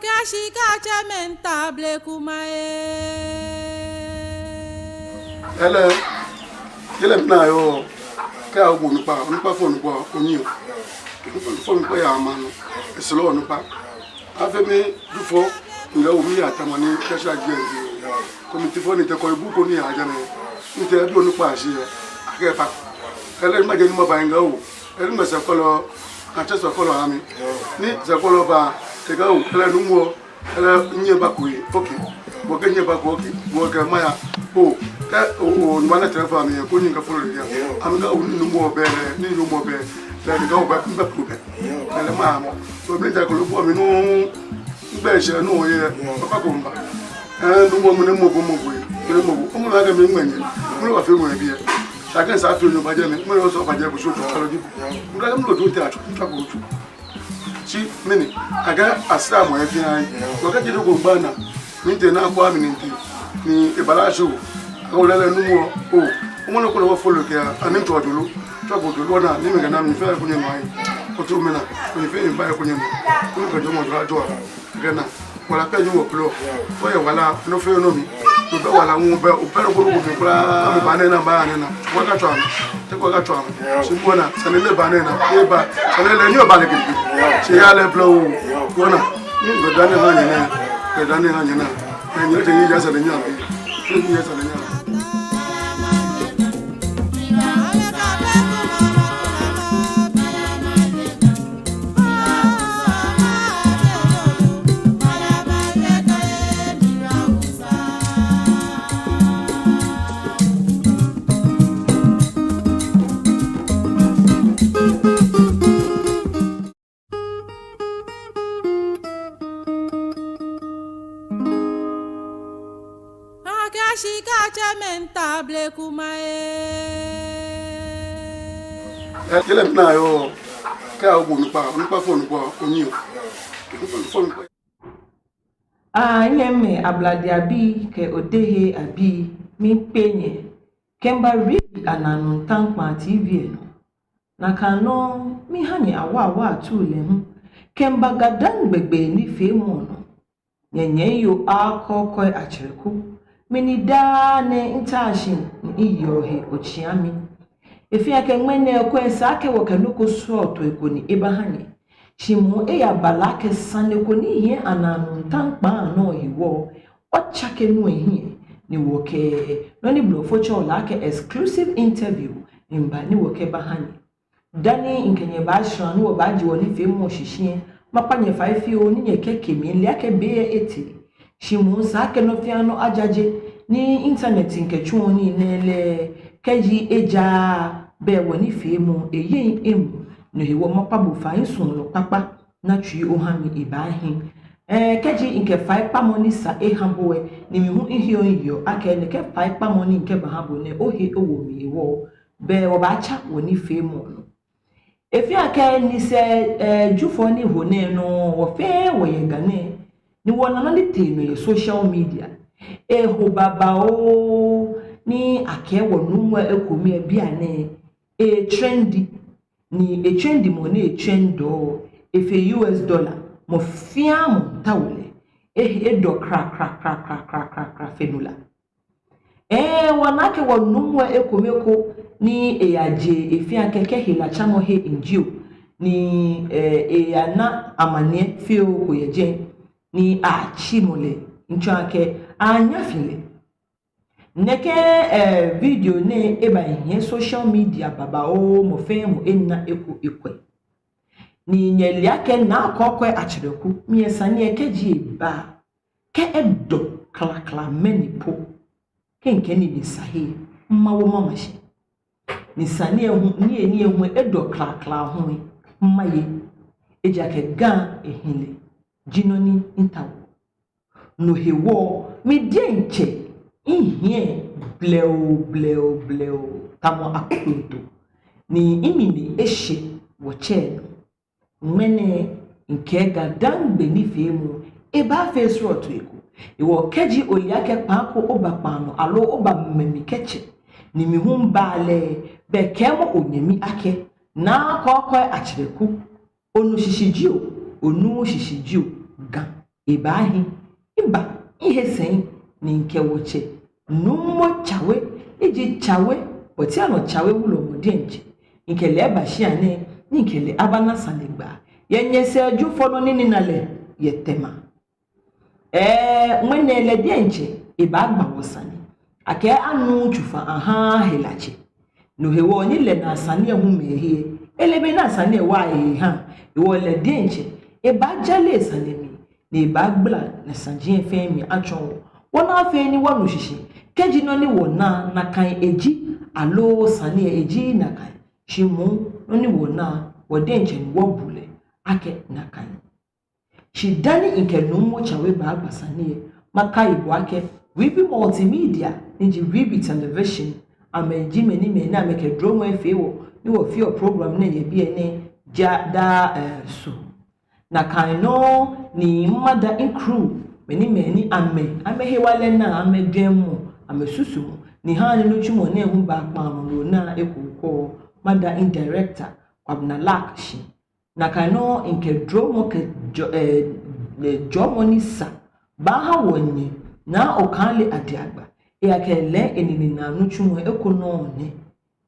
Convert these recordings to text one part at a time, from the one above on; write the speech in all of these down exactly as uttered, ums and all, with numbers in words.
Kɛ shi kɛ atsɛ mɛi ni ta bleku maŋ lɛ. Ele, yɛlɛ mina yɔɔ, kɛ awo onukpa, onukpa fɔ onukpa, onyiɛ. Onukpa fɔ onukpa yɛ maŋ nɔ, esoro onukpa. Afee mi Jufɔ, ŋlɛ omi ya tamɔ ni kɛ shi aji ŋdi. Kɔmitifɔ ni tɛ kɔ ebu ko ni ya jɛ nɛ. Ni tɛ ebi onukpa shi yɛ. Akɛ pa. Ele majɛ ni maba ŋa o. Ele mɛ sɛkɔlɔ, atsɛ sɛkɔlɔ ami. Ni sɛkɔlɔ ba, te ka o, ele numo, ele nyɛ ba ko ye. Okay. Bo kɛ nyɛ ba ko, okay. Bo kɛ maya. O, kɛ o, o, ni mana tɛ fa mi, ko ni ka fɔlɔ ya. Ami ka o ni numo bɛ, ni numo bɛ. Te ka o ba, ba ko bɛ. Ele maya mɔ. So mi tɛ ko lo bo mi nu. Ŋgbɛ shɛ nu yɛ, papa ko mba. Eh, nu mɔ mu ne mɔ ko mɔ ko ye. Kele mɔ ko. Ɔmɔ la kɛ mi ŋmɛ nyɛ. Mu lɛ wa fee mɔ yɛ biɛ. Sa kɛ sa fee nyɔ ba jɛ mi. Mu lɛ sɔ ba jɛ ko so to kalo di. Mu la mu lɛ do te a to, to ko to. Shi mɛni, a kɛ a sa mɔ yɛ fɛɛ ayi. Wa kɛ jɛ do ko ba na. Mi tɛ na ko a mi ni tɛ. Ni e bala so. A ko lɛ lɛ nu mɔ. O. Ɔmɔ lɛ ko lɛ wa follow kɛ a ni to jolo. To ko jolo na ni mi kɛ na mi fɛɛ ko nyɛ nɔ ayi. Ko to mi na. Ko ni fɛɛ mi ba ko nyɛ nɔ. Ko ni kɛ jɔɔmɔ jɔ a jɔ a. Gana, wala pɛ ni wɔ plɔ. Oyɛ wala, nɔ fɛɛ nɔ mli. Obɛ wala ŋu bɛ, obɛ nɔ ko nɔ ko mli kwraa, ami ba nɛ na, ba nɛ na. Wɔ ka tsɔ ami, te ko ka tsɔ ami. Shi bɔ na, sane lɛ ba nɛ na, e ba, sane lɛ ni o ba lɛ gidi. Shi ya lɛ plɔ o, bɔ na. Ni gbɛ dani ha nyɛ na, gbɛ dani ha nyɛ na. Ni nyɛ te ni ya sane nya bi. Te ni ya sane nya. Akɛ shi kɛ atsɛ mɛi ni ta bleku maŋ lɛ. Eh, yɛlɛ mina yɔɔ, kɛ awo onukpa, onukpa fɔ onukpa, onyiɛ. Onukpa fɔ onukpa. Aa, nyɛmimɛi Ablade abii kɛ odehe abii, miikpee nyɛ kɛmiiba Rip Anaanoo Taŋkpaa T V lɛ nɔ. Nakai nɔŋŋ miiha nyɛ awaawaa atuu lɛ hu kɛmiiba GaDangme gbɛ nifeemɔ nɔ. Nyɛnyɛmi yoo Akɔkɔi Akyerɛku, mi ni daa nɛɛ mitashi ni miyeɔ he otsiami. Efeɔ akɛ ŋmɛnɛ eko esa akɛ wɔkɛ nɔ ko srɔto eko ni ebaha nyɛ. Shi moŋ eyabala akɛ sane ko ni hiɛ Anaanoo Taŋkpaa nɔ hewɔ, otsake nu ehiɛ, ni wɔkɛ nɔ ni Blɔfo tsɛɔ lɛ akɛ exclusive interview miiba ni wɔkɛbaha nyɛ. Dani mikɛ nyɛ baashara ni wɔbaaje wɔnifeemɔ shishi lɛ, makpa nyɛ fai fioo ni nyɛkɛke mi, mile akɛ be lɛ etee. Shi moŋ esa akɛ nɔ fɛɛ nɔ ajaje, ni internet ni mikɛtsuɔ nii nɛɛ lɛ, kɛji ejaaa, bɛ wɔnifeemɔ lɛ eyeee emuu. No hewɔ makpa bo fai, misuɔlɔ kpakpa ni otsui oha mi, ebaahi. Ɛɛ, kɛji mikɛ faikpamɔ ni sa eha bo lɛ, ni mi hu miheɔ miyeɔ akɛ nɛkɛ faikpamɔ ni mikɛbaha bo nɛɛ, ohe owo mli hewɔ, bɛ wɔbaatsa wɔnifeemɔ nɔ. Efeɔ akɛ nyɛsɛɛ, ɛɛ, Jufɔ ni ho nɛɛ nɔŋŋ, wɔ fɛɛ wɔyɛ Ga nɛɛ, ni wɔna nɔ ni tee nɔ yɛ social media. Eho babaoo, ni akɛɛ wɔ nuumo ekome lɛ bianɛ, etrendi, ni etrendimɔ ni etrendɔ, efee U S dollar, mɔ fɛɛ mɔ miitao lɛ, e, edɔ krakrakrakrakrakra fe nu la. Ɛɛ, wɔna akɛ wɔ nuumo ekome ko ni eyaje, efeɔ akɛ kɛ helatsamɔhe ni jio, ni, ɛɛ, eyana amaniɛ fioo ko yɛ jɛi, ni atsimɔ lɛ, miitsɔɔ akɛ anyɛ afi lɛ. Nɛkɛ, ɛɛ, video nɛɛ eba hiɛ social media babaoo, mɔ fɛɛ mɔ ena eko ekwɛ. Ni nyɛle akɛ Naa Kɔkɔi Akyerɛku, mi lɛ sane lɛ kɛji eba, kɛ edɔ klakla mɛni po, kɛ mikɛ nii lɛ sa he, mawo mama shi. Ni sane lɛ hu, nii lɛ, nii lɛ hu edɔ klakla hu, maye. Ejaakɛ Ga ehi lɛ ji nɔ ni miitao. No hewɔ, mi diɛŋtsɛ mihiɛ blɛoo, blɛoo, blɛoo, tamɔ akloto. Ni minine eshɛ wɔtsɛ nɔ. Ŋmɛnɛ mikɛɛ GaDangme nifeemɔ lɛ, ebaafee srɔto eko. Hewɔ kɛji ole akɛ kpaa ko oba kpaa nɔ, aloo oba mɛmi kɛtsɛ, ni mi hu miba lɛ, bɛ kɛɛmɔ onyɛmi akɛ, Naa Kɔkɔi Akyerɛku, onu shishi jio, onuuu shishi jio, Ga ebaahi. Miba, mihe sɛi, ni mikɛ wɔtsɛ Nuumo Tsawe, ni ji Tsawe, Bɔtianɔ Tsawe wulɔmɔ diɛŋtsɛ, mikɛ lɛ eba shia nɛɛ, ni mikɛ lɛ abana sanegbaa yɛ nyɛsɛɛ Jufɔ nɔ ni minaa lɛ yɛ Tema. Ɛɛ, ŋmɛnɛ lɛ diɛŋtsɛ ebaagba wɔ sane. Akɛ anuuu tsofa ahaaa helatsɛ. No hewɔ ni lɛ naa sane lɛ hu mɛɛ he, ele bɔ ni sane lɛ wa ehe ha. Hewɔ lɛ diɛŋtsɛ ebaajale sane mli, ni ebaagbala nasaji lɛ fɛɛ mli atsɔɔ wɔ. Wɔna afee ni wɔnu shishi. Kɛji nɔ ni wɔna nakai eji, aloo sane lɛ eji nakai, shi moŋ nɔ ni wɔna, wɔ diɛŋtsɛ ni wɔbu lɛ akɛ nakai. Shi dani mikɛ Nuumo Tsawe baagba sane lɛ, makai bo akɛ Ribi Multimedia, ni ji Ribi Television, amɛji mɛi ni mɛi ni amɛkɛ dromɔ lɛ fee wɔ, ni wɔfeɔ program nɛɛ yɛ biɛ nɛɛ ja daa, eh, Soo. Nakai nɔŋŋ ni mada mi crew, mɛi ni mɛi ni amɛ, amɛhewalɛ naa, amɛjwɛŋmɔ, amɛsusumɔ, ni ha ni nitsumɔ nɛɛ hu baa kpaa nɔ lɛ naa eko kwɔ, mada mi director, Kwabena Lark shi. Nakai nɔŋŋ mikɛ dromɔ kɛ jɔ-, eh, eh, jɔɔmɔ ni sa baaha wɔnyɛ Naa Okailey Adiagba. Eya kɛ lɛ enine naa nitsumɔ eko nɔ nɛ.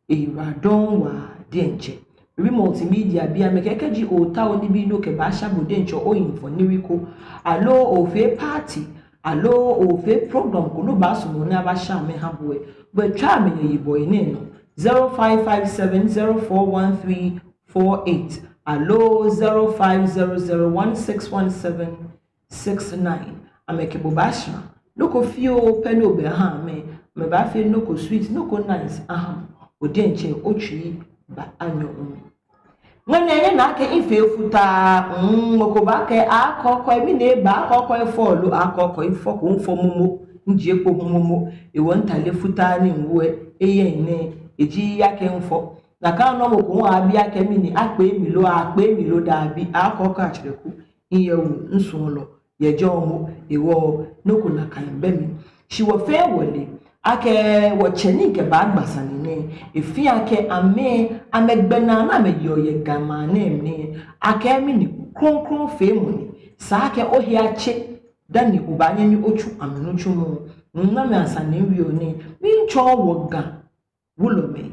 Eyiwaladɔŋŋ waa diɛŋtsɛ. Ribi Multimedia bii amɛkɛɛ kɛji ootao nibii ni okɛbaasha bo diɛŋtsɛ oyi mfoniri ko, aloo oofee party, aloo oofee program ko ni obaasumɔ ni abaasha amɛ aha bo lɛ, bo tswa amɛnine yibɔ enɛ nɔ: zero five five seven zero four one three four eight aloo zero five zero zero one six one seven six nine. Amɛkɛ bo baashara. Nɔ ko fioo pɛ ni obaaha amɛ, amɛbaafee nɔ ko sweet, nɔ ko nice aha bo. Bo diɛŋtsɛ otsui baanyɔ omli. Ŋmɛnɛ nyɛna akɛ mifee futaa, mm, mɔ ko baakɛɛ akɔkɔi, mɛni eba akɔkɔi fɔ lo, akɔkɔi fɔ ko mifɔ momo, mijie kpo hu momo, hewɔ mitale futaa ni miwo lɛ, eyɛ nɛɛ, eji akɛ mifɔ. Nakai nɔŋŋ mɔ ko hu aabi akɛ mɛni akpee mi lo, akpee mi lo, dabi, akɔkɔi atsɛrɛ ko, miyɛ wu, misuɔlɔ yɛ jɔɔmɔ hewɔ nɔ ko nakai bɛ mli. Shi wɔ fɛɛ wɔle akɛ wɔtsɛ ni mikɛbaagba sane nɛɛ, efeɔ akɛ amɛ, amɛgbɛnaa ni amɛyeɔ yɛ Ga maŋ nɛɛ mli, akɛ mɛni krɔŋkrɔŋfeemɔ ni. Esa akɛ ohe atse dani obaanyɛ ni otsu amɛnitsumɔ. Ŋmɛnɛ amɛ asane ni miwieɔ nɛɛ, miitsɔɔ wɔ Ga wulɔmɛi.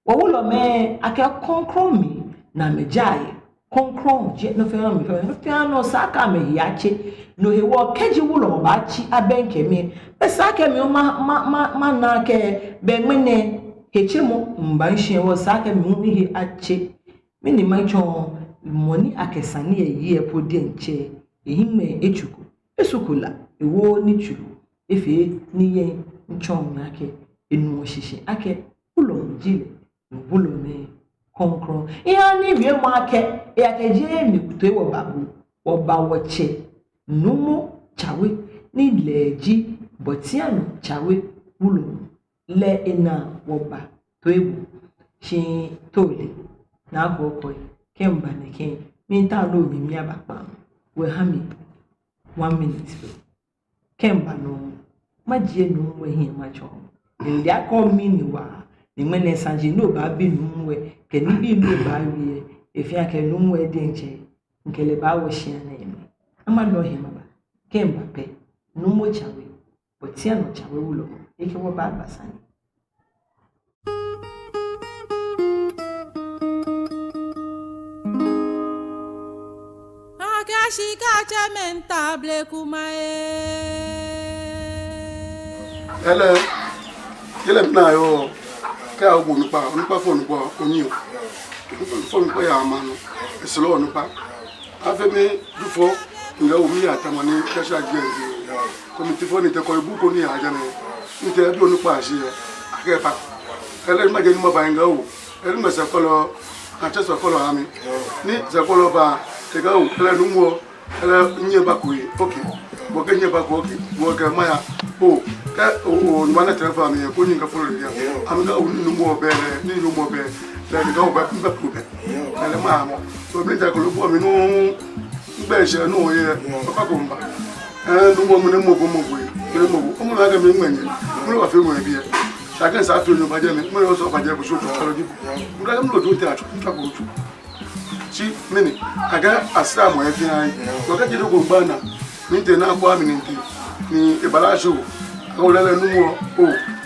Wɔ wulɔmɛi, akɛ krɔŋkrɔŋ mli ni amɛjaa yɛ. Krɔŋkrɔŋ ji nɔ fɛɛ nɔ mli fɛɛ, nɔ fɛɛ nɔ esa akɛ amɛhe atse. No hewɔ kɛji wulɔmɔ baatsi abɛŋkɛ mi, esa akɛ mi hu ma, ma, ma, mana akɛ bɛ ŋmɛnɛ hetsemɔ miiba mishi hewɔ esa akɛ mi hu mihe atse. Mɛni matsɔɔ, mɔ ni akɛ sane lɛ yeɔ po diɛŋtsɛ, ehiŋmɛi etsuko, esuko la, ewooo nitsuru, efee ni yɛ mitsɔɔ mi akɛ enuɔ shishi akɛ wulɔmɔ ji lɛ, ni wulɔmɛi krɔŋkrɔŋ. Ehaa ni miwie mɔ akɛ, eya kɛ jeee mi toi wɔba bo, wɔba wɔtsɛ Nuumo Tsawe, ni lɛ ji Bɔtianɔ Tsawe wulɔmɔ. Lɛ ena wɔba toi bo. Shi too lɛ, Naa Kɔkɔi, kɛ miba nɛkɛ, miitao ni onyɛ miaba kpaa. Wɔ ha mi one minute. Kɛ miba nɔ, majie Nuumo hiɛ matsɔɔ. Mile akɛ mɛni wa, ni ŋmɛnɛ saji ni obaabi Nuumo lɛ, kɛ nibii ni obaawie lɛ, efeɔ akɛ Nuumo lɛ diɛŋtsɛ, mikɛ lɛ baawo shia nɛɛ mli. Ama nɔ he maba. Kɛ miba pɛ, Nuumo Tsawe, Bɔtianɔ Tsawe wulɔmɔ, ekɛ wɔ baagba sane. Akɛ shika tsɛmɛi ntable kuma ee. Ele, yɛlɛ mina yɔ, kɛ awo onukpa, onukpa fɔ onukpa, onyiɛ o. Onukpa fɔ onukpa yɛ maŋ nɔ, esoro onukpa. Afee mi Jufɔ, ŋga wo mi ya tamɔ ni kɛ sha jɛ jɛ. Kɔmiti fɔ ni te kɔ ibu ko ni ya jɛ nɛ. Ni te bi onukpa shi yɛ. Akɛ pa. Ele ni majɛ ni maba ŋga wo. Ele ni masa kɔlɔ, atsɛ sɔ kɔlɔ ami. Ni sa kɔlɔ ba, te ŋga wo, ele Nuumo, ele nyɛ ba ko yi. Okay. Bo kɛ nyɛ ba ko, okay. Bo kɛ maya. O, kɛ o, o, ni mana tɛlɛfɔ ami, ko ni ŋga fɔlɔ ya. Ami ŋga wo ni Nuumo bɛ, ni Nuumo bɛ. Ele ni ŋga wo ba, ba ko bɛ. Ele ma mɔ. So mi ta kolo bo mi nu ŋgbɛ shɛ nu yɛ. Papa ko mba. Eh, Nuumo mu ne mɔ ko mɔ ko. Ne mɔ ko. Omo la ke mi ŋmɛnɛ. Mu la fee mɔ biɛ. Sa ke sa fee no ba jɛ mi. Mu la so ba jɛ ko so to kalo di. Mu la mu lo do te a to. Mu ta ko to. Shi mɛni. Aga asa mɔ e fi ai. Ko ka je do ko ba na. Ni tee naa ko ami ni tee. Ni ebala shi o. Akɛ ole lɛ nuumo. O.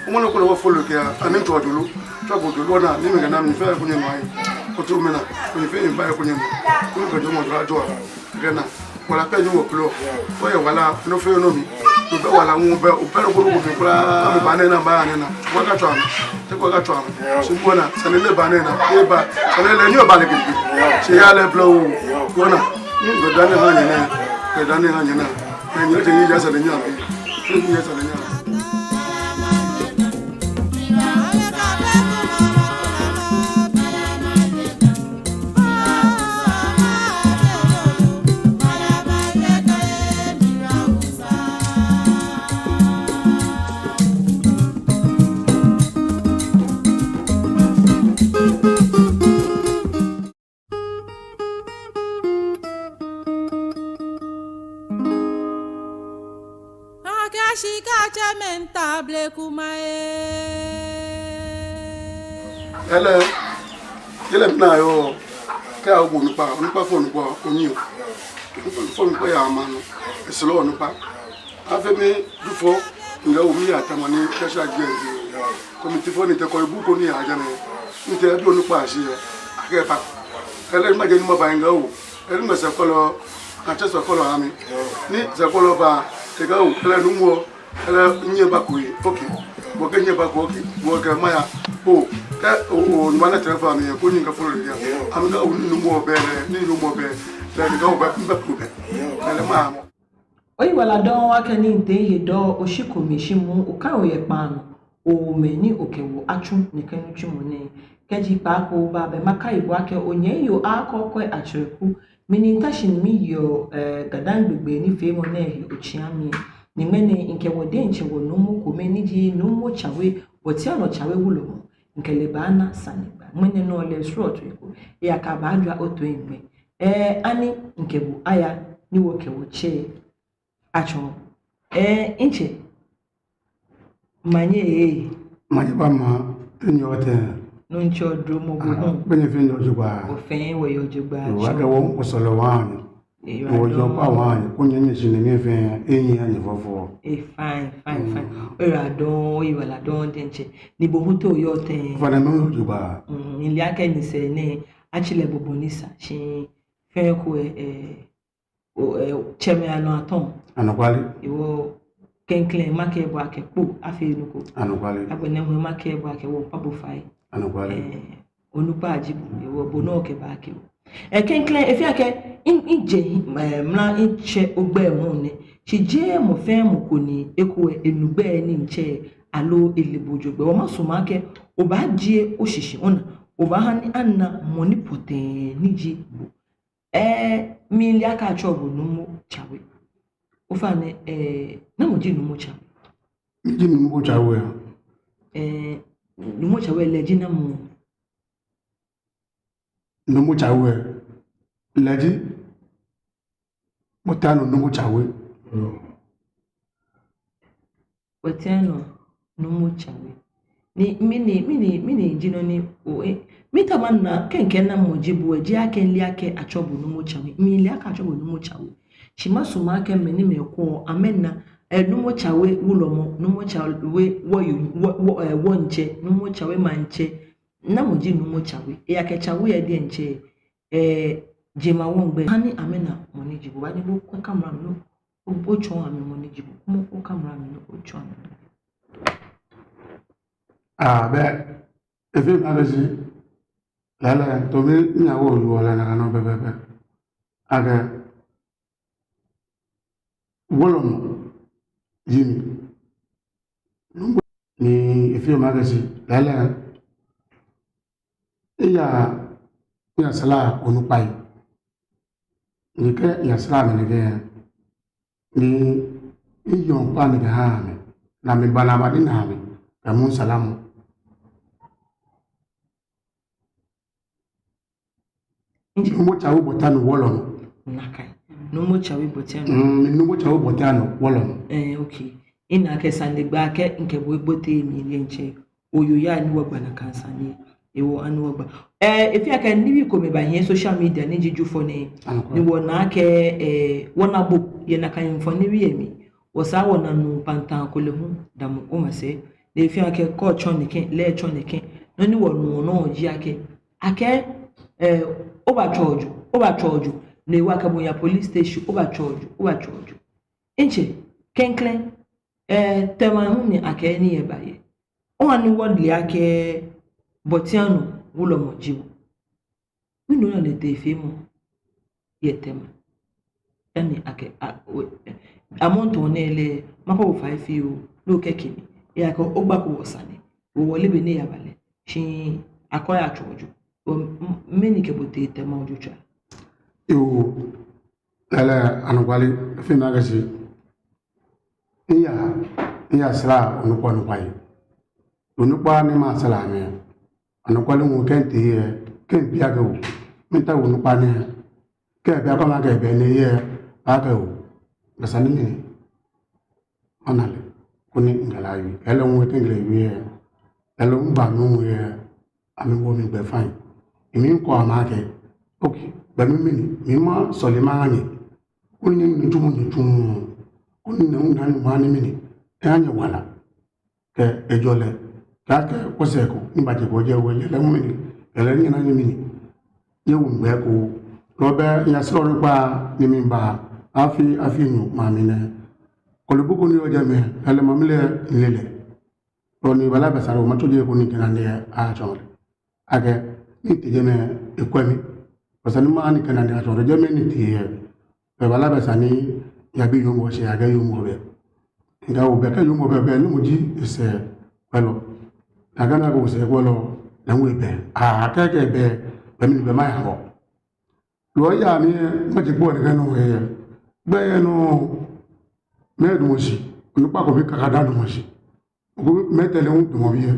Omɔ nɔ ko lɛ wɔ folo kɛ. Ani tsɔ jolo. Tsɔ ko jolo na. Ni mikɛ naa mi fɛɛ ko nyɛ nɔ ayi. Ko tu mi na. Ko nyɛ fɛɛ nyɛ ba ko nyɛ nɔ. Ko ni kɛ jɔɔmɔ jɔɔ ajɔ. Kɛ naa. Wala pɛ nyɛ wɔ kplo. Ko yɛ wala. Nɔ fɛɛ nɔ mi. Obɛ wala ŋu bɛ. Obɛ nɔ ko ko mi kpla. Ami ba nɛ na ba nɛ na. Wɔ ka tsɔ ami. Te ko ka tsɔ ami. Shi ko na. Sane lɛ ba nɛ na. Eba. Sane lɛ nyɛ ba lɛ kidi. Shi ya lɛ blo. Ko na. Ni gbɛdani ha nyɛ nɛ. Gbɛdani ha nyɛ nɛ. Ni nyɛ te yi ya sane nyɛ ami. Ni ya sane nyɛ ami. Akɛ shika tsɛmɛi ntable kuma ee. Ele, ele mina yoo, kɛ awo onukpa, onukpa fɔ onukpa, onyiɛ. Onukpa fɔ onukpa ya ama nɔ, esoro onukpa. Afee mi Jufɔ, ŋkɛ wo mi ya tamɔ ni kɛ sha jɛ nje. Kɔmiti fɔ ni tee kɔ ebu ko ni ya jɛ nɛ. Ni tee ebi onukpa shi yɛ. Akɛ pa. Ele ni majɛ ni maba ŋkɛ wo. Ele ni mɛsɛ kɔlɔ, atsɛ sɛ kɔlɔ ami. Ni sɛ kɔlɔ ba, ekɛɛ oo, ele nuumo, ele nyɛ ba ko ye. Okay. Bo kɛ nyɛ ba ko, okay. Bo kɛ maya. Oo, kɛ oo, oo, ni mana tɛlɛfɔŋ ami, ko ni ŋkɛ folo ya. Ami ŋkɛ oo, ni nuumo bɛ, ni nuumo bɛ. Ele ŋkɛ oo, bɛ, bɛ ko bɛ. Ele ma. Oyiwaladɔŋŋ akɛ ni ntee he dɔŋŋ, oshiko mishi muu, oka oyɛ kpaa nɔ, omɛ ni okɛ wɔ atsu nɛkɛ nitsumɔ nɛɛ. Kɛji kpaako ba bɛ makai bo akɛ onyɛ yoo akɔkɔɛ atsɛrɛ ku, mi ni nta shi ni miyeɔ, eh, GaDangme gbɛ nifeemɔ nɛɛ he otsia mli. Ni ŋmɛnɛ ŋkɛ wɔ diɛŋtsɛ wɔ nuumo kome ni ji Nuumo Tsawe, Bɔtianɔ Tsawe wulɔmɔ, ŋkɛ lɛ baana sanegbaa. Ŋmɛnɛ nɔ lɛ srɔtoi ko, eyaka baajwa otoi ŋmɛ. Eh, ani ŋkɛ bo aya ni wɔkɛ wɔtsɛ atsɔ. Eh, ntsɛ. Manye ee. Manye ba ma, te nyɛ otee? Nuŋtsɔ dromɔ bo hu. Bɛ nyɛ fɛɛ nyɛyɛ jogbaŋŋ. Wɔfɛɛ wɔyɛ jogbaŋŋ. Yoo, akɛ wɔ, wɔsɔle waa nyɛ. Wɔyɛ jogbaŋŋ waa nyɛ. Ko nyɛ nyɛ shi ni nyɛ fɛɛ, eyi ya nyɛ fɔfɔ. Eh, fine, fine, fine. Oyiwaladɔŋŋ, oyiwaladɔŋŋ diɛŋtsɛ. Ni bo hu te oyɛ tɛŋŋ? Fine, miyɛ jogbaŋŋ. Mm, mile akɛ nyɛsɛɛ nɛɛ, atsi lɛ bo bɔ ni sa, shi fɛɛ ko, eh, eh, o, eh, tsɛmɛi anɔ atɔŋ. Anɔkwale. Hewɔ klɛŋklɛŋ makɛɛ bo akɛ kpoo afee nɔ ko. Anɔkwale. Agbɛnɛ hu makɛɛ bo akɛ wɔkpa bo fai. Anɔkwale. Eh, onukpa ji bo, hewɔ bo nɔ kɛba akɛ o. Eh, klɛŋklɛŋ, efee akɛ, mi, mijɛ, eh, mla mitsɛ ogbɛi mɔ nɛ. Shi jeee mɔ fɛɛ mɔ ko ni eko enu gbɛi ni mitsɛ aloo ele bo jogbaŋŋ. Wɔmasumɔ akɛ, obaajie oshishi ona, obaaha ni ana mɔ ni pɔtɛɛ ni ji bo. Eh, mile akɛ atsɛɔ bo Nuumo Tsawe. Ofainɛ, eh, namɔ ji Nuumo Tsawe? Mi ji Nuumo Tsawe. Eh, Nuumo Tsawe lɛ ji namɔ? Nuumo Tsawe lɛ ji Bɔtianɔ Nuumo Tsawe. Bɔtianɔ Nuumo Tsawe. Ni, mɛni, mɛni, mɛni ji nɔ ni, o, eh, mitao mana, kɛ ŋkɛɛ namɔ ji bo, eh, jeee akɛ mile akɛ atsɛɔ bo Nuumo Tsawe. Mile akɛ atsɛɔ bo Nuumo Tsawe. Shi masumɔ akɛ mɛi ni mɛi ko, amɛna, eh, Nuumo Tsawe wulɔmɔ, Nuumo Tsawe wɔyoo, wɔ, wɔ, eh, wɔŋtsɛ, Nuumo Tsawe maŋtsɛ. Namɔ ji Nuumo Tsawe? Eyɛ akɛ Tsawe yɛ diɛŋtsɛ, eh, jemawɔŋ gbɛi. Hani amɛna mɔ ni ji bo, obaanyɛ okwɛ camera mli nɔ. O, otsɔɔ amɛ mɔ ni ji bo. Kwɛmɔ o camera mli nɔ, otsɔɔ amɛ. Ah, bɛ, efee mi akɛ shi, lɛɛlɛŋ, to mi nya wɔ yoo lɛ nakai nɔ pɛpɛɛpɛ. Akɛ, wulɔmɔ ji mi. Ni efee mi akɛ shi, lɛɛlɛŋ, eya, eya sara onukpai. Ni kɛ eya sara amɛ nɛkɛ, ni eyɔɔ kpaa nɛkɛ ha amɛ, ni amɛba ni amɛba ni amɛ, kɛ mɔ salamɔ. Nuumo Tsawe Bɔtianɔ wulɔmɔ. Nakai. Nuumo Tsawe Bɔtianɔ. Mm, Nuumo Tsawe Bɔtianɔ wulɔmɔ. Eh, okay. Mina akɛ sanegbaa kɛ ŋkɛ bo ebote mi diɛŋtsɛ. Oyoo ya ni wɔgba nakai sane. Hewɔ ani wɔgba. Eh, efee akɛ nibii komɛi bahi yɛ social media ni ji Jufɔ nɛɛ. Anɔkwa. Ni wɔna akɛ, eh, wɔna bo yɛ nakai mfoniri lɛ mli. Wɔsaa wɔna nuu kpantaa ko lɛ hu damɔ omasɛi. Ni efee akɛ kɛ otsɔ nɛkɛ, lɛ etsɔ nɛkɛ. Nɔ ni wɔnuɔ nɔ ji akɛ, akɛ, eh, obatswa ojo, obatswa ojo. Ni ewa akɛ bo oya police station, obatswa ojo, obatswa ojo. Ntsɛ, klɛŋklɛŋ, eh, Tema hu ni akɛɛ ni eba yɛ. Oha ni wɔle akɛ Bɔtianɔ wulɔmɔ ji bo. Mɛni ona ni tee feemɔ yɛ Tema? Dani akɛ, a, o, eh, amrɔ nɛɛ lɛ, makɔ bo fai fioo, ni okɛɛ kɛ mi. Ejaakɛ ogbako wɔ sane. Wɔle bɔ ni eyaba lɛ. Shi akɛ oyatswa ojo. Wɔ, m-, mɛni kɛ bo tee Tema ojotswaa? Yoo, lɛɛlɛŋ anɔkwale, efee mi akɛ shi miya, miya sara onukpa onukpai. Onukpa ni masara amɛ. Anɔkwale hu kɛ mitee yɛ, kɛ mibi akɛ oo, mitaoɔ onukpa nɛɛ. Kɛ ebi akɛ mɛɛ akɛ ebɛ nɛɛ yɛ, akɛ oo, bɛ sane ni mɛni. Mana lɛ, koni mikɛ lɛ awie. Lɛɛlɛŋ hu kɛ mikɛ lɛ wie lɛ, lɛɛlɛŋ hu ba mi hu yɛ, amɛwo mi gbɛfaŋ. Ni mikɛɔ amɛ akɛ, okay, bɛ mi mɛni, mi masɔle maha nyɛ. Koni nyɛ nitsumɔ nyɛtsuɔ. Koni nyɛ hu nyɛna ni mɛni, eha nyɛ wala. Kɛ ejɔ lɛ, kɛ akɛ wɔsɛɛ ko ni baje ko jɛ wɔ yɛ lɛ mɛni, yɛ lɛ ni nyɛna nyɛ mɛni. Nyɛwo mi gbɛ ko. Lɔ bɛ miya sara onukpa ni miba, afii, afii enyɔ ma mi nɛ. Kɔlɔbɔ ko ni yɔɔ jɛmɛ, lɛɛlɛŋ mami lɛ, mile lɛ. Lɔ ni bala bɛ sara, matsɔ je ko ni kɛ nane lɛ atsɔɔ lɛ. Akɛ, mitee jɛmɛ ekwɛ mi. Bɛ sane ni maha ni kɛ nane lɛ atsɔɔ lɛ, jɛmɛ ni mitee lɛ. Bɛ bala bɛ sane ni yabi yoomo shi akɛ yoomo bɛ. Mikɛɛ oo bɛ kɛ yoomo bɛ, bɛ ni mɔ ji esɛɛkwɛlɔ. Akɛ nɔ ko sɛɛkwɛlɔ, lɛ hu ebɛ. Aa, akɛ kɛ ebɛ, bɛ mɛni bɛ maya hɔ. Lɔ ya ni maje kpo ni kɛ nɔ yɛ. Bɛ yɛ nɔ, mɛi damɔ shi, onukpa ko bi kaka damɔ shi. Ko mɛi tɛlɛ hu damɔ biɛ.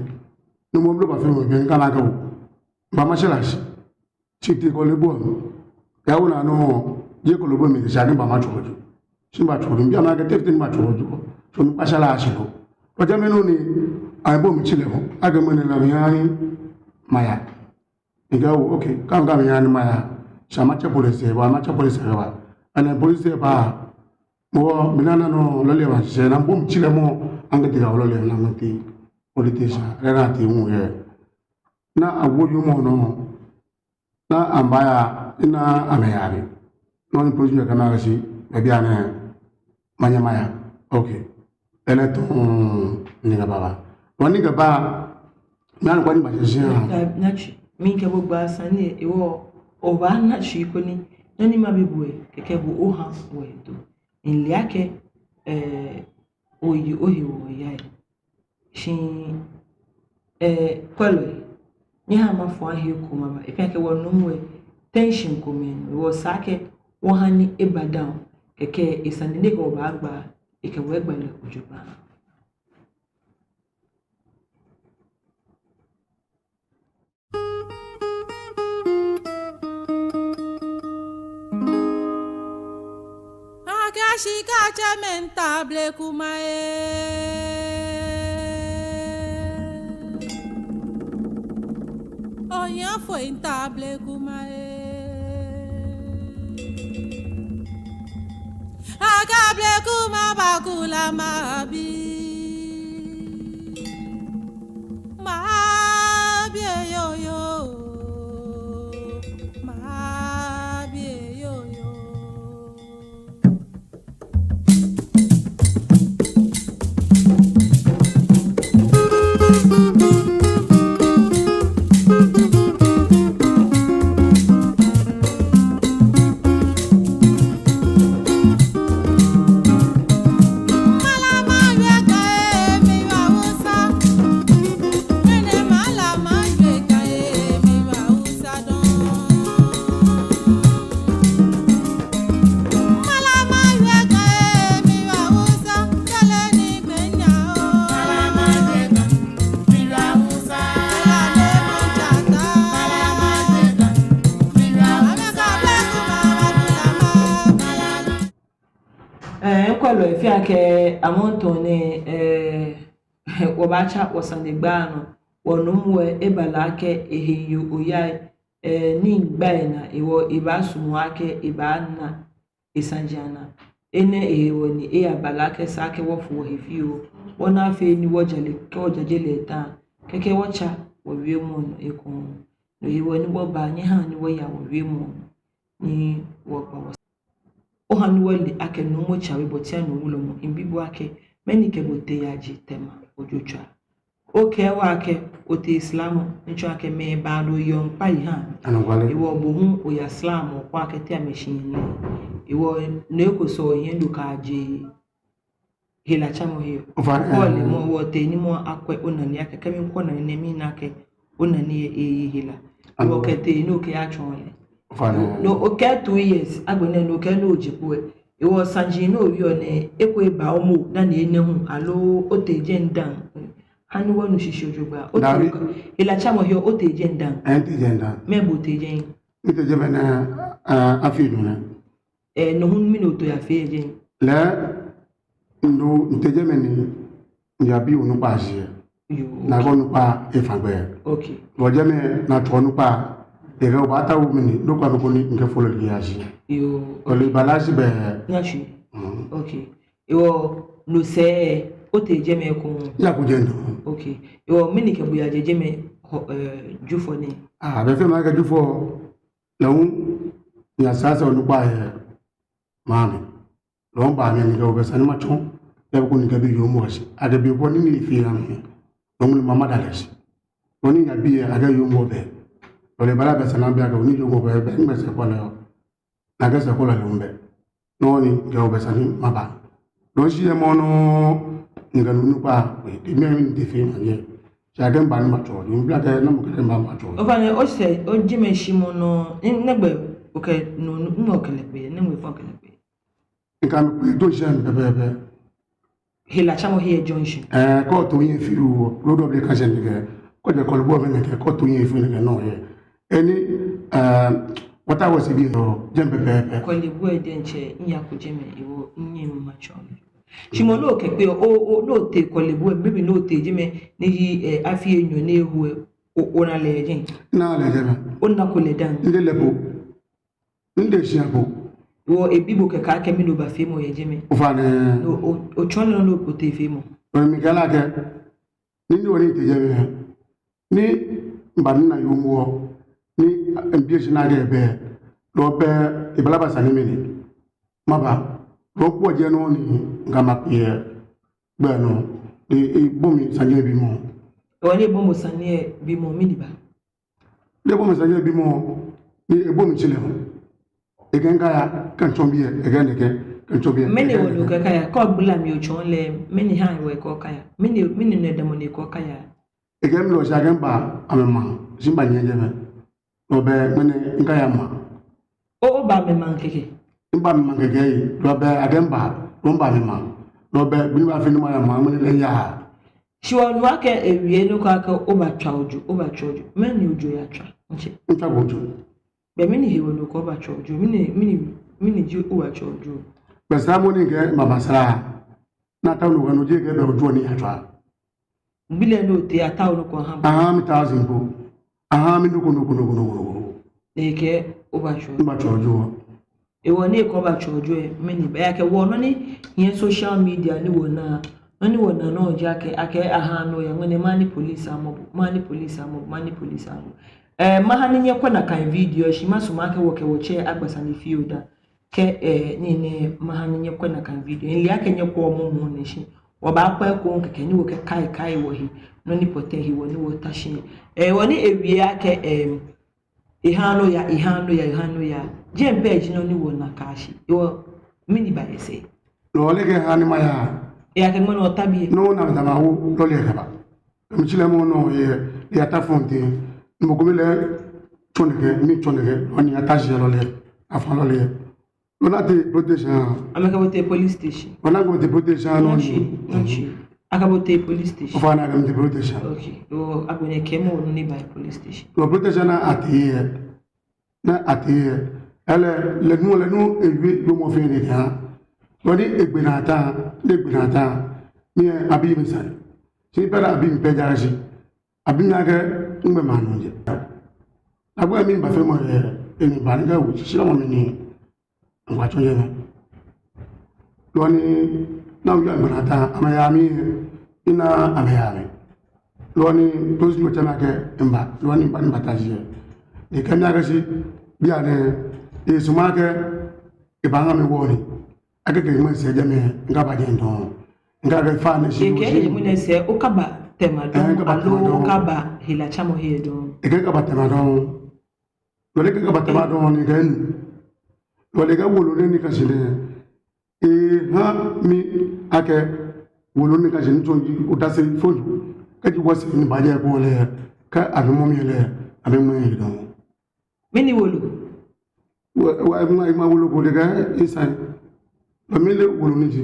Ni mɔ blo bafee mɔ biɛ, mikana akɛ oo. Bama shɛ la shi. Shi tee kɔlɔbɔ. Eya wɔ naa nɔ, je kɔlɔbɔ mli, shi akɛ bama tswa ojo. Shi batswa ojo, mibi amɛ akɛ tɛfite ni batswa ojo. So onukpa sha la shi lɔ. Lɔ jɛmɛ nɔ ni, ayi bo mi tsi lɛ mɔ. Akɛ mɛni la miha ni maya. Mikɛɛ oo, okay, kɛ mikɛɛ miha ni maya. Shi matsɛ police lɛ ba, matsɛ police lɛ ba. Ani police lɛ ba. Wɔ, mina nɔ lɔle lɛ ba, shi ni bo mi tsi lɛ mɔ, aŋkɛ tee ka lɔle lɛ, ni mɛi tee police station, lɛ ni atee ŋu yɛ. Ni awo yoomo nɔ, ni amɛbaya, ni amɛya ni. Nɔ ni police lɛ kɛɛ mi akɛ shi, bɛ bianɛ, manyɛ maya. Okay. Lɛɛlɛŋ tɔŋŋ ni mikɛba ba. Nɔ ni mikɛba, ni anɔkwa ni ba shi shi ha. Natsi, mikɛ bo gba sane lɛ, hewɔ, obaana shi koni, nɔ ni mabi bo lɛ, kɛkɛ bo oha wɔ eto. Mile akɛ, eh, oyi ohe wɔya lɛ. Shi, eh, kwɛlɔi, nyɛhaa mafo ahe ko maba. Efee akɛ wɔnuuu lɛ, tension ko mli, wɔsa akɛ wɔha ni eba down. Kɛkɛ, esani ni kɛ wɔbaagba, ekɛ wɔ egba lɛ jogbaŋŋ. Akɛ shika tsɛmɛi ntable kuma ee. Ohiafoi ntable kuma ee. Akɛ able kuma bakula mabi. Mabi eyoyo, mabi eyoyo. Eh, kwɛlɔi, efee akɛ amrɔ nɛɛ, eh, wɔbaatsa wɔsanegbaa nɔ. Wɔnuumo lɛ eba lɛ akɛ ehe yoo oya, eh, ni egba enaa, hewɔ ebaasumɔ akɛ ebaana esaji anaa. Enɛ hewɔ ni eyaba lɛ akɛ esa akɛ wɔfo wɔhe fioo, wɔna fɛɛ ni wɔja lɛ, kɛ wɔjaje lɛ eta, kɛkɛ wɔtsa wɔwiemɔ nɔ ekoŋŋ. No hewɔ ni wɔba, nyɛhaa ni wɔya wɔwiemɔ nɔ ni wɔgba wɔsɛɛ. Oha ni wɔle akɛ Nuumo Tsawe Bɔtia Nuumo Wulɔmɔ miibi bo akɛ, mɛni kɛ bo tee yaje Tema Ojotswaa? Okɛɛ wɔ akɛ otee Islam, ni tsɔɔ akɛ mɛi baadɔ yɔɔ ŋkpai ha. Anɔkwale. Hewɔ bo hu oya Islam, okɛɛ akɛ te amɛshi lɛ. Hewɔ nɔ ko sɔɔ ohiɛ ni okɛje helatsamɔhe? Ofainɛ. Kɔle mɔ, wɔtee ni mɔ akwɛ onane akɛ, kɛ mikwɛ onane nɛɛ mina akɛ onane lɛ eye hela. Anɔ. Hewɔ kɛtee ni okɛyatsɔɔ lɛ. Ofainɛ. No okɛɛ two years, agbɛnɛ no okɛɛ ni oje kpo lɛ. Hewɔ saji ni owieɔ nɛɛ, eko eba omɔ dani enɛ hu, aloo otee jɛi dã? Ha ni wɔnu shishi jogbaŋŋ. Dabi. Otu ka helatsamɔhe, otee jɛi dã? Ɛɛ, mitee jɛi dã. Mɛɛ be otee jɛi? Mitee jɛmɛ nɛɛ, eh, afi enyɔ nɛ. Eh, no hu mɛni oto yafee yɛ jɛi? Lɛ, no, mitee jɛmɛ ni miyabi onukpa shi yɛ. Yoo. Ni akɛ onukpa efa gbɛ. Okay. Wɔjɛ mɛi ni atswa onukpa, ekɛɛ obaatao mɛni, nɔ ko amɛ ko ni mikɛ folo lɛ yashi. Yoo. Ole balashi bɛ. Yashi. Mm. Okay. Hewɔ no sɛɛ, otee jɛmɛ ekoŋŋ? Miyako jɛi dã. Okay. Hewɔ mɛni kɛ bo yaje jɛmɛ, hɔ, eh, Jufɔ nɛɛ? Ah, be fɛɛ mɛi kɛ Jufɔ. Lɛ hu, miyasasa onukpa yɛ maŋ mli. Lɛ hu mibaa mli ni mikɛɛ obɛ sane ni matsɔɔ. Yɛ be ko ni mikɛbi yoomo lɛ shi. Akɛ be ko ni ni fi ya mi. Lɛ hu ni mama da lɛ shi. Lɛ hu ni miyabi yɛ akɛ yoomo bɛ. Ole bala bɛ sane ni abɛ akɛ ni yoomo bɛ, bɛ ŋmɛsɛ kɔlɛ yɔ. Nakai sɛɛ kɔlɛ lɛ hu bɛ. No ni mikɛɛ obɛ sane ni maba. Lɛ hu shi yɛ mɔ nɔ ni mikɛ onukpa, be mli ni mitee fɛɛ manyɛ. Shi akɛ miba ni matsɔɔ, ni mibla akɛ namɔ kɛ lɛ miba matsɔɔ. Ofainɛ, osɛɛ, ojɛ mɛi shi mɔ nɔ, nɛgbɛ okɛ no, no, nɛgbɛ okɛ lɛ kpe, nɛgbɛ fɛɛ okɛ lɛ kpe? Mikɛ amɛ kpe junction pɛpɛɛpɛ. Helatsamɔhe junction. Eh, kɛ oto hiɛ fioo, road of the junction nɛkɛ, kɛ ojɛ Korle Bu mli nɛkɛ, kɛ oto hiɛ fioo nɛkɛ nɔ yɛ. Eni, eh, water works bi yɔɔ jɛmɛ pɛpɛɛpɛ. Korle Bu diɛŋtsɛ, miyako jɛmɛ, hewɔ minyɛŋ matsɔɔ. Shi mɔ ni okɛ kpe, o, o, ni otee Korle Bu, maybe ni otee jɛmɛ, ni eji, eh, afi enyɔ ni eho, o, ona lɛ jɛi? Mina lɛ jɛmɛ. Onako lɛ dã? Mile lɛ po. Mile shi po. Hewɔ ebi bo kɛkɛ akɛ mɛni obaafee mɔ yɛ jɛmɛ? Ofainɛ. O, o, otsɔɔ lɛ nɔ ni otee feemɔ. Oi, mikɛɛ lɛ akɛ, ni ni wɔ ni mitee jɛmɛ, ni mibanina yoomo, ni mibi eshi ni akɛ ebɛ, lɛ hu bɛ, ebala baa sane mli ni maba, lɛ hu kpo jɛ nɔ ni mikɛ amɛ kpe yɛ gbɛ nɔ, ni ebɔ mi sane bimɔ. Hewɔ ni ebɔ bo sane bimɔ, mɛni ba? Ni ebɔ mi sane bimɔ, ni ebɔ mi tsile hu. Ekɛɛ mikaya, kɛ mitsɔ biɛ, ekɛɛ nɛkɛ, kɛ mitsɔ biɛ. Mɛni hewɔ ni okɛɛ kaya, kɛ ogbala mli otsɔɔ lɛ, mɛni ha hewɔ ekɛɛ okaya? Mɛni, mɛni nɔ damɔ ni ekɛɛ okaya? Ekɛɛ mile shi akɛ miba amɛmaŋ, shi mibanyiɛ jɛmɛ. Lɛ hu bɛ, mɛni mikaya maŋ. O, oba amɛmaŋ kɛkɛ? Miba amɛmaŋ kɛkɛ, lɛ hu bɛ akɛ miba, lɛ hu miba amɛmaŋ. Lɛ hu bɛ, bɔ ni baafee ni maya maŋ, mɛni lɛ miya. Shi wɔnu akɛ ewie nɔ ko akɛ obatswa ojo, obatswa ojo. Mɛni ojo oyatswa? Ntsɛ. Mitswa ojo. Bɛ mɛni hewɔ ni okɛɛ obatswa ojo? Mɛni, mɛni, mɛni ji obatswa ojo? Bɛ sane mɔ ni mikɛɛ maba sara. Ni atao nɔ ko, no ji akɛ bɛ ojo ni miyatswa. Gbi lɛ ni otee, atao nɔ ko aha bo? Ahaaa mi thousand po. Ahaaa mi nɔ ko, nɔ ko, nɔ ko, nɔ ko, nɔ ko. Ni ekɛɛ obatswa ojo. Mibatswa ojo. Hewɔ ni ekɛɛ obatswa ojo lɛ, mɛni ba? Ejaakɛ wɔ nɔ ni yɛ social media ni wɔnaa, nɔ ni wɔnaa nɔ ji akɛ, akɛ ahaaa nɔ ya, ŋmɛnɛ maha ni police amɔ bo, maha ni police amɔ bo, maha ni police amɔ bo. Eh, maha ni nyɛkwɛ nakai video, shi masumɔ akɛ wɔkɛ wɔtsɛ agba sane fioo dã. Kɛ, eh, ni nɛ maha ni nyɛkwɛ nakai video. Mile akɛ nyɛkwɛɔ momo nɛ shi wɔbaakwɛ ekoŋŋ kɛkɛ ni wɔkɛkaikai wɔhe, nɔ ni pɔtɛɛ hewɔ ni wɔta shi. Eh, hewɔ ni ewie akɛ, em, ehaaa nɔ ya, ehaaa nɔ ya, ehaaa nɔ ya. Jɛmɛ pɛ ji nɔ ni wɔna kɛyashi. Hewɔ mɛni ba yɛ sɛɛ? Lɔle kɛ ha ni maya. Ejaakɛ ŋmɛnɛ ota biɛ. No na mita mawo lɔle kɛba. Mitsɛ lɛ mɔ nɔ yɛ, yɛ ata fɔnte. Mɔ ko mile tsɔ nɛkɛ, mitsɔ nɛkɛ, lɛ hu ni ata shi lɔle, afã lɔle. Lɛ hu ni atee police station. Amɛkɛ bo tee police station. Lɛ hu ni akɛ mi tee police station nɔ ni. Nɔ ni, nɔ ni. Akɛ bo tee police station. Ofainɛ akɛ mi tee police station. Okay. Hewɔ agbɛnɛ kɛɛmɔ nɔ ni ba police station. Lɛ hu police station ni atee yɛ. Ni atee yɛ. Ele, lɛ hu, lɛ hu ewie yoomo fɛɛ ni kã. Lɛ hu ni egbe naa ta, ni egbe naa ta. Ni abi mi sane. Shi pɛ ni abi mi pɛ ja shi. Abi mi akɛ, nɛgbɛ maŋ nɔ mijɛ? Agbɛnɛ mi bafee mɔ yɛ, eni ba ni kɛ wo, shi lɛ mɔ mi ni, ŋkpa tsɔ yɛ nɛ. Lɔ ni, na wuya mɛnɛ ta, amɛya mi, ina amɛya mi. Lɔ ni, to si no tsɛ mi akɛ, mba, lɔ ni mba ni mba ta shi yɛ. Ni kɛ mi akɛ shi, bianɛ, esumɔ akɛ, ebaŋa mi wɔ ni. Akɛ kɛ mɔ sɛɛ jɛmɛ, ŋkaba jɛi dɔŋŋ. Ŋkakɛ fa nɛɛ shi. Ekɛɛ shi, mɔ nɛɛ sɛɛ, okaba Tema dɔŋŋ, eh, ŋkaba Tema dɔŋŋ, aloo okaba helatsamɔhe dɔŋŋ. Ekɛɛ ŋkaba Tema dɔŋŋ. Lɔ ni ekɛɛ ŋkaba Tema dɔŋŋ ni kɛ nu. Lɔ ni ekɛɛ wolo nɛɛ ni ka shi nɛɛ, eha mi akɛ wolo ni ka shi nɛɛ tsɔɔ ji odase fɔŋ. Kɛji wɔsɛɛ ni baje ko lɛ, kɛ amɛmɔ mi lɛ, amɛmɔ mi dɔŋŋ. Mɛni wolo? Wa, wa, ma, ma wolo ko de ka, esai. Ba mi le wolo ni ji.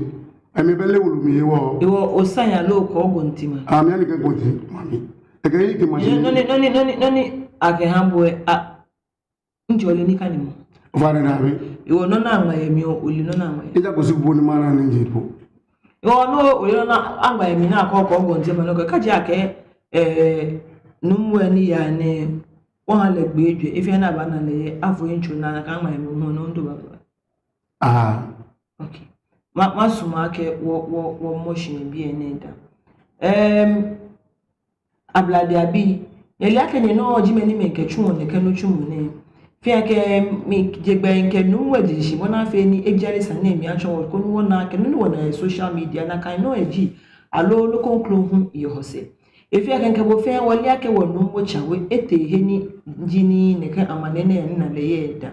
Ami bɛ le wolo mi wɔ. Ewɔ osai aloo okɔ gɔnti ma. Ami ani kɛ gɔnti, mami. Ekɛɛ eke ma shi. Nɔ ni, nɔ ni, nɔ ni, nɔ ni, akɛha bo ɛ, a, njɔ le ni ka ni mɔ. Ofainɛ na mi. Ewɔ nɔ ni aŋma yɛ mli ɔ, ole nɔ ni aŋma yɛ. Ejaakɛ osu bo ni mana ni ji po. Ewɔ nɔ, ole nɔ ni aŋma yɛ mli ni akɔ, kɔ gɔnti ma nɔ kɛ, kɛji akɛ, eh, nuumo ni ya nɛɛ, wɔha lɛ gbɛ ejwɛ, efee ni abana lɛ yɛ, afo intro ni akɛ aŋma yɛ mli hu nɔ ndo ba ba. Ah. Okay. Ma, masumɔ akɛ wɔ, wɔ, wɔmɔ shi yɛ biɛ nɛɛ dã. Em, Ablade abii, nyɛle akɛ nyɛnɔ ji mɛi ni mikɛtsuɔ nɛkɛ nitsumɔ nɛɛ. Fɛɛ akɛ mijɛ gbɛ mikɛ nuumo ji shi, bɔ ni afee ni ejale sane nɛɛ mli atsɔɔ wɔ, koni wɔna akɛ nɔ ni wɔna yɛ social media nakai nɔŋŋ eji, aloo nɔ kroko hu yɔɔ sɛɛ. Efee akɛ mikɛ bo fɛɛ wɔle akɛ wɔ nuumo Tsawe etee he ni ji ni nɛkɛ amanehulu nɛɛ ni ana lɛ yɛ dã.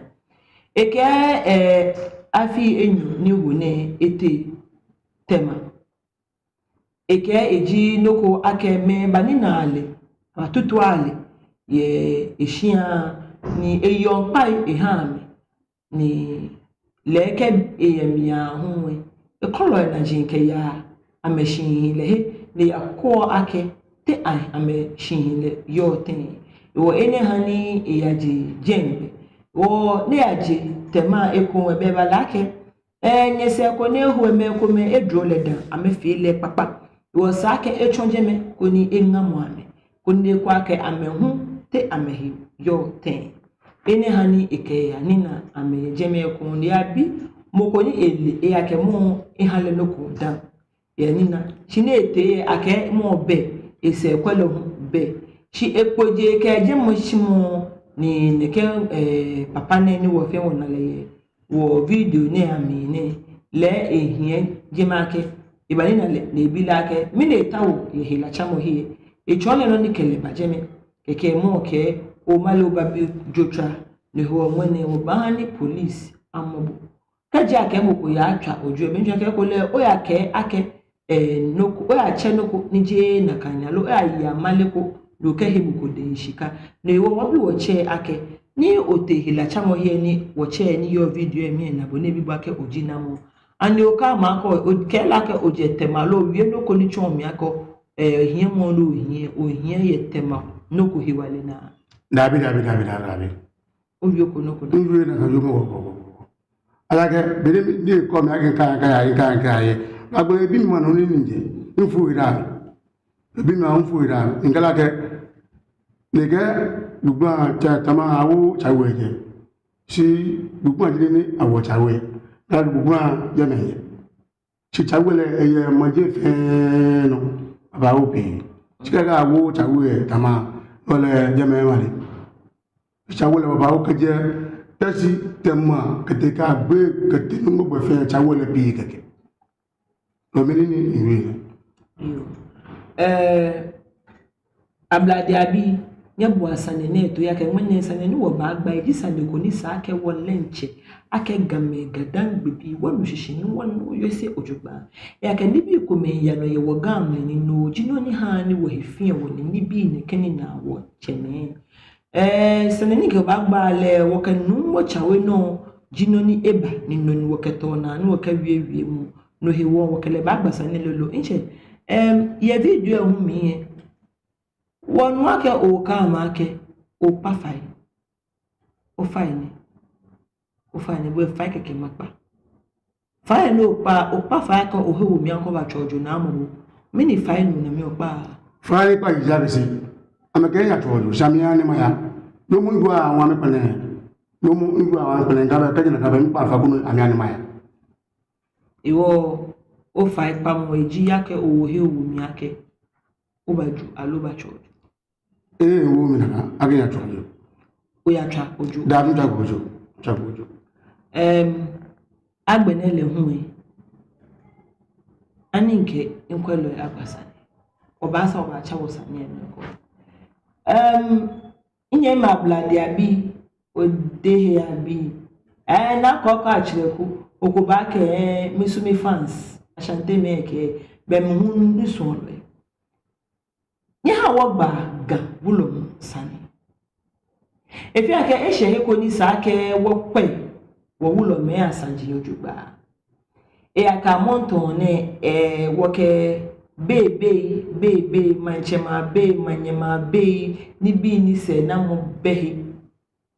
Ekɛɛ, eh, afii enyɔ ni wo nɛɛ etee Tema. Ekɛɛ eji nɔ ko akɛ mɛi banina lɛ, amɛtutua lɛ yɛ eshia ni eyɔɔ ŋkpai eha amɛ. Ni lɛ kɛ eyɛ mli aahu lɛ, ekɔlɔi naji kɛya amɛshihilɛ he, ni eyakwɛ akɛ te a, amɛshihilɛ yɔɔ tɛŋŋ. Ewɔ enɛ ha ni eyaje jɛmɛ. Ewɔ ni eyaje Tema ekoŋŋ lɛ, ebala akɛ, eh, nyɛsɛɛ ko ni eho mɛi komɛi edro lɛ dã, amɛfee lɛ kpakpa. Ewɔ esa akɛ etsɔ jɛmɛ koni eŋamɔ amɛ, koni ekwɛ akɛ amɛ hu te amɛhe yɔɔ tɛŋŋ. Enɛ ha ni ekɛyanina amɛ yɛ jɛmɛ ekoŋŋ ni eyabi mɔ ko ni ele, eyakɛ mɔ eha lɛ nɔ ko dã. Eyanina. Shi ni etee lɛ akɛ mɔ bɛ, esɛɛkwɛlɔ hu bɛ. Shi ekpɔje kɛ jɛmɛ shimɔ ni nɛkɛ, eh, papa nɛɛ ni wɔ fɛɛ wɔna lɛ yɛ wɔ video nɛɛ amli nɛɛ, lɛ ehiɛ jɛmɛ akɛ, ebanina lɛ, ni ebi lɛ akɛ, mɛni etaoɔ yɛ helatsamɔhe. Etsɔɔ lɛ nɔ ni kɛ lɛ ba jɛmɛ. Kɛkɛ mɔ kɛɛ, omale obabi ojotswaa, no hewɔ ŋmɛnɛ wɔbaaha ni police amɔ bo. Kɛji akɛ mɔ ko yatswa ojo, ebɛ ntswa kɛ ko lɛ, oyakɛɛ akɛ, eh, nɔ ko, oyatsɛ nɔ ko ni jeee nakai nɔ, aloo oyaye amale ko, ni okɛhe mɔ ko dɛŋ shika. No hewɔ wɔbi wɔtsɛ akɛ, ni otee helatsamɔhe ni wɔtsɛ ni yɔɔ video lɛ mli lɛ na bo ni ebi bo akɛ oji namɔ. Ani okɛɛ mɔ ko, okɛɛ lɛ akɛ ojɛ Tema loo owie nɔ ko ni tsɔɔ mli akɛ, eh, ohiɛ mɔ loo ohiɛ, ohiɛ yɛ Tema nɔ ko hewalɛ naa. Dabi, dabi, dabi, dabi, dabi. Owie ko nɔ ko dã. Miwie nakai wiemɔ ko, ko, ko, ko. Alakɛ, be ni, ni ekɔ mi akɛ mikaya, mikaya, mikaya, mikaya yɛ. Agbɛnɛ ebi mi mɔ nɔ ni mijɛ, mifo ira. Ebi mi mifo ira. Mikɛɛ lɛ akɛ, nɛkɛ, dugbla, tsɛ, Tema awo Tsawe jɛ. Shi dugbla ji nɔ ni awo Tsawe. Ni dugbla jɛmɛ yɛ. Shi Tsawe lɛ eyɛ maji fɛɛ nɔ, abawo pii. Shi kɛkɛ awo Tsawe Tema, ole jɛmɛ male. Shi Tsawe lɛ babaoo kɛjɛ Teshie, Tema, kɛtee Kagbe, kɛtee Nungbo gbɛ fɛɛ Tsawe lɛ pii kɛkɛ. No mli ni miwie. Yoo. Eh, Ablade abii, nyɛboa sane nɛɛ toi, ejaakɛ ŋmɛnɛ sane ni wɔbaagba lɛ ji sane ko ni esa akɛ wɔ diɛŋtsɛ, akɛ Gamɛi, Ga-Dangme bii, wɔnu shishi ni wɔnu wɔyɔse jogbaŋŋ. Ejaakɛ nibii komɛi yaa nɔ yɛ wɔ Ga mli ni no ji nɔ ni haa ni wɔhe fiɔ wɔ ni nibii nɛɛ kɛ ni na wɔtsɛmɛi. Eh, sane ni mikɛbaagba lɛ, wɔkɛ Nuumo Tsawe nɔ ji nɔ ni eba ni no ni wɔkɛtɔ naa ni wɔkɛwie wiemɔ. No hewɔ wɔkɛ lɛ baagba sane lolo. Ntsɛ, em, yɛ video lɛ hu mli lɛ, wɔnu akɛ okɛɛ amɛ akɛ okpa fai. Ofai ni. Ofai ni, bo fai kɛkɛ makpa. Fai ni okpa, okpa fai akɛ ohe wo mli akɛ obatswa ojo ni amɔ bo. Mɛni fai nɔ ni okpa? Fai ni kpa ji ja bɛ shi. Amɛkɛɛ eya tsɔɔ jio, shi amɛyaaa ni maya. Nɔ mɔ ŋgba wa amɛkpɛlɛ. Nɔ mɔ ŋgba wa amɛkpɛlɛ, ŋkɛɛ bɛ kɛji nakai bɛ mikpa fã ko nɔ amɛyaaa ni maya. Hewɔ ofaikpamɔ eji akɛ owo he owo mli akɛ obaaju aloo obaatswa ojo? Ee, miwo mli nakai akɛ miyatswa ojo. Oyatswa ojo. Daa, mitswaaa ojo. Mitswaaa ojo. Em, agbɛnɛ lɛ hu ee, ani ŋkɛ mikwɛlɔi agba sane? Obaasa obaatsa wɔ sane lɛ nɔ ko. Em, minyɛmi Ablade abii, Odehe abii. Ee, Naa Kɔkɔ Akyerɛku, oko baakɛɛ, ee, misu mi fans, Ashantemɛi kɛɛ, bɛ mi hu misuɔlɔi. Nyɛhaa wɔgbaa Ga wulɔmɔ sane. Efeɔ akɛ eshɛ he ko ni sa akɛ wɔkwɛ wɔ wulɔmɛi asaji jogbaŋŋ. Ejaakɛ amrɔ nɛɛ, ee, wɔkɛ bei, bei, bei, bei, maŋtsɛmɛi abei, manyɛmɛi abei, nibii ni sɛɛnamɔ bɛ he.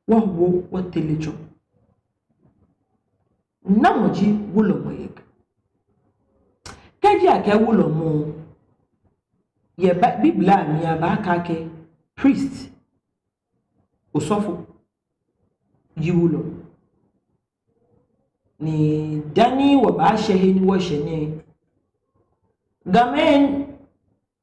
Wɔwo wɔtee lɛ tsɔ. Namɔ ji wulɔmɔ yɛ Ga? Kɛji akɛɛ wulɔmɔ yɛ Ba-, Biblia mli abaakɛɛ akɛ priest, osɔfo, ji wulɔmɔ. Ni dani wɔbaashɛ he ni wɔshɛ nɛɛ, Gamɛi,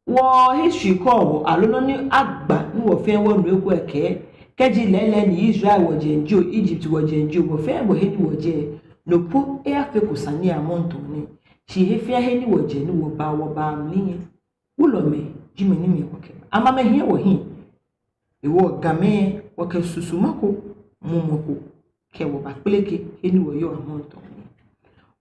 wɔ history kɔɔ wɔ aloo nɔ ni agba ni wɔ fɛɛ wɔnu eko lɛ kɛɛ, kɛji lɛɛlɛŋ ni Israel wɔjɛ jio, Egypt wɔjɛ jio, wɔ fɛɛ wɔhe ni wɔjɛ, no po eyafeko sane yɛ amrɔ nɛɛ. Shi he fɛɛ he ni wɔjɛ ni wɔba, wɔba mli lɛ, wulɔmɛi ji mɛi ni mɛi wɔkɛ. Amɛ amɛhiɛ wɔhiɛ. Hewɔ Gamɛi, wɔkɛ susuma ko, mumɔ ko kɛ wɔ bakpeleke he ni wɔyɔɔ amrɔ nɛɛ.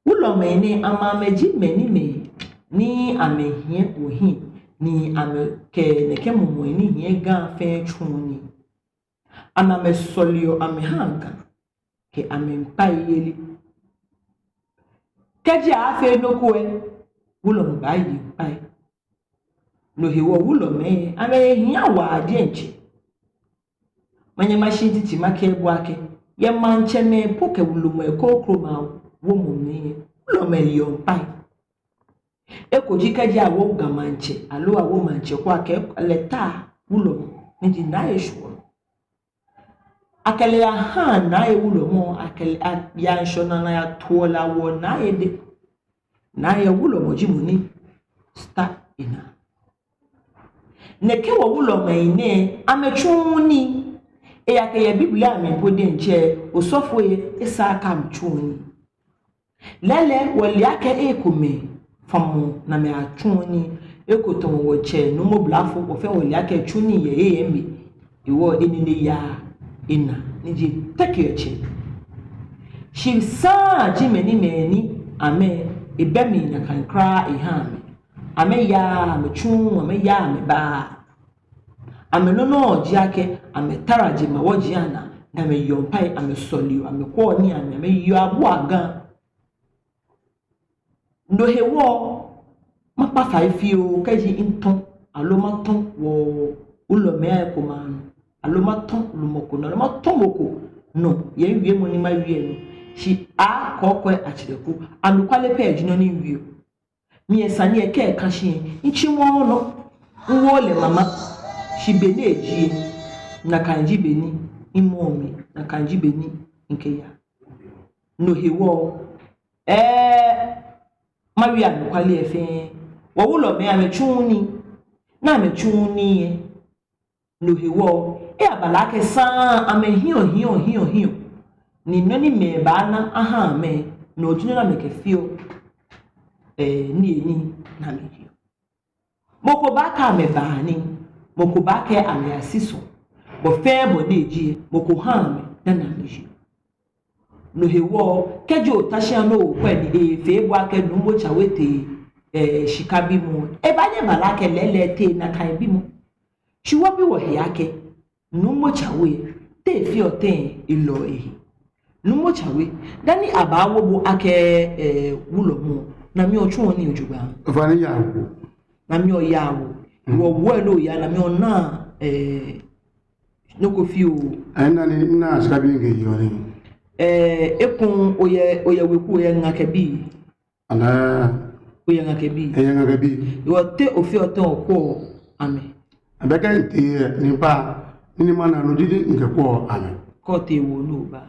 Wulɔmɛi nɛɛ, amɛ amɛji mɛi ni mɛi ni amɛhiɛ wɔhiɛ, ni amɛkɛ nɛkɛ mumɔi ni hiɛ Ga fɛɛ tsuɔ nii. Amɛ amɛsɔleɔ amɛhaa Ga kɛ amɛŋkpai yeli. Kɛji aafee nɔ ko lɛ, wulɔmɔ baaye ŋkpai. No hewɔ wulɔmɛi, amɛhiaa waa diɛŋtsɛ. Manyɛ mashi titi makɛɛ bo akɛ, yɛ maŋtsɛmɛi po kɛ wulɔmɛi krokomɛi awomɔ mli lɛ, wulɔmɛi yeɔ ŋkpai. Eko ji kɛji awo Ga maŋtsɛ, aloo awo maŋtsɛ ko akɛ lɛ ta wulɔmɔ, ni ji Naa Eshwɔ. Akɛ lɛ yahaa Naa Ewulɔmɔ, akɛ lɛ yaa ŋshɔnaa ni ayatuɔ lɛ awoɔ Naa Ede. Naa Ewulɔmɔ ji mɔ ni start enaa. Nɛkɛ wɔ wulɔmɛi nɛɛ, amɛtsuuu nii. Ejaakɛ yɛ Biblia mli po diɛŋtsɛ, osɔfoi lɛ, esaaa akɛ amɛtsuɔ nii. Lɛɛlɛŋ, wɔle akɛ ekomɛi famɔ ni amɛtsuɔ nii. Eko tamɔ wɔtsɛ Nuumo Blafo, wɔ fɛɛ wɔle akɛ etsu nii yɛ eyɛŋ mli. Hewɔ enine yaa enaa, ni ji eteke etsɛ. Shi saŋŋ ji mɛi ni mɛi ni amɛ, ebɛ mli nakai kwraa ehaa amɛ. Amɛyaa, amɛtsuuu, amɛyaa, amɛbaaa. Amɛnɔ nɔŋŋ ji akɛ amɛtara jemawɔji anaa, ni amɛyeɔ ŋkpai, amɛsɔleɔ, amɛkwɛɔ nii, amɛ, amɛyeɔ abua Ga. No hewɔ, makpa fai fioo, kɛji mitɔ, aloo matɔ wɔ wulɔmɛi akomɛi anɔ, aloo matɔ lumɔ ko nɔ, aloo matɔ mɔ ko nɔ yɛ miwiemɔ ni mawie nɔ. Shi Aa Kɔkɔ Akyerɛku, anɔkwale pɛ ji nɔ ni miwieɔ. Mi lɛ sane lɛ kɛ eka shi lɛ, mitsimɔɔɔ nɔ, miwooo lɛ mama, shi be ni eji lɛ, nakai ji be ni mimɔɔ mli, nakai ji be ni mikɛyaa. No hewɔ, ee, mawie anɔkwale lɛ fɛɛ, wɔ wulɔmɛi amɛtsuuu nii, ni amɛtsuuu nii lɛ, no hewɔ, eyabalaa akɛ saŋŋ amɛhiɔ, hiɔ, hiɔ, hiɔ. Ni nɔ ni mɛi baana aha amɛ, no ji nɔ ni amɛkɛfeɔ, ee, nii lɛ ni amɛyeɔ. Mɔ ko baakɛɛ amɛbaa nii, mɔ ko baakɛɛ amɛyasisɔ. Bɔ fɛɛ bɔ ni eji lɛ, mɔ ko haa amɛ dani amɛyeɔ. No hewɔ, kɛji ota shi ni okwɛ ni efee bo akɛ Nuumo Tsawe tee, ee, shika bimɔ, ebaanyɛ ebalaa akɛ lɛɛlɛŋ etee nakai bimɔ. Shi wɔbi wɔhe akɛ, Nuumo Tsawe, te efeɔ tɛŋŋ elɔɔ ehe? Nuumo Tsawe, dani abaawo bo akɛ, ee, wulɔmɔ, namɔ otsuɔ nii jogbaŋŋ? Ofainɛ, miyawo. Namɔ oyawo? Mm. Wɔ wɔ lɛ oya, namɔ ona, ee, nɔ ko fioo? Ee, mina ni, mina shika bi ni mikɛyeɔ nii. Ee, ekoŋŋ oyɛ, oyɛ weku, oyɛ ŋa kɛ bii? Anaa. Oyɛ ŋa kɛ bii? Ee, miyɛ ŋa kɛ bii. Hewɔ te ofeɔ tɛŋŋ okwɛɔ amɛ? Abɛ kɛ ntee ni ba, ni ni mana no jiji nkɛ kwɔ amɛ. Kɔte wo no ba.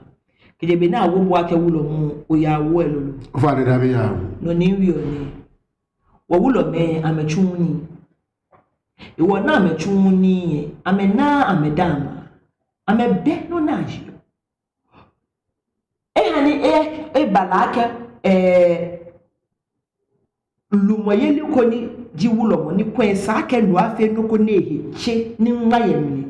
Kɛjɛ be ni awo bo akɛ wulɔmɔ, oyawo lɛ lolo. Ofainɛ dabi yawo. Nɔ ni miwieɔ nɛ. Wɔ wulɔmɛi amɛtsuuu nii. Ewɔ ni amɛtsuuu nii lɛ, amɛnaaa amɛdaaŋ. Amɛbɛ nɔ ni ayeɔ. Ehani e, eba lɛ akɛ, eh, lumɔyeli ko ni ji wulɔmɔ ni kwɛ esa akɛ no afee nɔ ko ni ehe tse ni ŋma yɛ mli.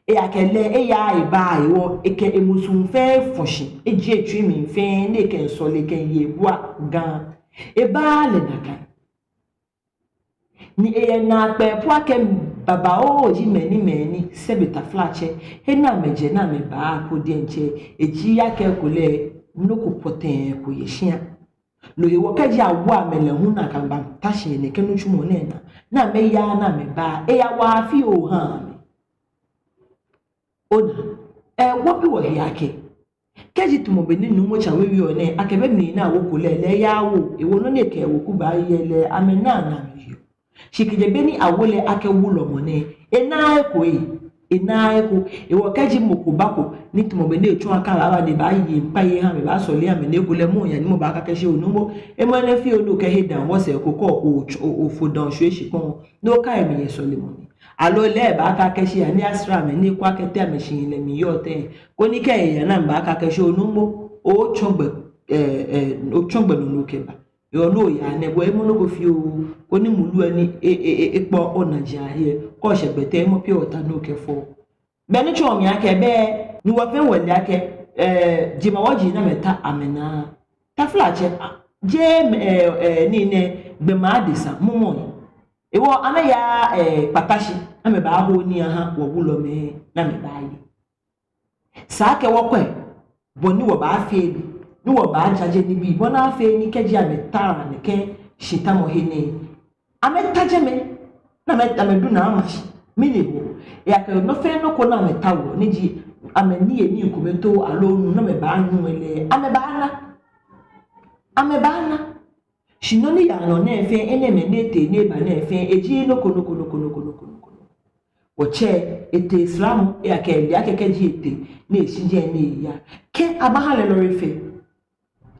Eyakɛ lɛ eya eba ewɔ, ekɛ emusuŋ fɛɛ fɔ shi, ejie etsui mli fɛɛ, ni ekɛ sɔle kɛ ye bua gan. Eba lɛ nakai. Ni eyɛ naakpɛɛ po akɛ babaoo ji mɛni mɛni, sɛbi taflatsɛ, he ni amɛjɛ ni amɛba ko diɛŋtsɛ, eji akɛ ekolɛ nɔ ko pɔtɛɛ ko yɛ shia. No hewɔ kɛji awo amɛ lɛ hu nakai baata shi yɛ nɛkɛ nitsumɔ nɛɛ naa, ni amɛya ni amɛba, eyawa fioo ha amɛ. Ona, eh, wɔbi wɔhe akɛ. Kɛji tamɔ bɔ ni Numo Tsawe wieɔ nɛɛ, akɛ be mli ni awo ko lɛ, lɛ eyawo, ewɔ nɔ ni ekɛ weku baaye lɛ, amɛnaaa ni amɛyeɔ. Shi kɛjɛ be ni awo lɛ akɛ wulɔmɔ nɛɛ, enaaa eko ee, enaaa eko, ewɔ kɛji mɔ ko bako, ni tamɔ bɔ ni etsɔ akɛ lɛ aba ni ebaaye ŋkpai eha amɛ, ebaasɔle eha amɛ ni ekolɛ mɔ yaa ni mɔ baakɛɛ akɛ shi oo Numo, emɔ enɛ fioo ni okɛhe daa wɔsɛɛ ko kɔ, o, o, ofo daa oshwie shikpɔŋ, ni oka emli yɛ sɔlemɔ mli. Aloo lɛ ebaakɛɛ akɛ shi yaa ni asra amɛ ni ekwɛ akɛ te amɛshihilɛ mli yɔɔ tɛŋŋ. Koni kɛ eya ni amɛbaakɛɛ akɛ shi oo Numo, otsɔ gbɛ, eh, eh, otsɔ gbɛ nɔ ni okɛba. Yoo, ni oya nɛɛ, bo emɔ nɔ ko fioo, koni mulu lɛ ni e, e, e, ekpɔ onajiaŋ he, kɛ oshɛ gbɛ tɛ emɔ pure water ni okɛfɔ. Be ni tsɔɔ mi akɛ be ni wɔ fɛɛ wɔle akɛ, eh, jemawɔji ni amɛta amɛnaa. Taflatsɛ, ah, jeee, eh, eh, nii nɛɛ gbɔmɔ adesa, mumɔ ni. Ewɔ amɛya, eh, kpata shi, amɛbaaho nii aha wɔ wulɔmɛi ni amɛbaaye. Esa akɛ wɔkwɛ bɔ ni wɔbaafee nii, ni wɔbaajaje nibii, bɔ ni afee ni kɛji amɛta nɛkɛ shitamɔ he nɛɛ, amɛta jɛmɛ, ni amɛ, amɛdu naa ama shi, mɛni hewɔ? Ejaakɛ nɔ fɛɛ nɔ ko ni amɛtaoɔ, ni ji amɛniyenii komɛi too aloo nu ni amɛbaanu lɛ, amɛbaana. Amɛbaana. Shi nɔ ni yaa nɔ nɛɛ fɛɛ, enɛɛmɛi ni etee ni eba nɛɛ fɛɛ, eji nɔ ko, nɔ ko, nɔ ko. Wɔtsɛ etee sramɔ, ejaakɛ ele akɛ kɛji etee, ni eshi jɛi ni eya, kɛ abaha lɛ lɔle fare.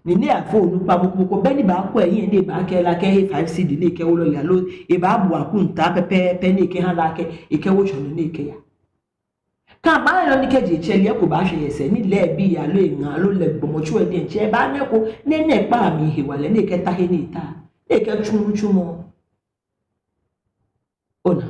Ni ni afo onukpa mɔ ko mɔ ko bɛ ni baakwɛ ehiɛ ni ebaakɛɛ lɛ akɛ ehe five cedi ni ekɛwo lɔle aloo ebaabu akɔntaa pɛpɛɛpɛ ni ekɛha lɛ akɛ ekɛwo tsɔne ni ekɛya. Kɛ abaha lɛ ni kɛji etsɛ lɛ eko baashwɛ yɛ sɛɛ ni lɛ ebi aloo eŋa aloo lɛ gbɔmɔtso lɛ diɛŋtsɛ ebaana eko ni enɛ kpaa mli hewalɛ ni ekɛta he ni eta, ni ekɛtsu nitsumɔ. Ona.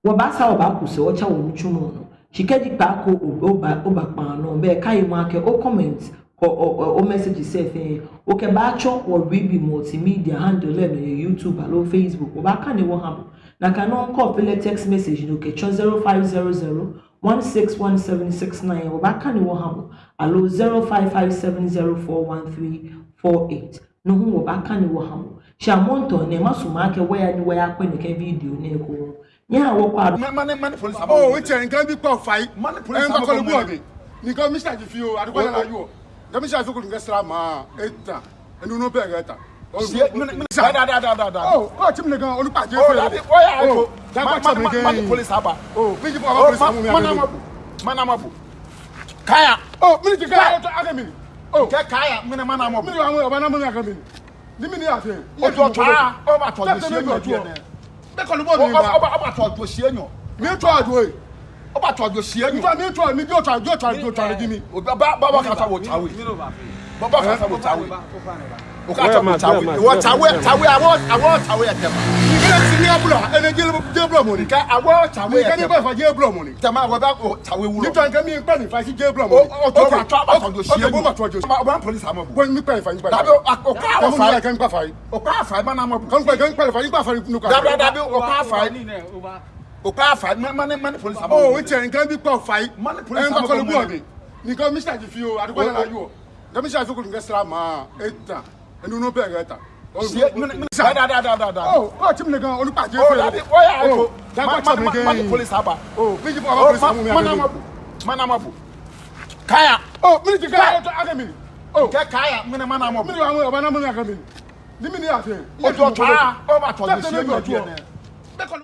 Wɔbaasaa wɔbaaku sɛɛ wɔtsa wɔnitsumɔ nɔ. Shi kɛji kpaako o, oba, oba kpaa nɔ, bɛ kaimɔ akɛ o comment, kɛ o, o, o message sɛɛ fɛɛ, okɛbaatsɔ wɔ Reeby Multimedia handle lɛ nɔ yɛ YouTube aloo Facebook, wɔbaakane wɔha bo. Nakai nɔŋŋ kɛ ofee lɛ text message ni okɛtsɔ zero five zero zero one six one seven six nine, wɔbaakane wɔha bo. Aloo zero five five seven zero four one three four eight. No hu wɔbaakane wɔha bo. Shi amrɔ nɛɛ masumɔ akɛ wɔya ni wɔyakwɛ nɛkɛ video nɛɛ ekoŋŋ. Nyɛhaa wɔkwɛa. Ma, mɛni, mɛni police aba? Oh, etsɛ, nka bi kpɔ fai. Mɛni police aba? Nka kɔlɔ bu abi. Nka mi sa ji fioo, adu kɔlɔ na yuɔ. Nka mi sa fioo ko nka sra ma. Eta. Enu no bɛ eta. Oh, sie, mɛni, mɛni sa? Da, da, da, da, da. Oh, oh, timi ne gan, olu pa je. Oh, dabi, oh ya, oh. Da kpa timi ne gan. Mɛni police aba? Oh, mi ji police aba, mi mana mabu. Mana mabu. Kaya. Oh, mɛni ji kaya? Kaya. Oh, kɛ kaya, mɛni mana mabu. Mɛni mana mabu, kɛ mɛni? Ni mɛni ya fee? O tɔ tɔ. O ba tɔ jo sie nyɔ jɛ nɛ. Bɛ kɔlɔ bɔ mi ba. O ba, o ba tɔ jo sie nyɔ. Mi tɔ jo ye. O ba tɔ jo sie nyɔ. Mi tɔ, mi tɔ, mi tɔ jo, tɔ jo, tɔ jo mi. O ba, ba, ba kasa wɔ Tsawe. Ba, ba kasa wɔ Tsawe. O kasa wɔ Tsawe. Wɔ Tsawe, Tsawe, awɔ, awɔ Tsawe yɛ tɛma. Ni kɛ ni si ni abula, ɛnɛ jɛ, jɛ bula mɔ ni. Kɛ awɔ Tsawe yɛ tɛma. Ni kɛ ni ba fa jɛ bula mɔ ni. Tɛma wɔ ba o Tsawe wulɔ. Ni tɔ kɛ mi kpa ni fa si jɛ bula mɔ ni. O, o tɔ ba tɔ, ba tɔ jo sie nyɔ. O ba tɔ jo. O ba police ama. Wɔ mi kpa ni fa, mi kpa ni fa. Dabi o, o ka o fa. Kɛ mi kpa fa. O ka fa, mana mabu. Kɛ mi kpa, kɛ mi kpa fa, mi kpa fa ni ka. Dabi, dabi, o ka fa. O ka fa, mɛni, mɛni, mɛni police aba? Oh, etsɛ, nka bi kpɔ fai. Mɛni police aba? Nka kɔlɔ bu abi. Nka mi sa ji fioo, adu kɔlɔ na yuɔ. Nka mi sa fioo ko nka sra ma. Eta. Enu no bɛ eta. Oh, sie, mɛni, mɛni sa? Da, da, da, da, da. Oh, oh, timi ne gan, olu pa je. Oh, dabi, oh ya, oh. Da kpa timi ne gan. Mɛni police aba? Oh, mi ji police aba, mi mana mabu. Mana mabu. Kaya. Oh, mɛni ji kaya? Kaya. Oh, kɛ kaya, mɛni mana mabu. Mɛni mana mabu, kɛ mɛni? Ni mɛni ya fee? O tɔ tɔ. O ba tɔ jo sie nyɔ jɛ nɛ. Bɛ kɔlɔ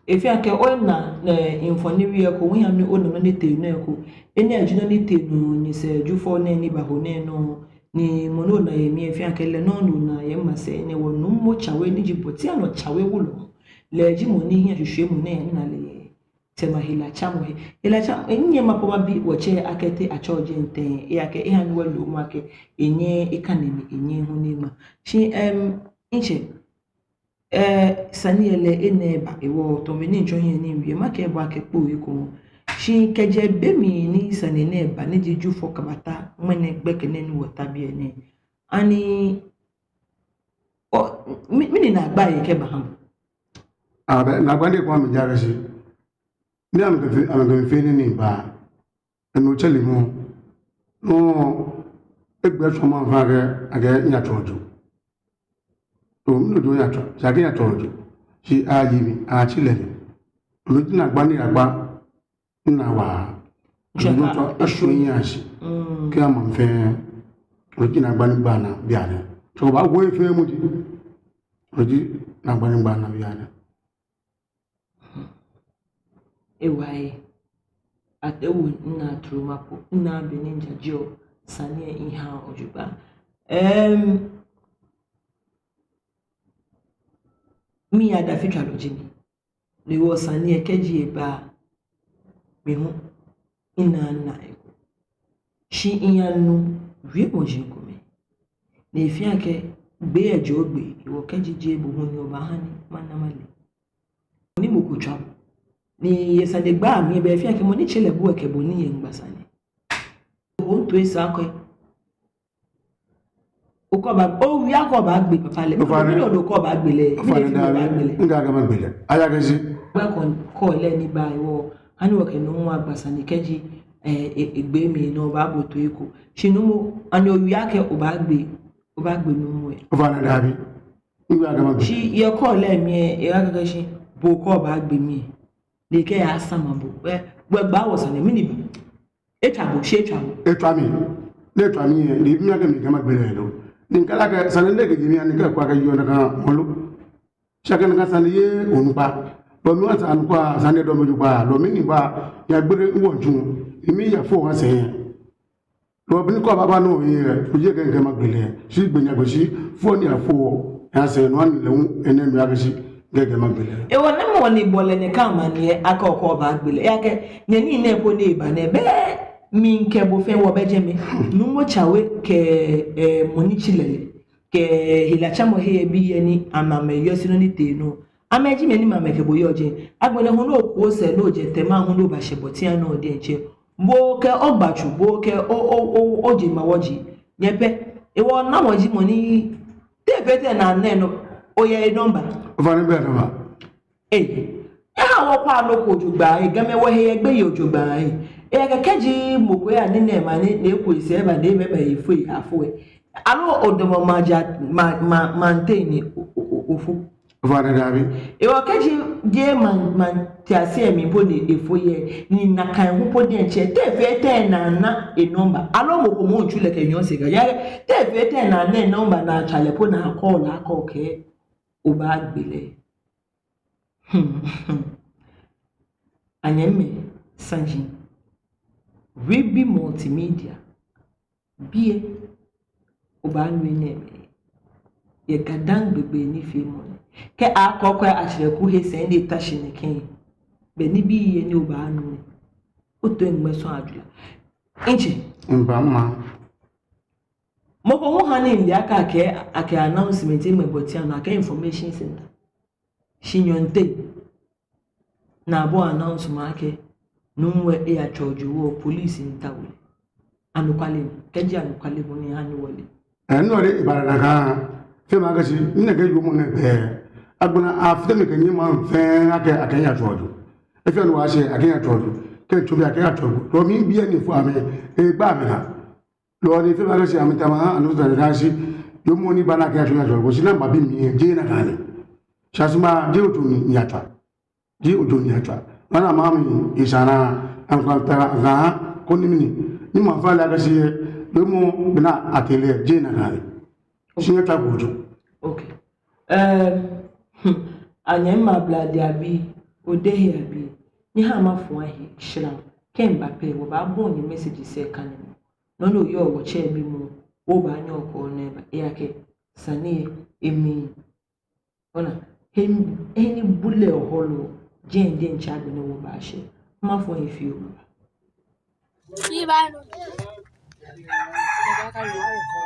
Efeɔ akɛ ona, eh, mfoniri ko, oha mi ona nɔ ni tee nɔ ko. Enɛ ji nɔ ni tee nɔ, nyɛsɛɛ Jufɔ nɛɛ ni baho nɛɛ nɔ. Ni mɔ ni ona yɛ mli, efeɔ akɛ lɛ nɔŋŋ ni ona yɛ masɛi nɛɛ, wɔ Nuumo Tsawe ni ji Botianɔ Tsawe wulɔmɔ. Lɛ ji mɔ ni hiɛ shweshweemɔ nɛɛ ni ana lɛ yɛ Tema helatsamɔ he. Helatsamɔ, eh, nyɛma po mabi wɔtsɛ akɛ te atsɛɔ jɛi tɛŋŋ, ejaakɛ eha ni wɔle moŋ akɛ enyɛ ekane mi, enyɛ hu ni ma. Shi, em, ntsɛ, eh, sane lɛ enɛ ba, ewɔ tɔmɛ ni ntsɔ hiɛ ni miwie, makɛɛ bo akɛ kpoo eko. Shi kɛjɛ be mli ni sane nɛɛ ba, ni ji Jufɔ kabata ŋmɛnɛ gbɛkɛ nɛɛ ni wɔta biɛ nɛɛ, ani, ɔ, mɛni, mɛni naagba ye kɛba ha bo? Abɛ, naagba ni kɔ mi ja bɛ shi. Ni amɛkɛ fee, amɛkɛ fee nii ni ba. Eno tsɛre mɔ. No, egbɛ tsɔ ma fa akɛ, akɛ miyatsɔ ojo. To, minu do miyatsɔ, shi akɛ miyatsɔ ojo. Shi ayi mi, atsi lɛ mi. Eno ji naagba ni agba, ni na wa. Tsɛ ka, etsɔ, etsɔ eyi ashi. Mm. Kɛ ama fɛɛ. Eno ji naagba ni gba naa bianɛ. Tsɔ ba wo fɛɛ mɔ ji. Eno ji naagba ni gba naa bianɛ. Ewa ee. Ateŋ ena troma po, ena be ni mijajeɔ sane lɛ miha ojogbaŋŋ. Em, mi adafitswalɔ ji mi. Ni wɔ sane lɛ kɛji eba, mi hu minaaa eko. Shi miyanu wiemɔi komɛi. Ni efeɔ akɛ gbɛ lɛ ji ogbɛ, ewɔ kɛji jeee bo hu ni oba ha ni mana male. Ni mɔ ko tswa bo. Ni yɛ sanegbaa mli lɛ, be fɛɛ akɛ mɔ ni tsɛ lɛ bo lɛ kɛ bo ni yɛ miigba sane. Bo hu to esa akɛ okɔ ba, owie akɛ obaagbe papa lɛ. Ofainɛ. Mɛni odo kɛ obaagbe lɛ? Ofainɛ, mɛni odo kɛ obaagbe lɛ? Midaa akɛ magbe lɛ. Aya kɛ shi. Ba kɔ, kɔ lɛ ni ba ewɔ. Ani wɔkɛ Nuumo agba sane kɛji, eh, eh, egbe mli ni obaabo toi eko. Shi Nuumo, ani owie akɛ obaagbe, obaagbe Nuumo lɛ? Ofainɛ, dabi. Miwie akɛ magbe. Shi yɛ kɔ lɛ mli lɛ, ewa kɛkɛ shi bo kɛ obaagbe mi. Ni ekɛɛ eyasama bo. Wɛ, wɛ gba wɔ sane, mɛni ba? Etswa bo, shi etswa bo. Etswa mi. Ni etswa mi lɛ, ni mibi akɛ mi kɛ magbe lɛ lo. Ni mikɛɛ lɛ akɛ sane lɛ kɛji mi ani kɛ kwa kɛ yoo nakai mɔ lo. Shi akɛ nakai sane lɛ yɛ onukpa. Bo mi wa sa onukpa, sane lɛ dɔ mi jogbaŋŋ. Lo mɛni ba, yagbele wɔ tsu. Ni miyafo wɔsɛɛ. Lo bi ni kɛ obaaba nɔ yɛ, oye kɛ mikɛ magbe lɛ. Shi gbɛ ni agbe shi, fo ni afo. Eyasɛɛ nɔ ni lɛ hu, enɛ nɔ ya kɛ shi, mikɛ magbe lɛ. Ewɔ nɛɛ mɔ ni bɔ lɛ nɛɛ kɛ amanie, akɛ okɔ obaagbe lɛ. Ejaakɛ, nyɛ nii nɛɛ po ni eba nɛɛ, be mi kɛ bo fɛɛ wɔbɛ jɛmɛ. Nuumo Tsawe kɛ, eh, mɔ ni tsi lɛ lɛ. Kɛ helatsamɔ he bii lɛ ni amɛ amɛyɔse nɔ ni tee nɔ. Amɛji mɛi ni amɛkɛ bo yɔɔ jɛi. Agbɛnɛ hu ni oku osɛɛ ni ojɛ Tema hu ni obashɛ Botianɔ diɛŋtsɛ. Bo kɛ ogbatsu, bo kɛ o, o, o, ojemawɔji. Nyɛ pɛ. Ewɔ namɔ ji mɔ ni te fɛɛ te ni ana enɔ, oyɛ enumber? Ofainɛ mibɛ number. Ee. Eha wɔkwɛa nɔ ko jogbaŋŋ, ee, Gamɛi wɔhe yɛ gbeyei jogbaŋŋ, ee. Ejaakɛ kɛji mɔ ko ya ni nɛɛ ma ni, ni eku esɛɛ eba ni ebɛ bɛ efo afo ee. Aloo odamɔ maŋ ja, maŋ, maŋ, maŋ teŋ ni o, o, o, ofo. Ofainɛ dabi. Ewɔ kɛji jeee maŋ, maŋ te aseɛ mli po ni efo yɛ, ni nakai hu po diɛŋtsɛ, te fɛɛ te ni ana enumber. Aloo mɔ ko mɔ tsu lɛ kɛ nyɔɔŋ sɛɛ kɛya. Te fɛɛ te ni ana enumber ni atswa lɛ po ni akɔ lɛ akɛ okɛɛ obaagbe lɛ. Hmm. Anyɛmimɛi, saji. Ribi Multimedia. Biɛ. Obaanu enɛɛmɛi. Yɛ GaDangme gbɛ nifeemɔ nɛɛ. Kɛ akɔ kwɛ atsɛrɛ ku he sɛɛ ni eta shi nɛkɛ. Be ni biɛ ni obaanu nɛɛ. Oto eŋmɛ sɔŋ ajula. Ntsɛ. Mba ma. Mɔ ko hu ha ni mile akɛ, akɛ, akɛ announcement eŋmɛ Botianɔ, akɛ information center. Shi nyɔɔŋteŋ ni abɔ announce ma akɛ, Nuumo lɛ eyatswa ojo, wɔ police miitao lɛ. Anɔkwale, kɛji anɔkwale bɔ ni hani wɔle. Ɛɛ, nɔ ni eba nakai, fee ma akɛ shi, ni nɛkɛ yoomo nɛɛ bɛ. Agbɛnɛ afite mi kɛ nyɛ maŋ fɛɛ akɛ, akɛ eyatswa ojo. Efee ni wɔsɛɛ, akɛ eyatswa ojo. Kɛ tsu bi akɛ eyatswa ojo. Lɔ mi biɛ ni fo amɛ, egba amɛ naa. Lɔ ni fee ma akɛ shi amɛtao amɛha, anɔ ta ni akɛ shi, yoomo ni ba ni akɛ eyatswa ojo. Shi ni mabi mli, jeee nakai ni. Shi asumɔ, jeee ojo ni eyatswa. Jeee ojo ni eyatswa. Mana mami isana ankwanta gaha koni mini. Ni mafale akɛ shi yoomo bɛ ni atee lɛ jeee nakai ni. Shi eyatswa ojo. Okay. Em, hmm, anyɛmimɛi ablade abii, Odehei abii, nyɛhaa mafo ahe shra. Kɛ mba pɛ, wɔbaabɔ nyɛ message sɛɛ kane mɔ. Nɔ ni oyɔɔ wɔtsɛ bi mɔ, obaanyɛ okɔ nɛ ba, eya kɛ sane emli. Ona, he ni, he ni bulɛ ohɔlɔ, jɛi diɛŋtsɛ agbɛnɛ wɔbaashɛ. Mafo ahe fioo maba.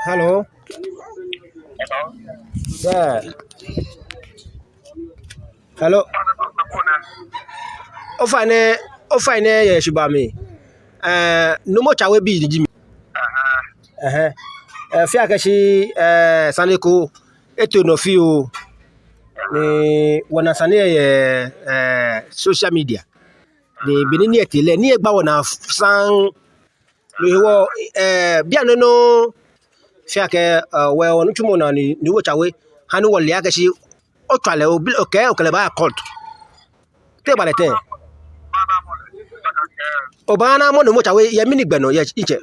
Hello. Yeah. Hello. Ofainɛ, ofainɛ yɛ shibaa mli. Eh, Numo Tsawe bi ni ji mi. Ɛhɛɛ. Eh, fɛɛ akɛ shi, eh, sane ko eto nɔ fioo. Ni wɔna sane yɛ, eh, social media. Ni be ni nii lɛ tee lɛ, nii lɛ gba wɔnaa saŋŋ. No hewɔ, eh, bianɛ nɔŋŋ, fɛɛ akɛ, eh, wɔ, wɔnitsumɔ naa ni, ni wɔtsa we, hani wɔle akɛ shi, otswa lɛ, obi, okɛɛ, okɛ lɛ baa court. Te gbalɛ tɛŋŋ? Obaana mɔ ni mɔ tsa we, yɛ mɛni gbɛ nɔ, yɛ ntsɛ.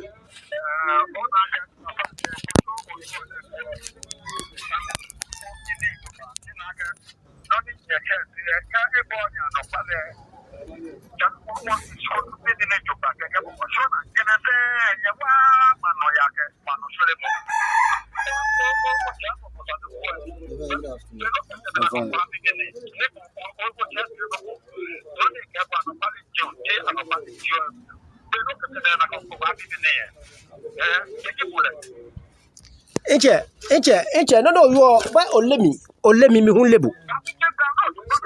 Ntsɛ, ntsɛ, ntsɛ, nɔ ni oyɔɔ, bɛ ole mi, ole mi, mi hu mile bo.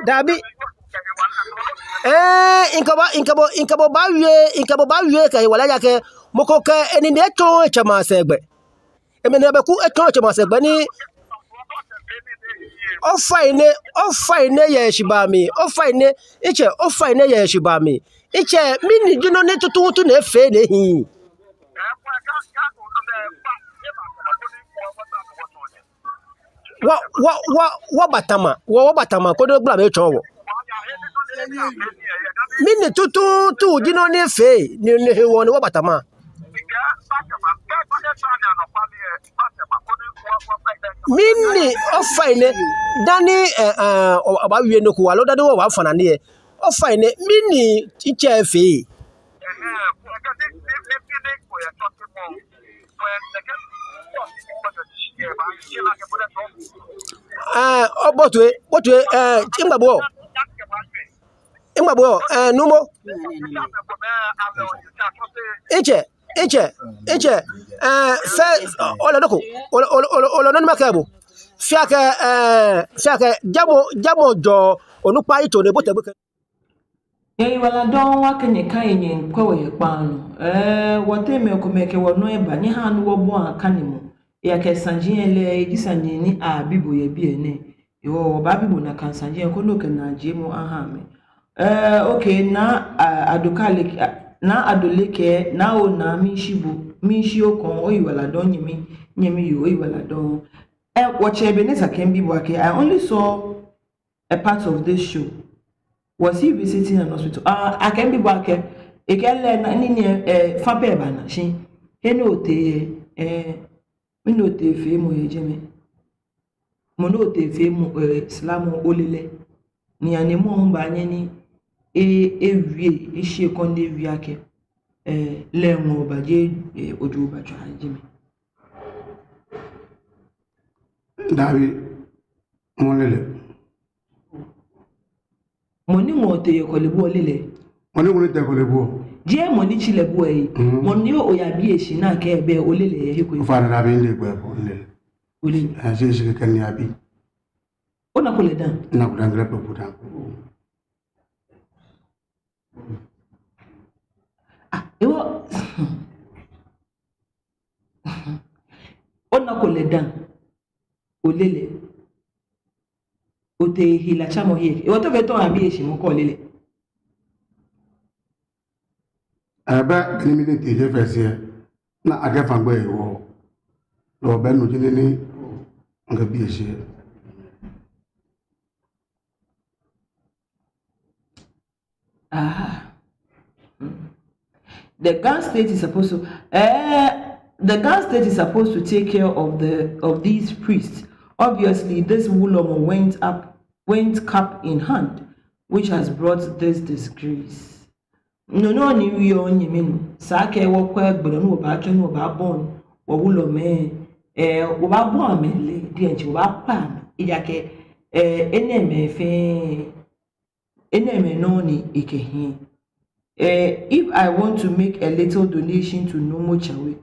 Dabi. Ɛɛ, mikɛ bo, mikɛ bo, mikɛ bo baawie, mikɛ bo baawie kɛ hewalɛ ejaakɛ mɔ ko kɛ enine etsɔ etsɛmɛi asɛɛ gbɛ. Emɛnɛ bɛ ku etsɔ etsɛmɛi asɛɛ gbɛ ni. Ofainɛ, ofainɛ yɛ shibaa mli, ofainɛ, ntsɛ, ofainɛ yɛ shibaa mli. Ntsɛ, mɛni ji nɔ ni tuuntu ni efee ni ehi? Wɔ, wɔ, wɔ, wɔbata ma, wɔ, wɔbata ma, koni ogbla mli etsɔɔ wɔ. Mɛni tuuntu ji nɔ ni efee, ni, ni hewɔ ni wɔbata ma? Mɛni ofainɛ, dani, eh, eh, o, obaawie nɔ ko, aloo dani wɔbaafã nɔ nii lɛ. Ofainɛ, mɛni ntsɛ fee? Ɛɛ, obote, bote, ɛɛ, migba bo. Migba bo, ɛɛ, Numo. Ntsɛ, ntsɛ, ntsɛ, ɛɛ, fɛɛ, ole nɔ ko, ole, ole, ole, ole nɔ ni makɛɛ bo. Fɛɛ akɛ, ɛɛ, fɛɛ akɛ, jamɔ, jamɔ jɔɔ, onukpa yitso ni ebote gbɛkɛ. Nyɛyiwaladɔŋŋ waa akɛ nyɛkã he nyɛkwɛ wɔ yɛ kpaa nɔ. Ɛɛ, wɔteŋ mɛi komɛi kɛ wɔnɔ eba, nyɛhaa ni wɔbɔa kanemɔ. Ejaakɛ saji lɛ, eji saji ni abiɔ bo yɛ biɛ nɛɛ. Hewɔ wɔbaabi bo nakai saji lɛ koni okɛ naajiemɔ aha amɛ. Ɛɛ, okay, Naa, a, Adokaleke, a, Naa Adoleke, Naa Onaa, miishi bo, miishi okɔŋ, oyiwaladɔŋŋ nyɛmi, nyɛmi yoo, oyiwaladɔŋŋ. Ɛɛ, wɔtsɛ Ebenezer kɛ mibi bo akɛ, I only saw a part of this show. Was he visiting an hospital? Ah, akɛ mibi bo akɛ, ekɛɛ lɛ ni, ni, ni, eh, fã pɛ eba naa, shi he ni otee, eh, mɛni otee feemɔ yɛ jɛmɛ? Mɔ ni otee feemɔ, eh, slamɔ, ole lɛ? Ni ani mɔ hu baanyɛ ni, e, ewie, eshi ekɔŋ ni ewie akɛ, eh, lɛ ŋɔɔ ba je, eh, ojo ba tswa jɛmɛ. Dabi, mɔ ni le lɛ. Mɔ ni ŋɔɔ tee yɛ Korle Bu, ole lɛ? Mɔ ni ŋɔɔ tee Korle Bu. Jeee mɔ ni tsi lɛ bu lɛ. Mhm. Mɔ ni oyabi eshi naa kɛ ebɛ, ole lɛ yɛ he ko? Ofainɛ dabi, mile gbɛ ko, mile lɛ. Ole lɛ. Aje shi kɛ ni abi. Onako lɛ dã? Minako lɛ dã, kɛlɛ kpɛ bu dã. Ah, ewɔ. Onako lɛ dã. Ole lɛ. Otee hilatsamɔ hiɛ. Ewɔ, te ofee tɛŋŋ oyabi eshi mɔ ko, ole lɛ? Ebɛ ni mile tee je fɛɛ shi lɛ. Ni akɛ fã gbɛ ewɔ. Lɔ bɛ no ji nɔ ni mikɛbi eshi lɛ. Ah. The Ga State is supposed to, eh, the Ga State is supposed to take care of the, of these priests. Obviously, this Wulɔmɔ went up, went cap in hand. which has brought this disgrace. No nɔŋŋ ni wieɔ, onyɛmi nuu. Esa akɛ wɔkwɛ gbɛ nɔ ni wɔbaatsɔ ni wɔbaabɔi wɔwulɔmɛi, eh, wɔbaabɔi amɛ lɛ diɛŋtsɛ, wɔbaakwɛ amɛ. Ejaakɛ, eh, enɛɛmɛi fɛɛ, enɛɛmɛi nɔŋŋ ni ekɛhiɛ. Eh, if I want to make a little donation to Numo Tsawe,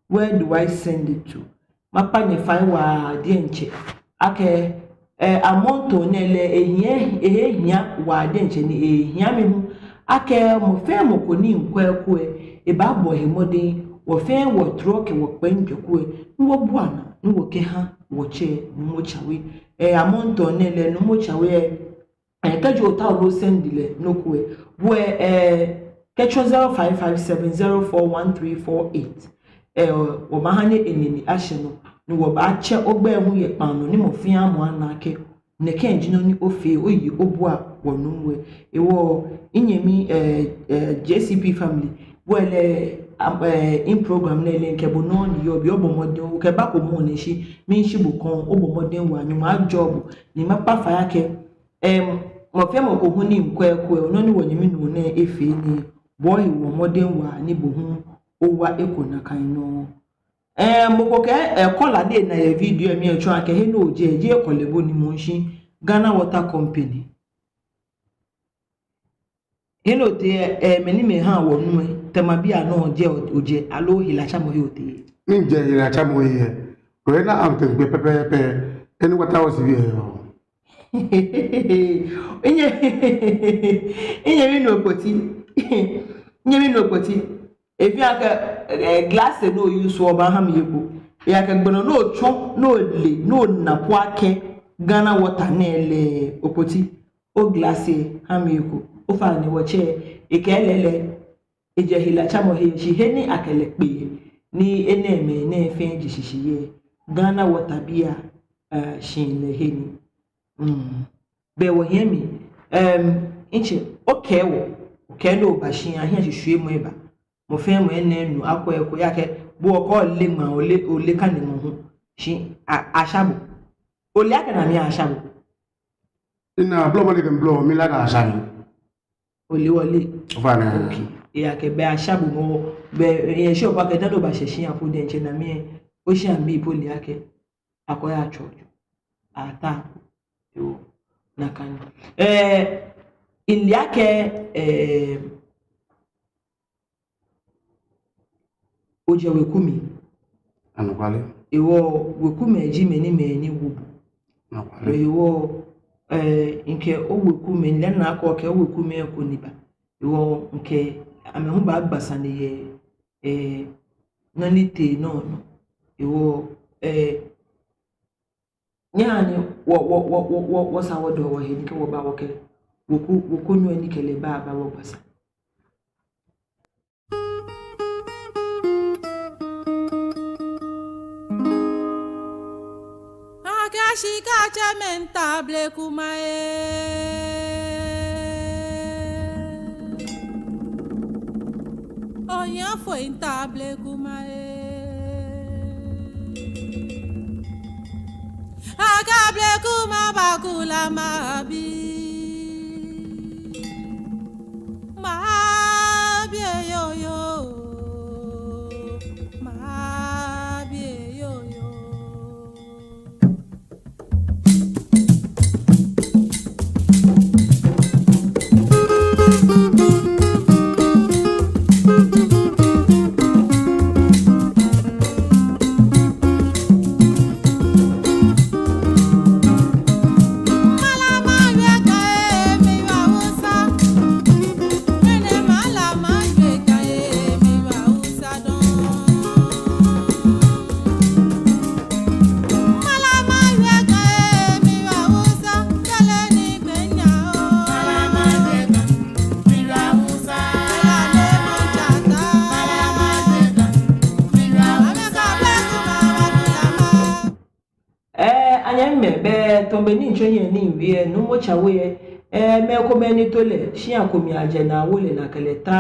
where do I send it to? Makpa nyɛ fai waa diɛŋtsɛ akɛ, eh, amrɔ nɛɛ lɛ ehiɛ, ehe hiaa waa diɛŋtsɛ ni ehiaa mi hu akɛ mɔ fɛɛ mɔ ko ni miikwɛ eko lɛ, ebaabɔ ehe mɔdɛŋ, wɔ fɛɛ wɔtɔrɔ kɛ wɔkpɛŋ jɔ eko lɛ, ni wɔbua naa, ni wɔkɛha wɔtsɛ Numo Tsawe. Eh, amrɔ nɛɛ lɛ Numo Tsawe lɛ, eh, kɛji otaoɔ ni osend lɛ nɔ ko lɛ, bo lɛ, eh, kɛtsɔ zero five five seven zero four one three four eight. Eh, wɔbaaha ni enine ashɛ nɔ, ni wɔbaatsɛ ogbɛi hu yɛ kpaa nɔ, ni mɔ fɛɛ mɔ ana akɛ nɛkɛ ji nɔ ni ofee, oye obua wɔnuu lɛ. Hewɔ, minyɛmi, eh, eh, J C P family, bo lɛ, am, eh, mi program nɛɛ lɛ mikɛ bo nɔŋŋ ni yɔɔ biɛ, obɔ mɔdɛŋ, okɛbako mɔ nɛ shi, miishi bo kɔŋ, obɔ mɔdɛŋ waa, Nyɔŋmɔ ajɔɔ bo, ni makpa fai akɛ, em, mɔ fɛɛ mɔ ko hu ni miikwɛ eko lɛ, nɔ ni wɔnyɛmi nuu nɛɛ efee nɛɛ, bɔ hewɔ mɔdɛŋ waa ni bo hu owa eko nakai nɔŋŋ. Eh, mɔ ko kɛɛ, eh, caller ni ena yɛ video lɛ mli lɛ etsɔɔ akɛ he ni ojɛ, jeee caller bo ni mɔ shi Ghana Water Company. He ni otee, eh, mɛi ni amɛhaa wɔnu lɛ, Tema biɛ nɔ ojɛ, ojɛ, aloo helatsamɔhe otee? Mijɛ helatsamɔhe. Kɛ ona amɛ tɛŋkpɛ pɛpɛɛpɛ, eni Water House biɛ yɔɔ. Minyɛ, minyɛmi nuu Okpoti. Minyɛmi nuu Okpoti. Efee akɛ, eh, glass ni o-use lɛ obaaha mi yɛ eko. Ejaakɛ gbɛ nɔ ni otsɔ, ni ole, ni ona po akɛ Ghana Water nɛɛ lɛ, Okpoti, o-glass lɛ ha mi yɛ eko. Ofainɛ wɔtsɛ, ekɛɛ lɛɛlɛŋ, ejɛ helatsamɔhe, shi he ni akɛ lɛ kpe yɛ, ni enɛɛmɛi nɛɛ fɛɛ je shishi yɛ, Ghana Water biɛ, eh, shihilɛhe ni. Mm. Bɛ wɔhiɛ mli, em, ntsɛ, okɛɛ wɔ, okɛɛ ni oba shia, hiɛ shishwiemɔ eba. Mɔ fɛɛ mɔ ena enu akɔ eko, ejaakɛ bo okɔ ole ŋmaa, ole, ole kanemɔ hu. Shi a, asha bo. Ole akɛ namɔ asha bo? Ina blɔ mɔ ni kɛ blɔ, mile akɛ asha mi. Ole, ole. Ofainɛ. Okay. Ejaakɛ bɛ asha bo mɔ, bɛ, eh, shi oba kɛ dani oba shɛ shia po diɛŋtsɛ namɔ, oshia bii po le akɛ akɔya church. Ata. Yoo. Nakai. Eh, mile akɛ, eh, ojɛ wekumɛi. Anɔkwale. Hewɔ wekumɛi ji mɛi ni mɛi ni wo bo. Anɔkwale. Hewɔ, eh, mikɛ owekumɛi lɛ, nakai okɛ owekumɛi ko ni ba. Hewɔ mikɛ amɛ hu baagba sane yɛ, eh, nɔ ni tee nɔ nɔ. Hewɔ, eh, nyɛhaa ni wɔ, wɔ, wɔ, wɔ, wɔ, wɔsaa wɔdɔ wɔhe ni kɛ wɔba wɔkɛ weku, wekunyo ni kɛ lɛ baaba wɔgba sane. Akɛ shika tsɛmɛi miitao blekuma ee. Ohiafoi miitao blekuma ee. Akɛ blekuma bakula mabi. Mabi ee yoyo. Mabi ee yoyo. Ɛɛ, anyɛmimɛi, bɛ tamɔ bɔ ni mitsɔ hiɛ ni miwie lɛ, Numo Tsawe lɛ, ɛɛ, mɛi komɛi ni to lɛ shia ko mli, ajɛ naa awo lɛ ni akɛ lɛ ta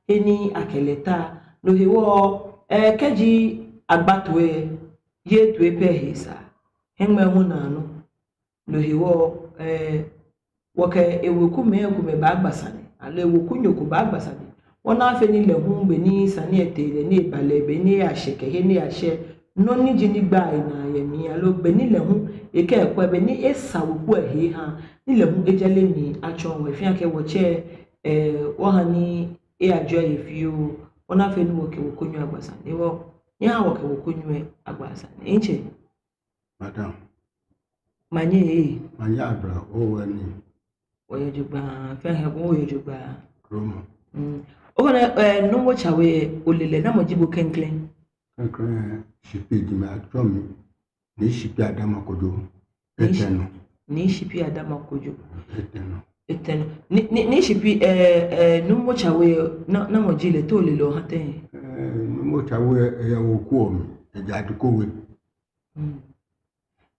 he ni akɛ lɛ ta. No hewɔ, ɛɛ, kɛji agba toi lɛ, yei toi pɛ he sa. Hiɛŋmɛi hu naa nɔ. No hewɔ, ɛɛ, wɔkɛ ewekumɛi komɛi baagba sane, aloo ewekunyo ko baagba sane. Wɔna afee ni lɛ hu be ni sane lɛ tee lɛ ni eba lɛ, be ni eyashɛ kɛ he ni eyashɛ, nɔ ni ji nigbaa lɛ naa yɛ mli, aloo be ni lɛ hu ekɛ ekwɛ, be ni esa weku lɛ he eha, ni lɛ hu ejale mli atsɔɔ wɔ, efee akɛ wɔtsɛ, eh, wɔha ni eyajɔɔ ehe fioo. Wɔna afee ni wɔkɛ wekunyo agba sane. Ni wɔ, nyɛhaa wɔkɛ wekunyo lɛ agba sane. Ntsɛ. Madam. Manye ee. Manye abla, owɛ ni. Wɔyɛ jogbaŋŋ, fɛɛ he hu wɔyɛ jogbaŋŋ. Kromo. Mm. Okɛɛ, eh, Nuumo Tsawe, ole lɛ, namɔ ji bo klɛŋklɛŋ? Klɛŋklɛŋ, Shipi ji mɔ ni atsɛɔ mi Nii Shipi Adama Kojo. Nii Shi-, Etɛ nɔ. Nii Shipi Adama Kojo. Etɛ nɔ. Etɛ nɔ. Nii, Nii, Nii Shipi, eh, eh, Nuumo Tsawe, na, namɔ ji lɛ, te ole lɛ oha tɛŋŋ? Eh, Nuumo Tsawe, eh, eyɛ weku lɛ mli, ejɛ Adikowe. Mm.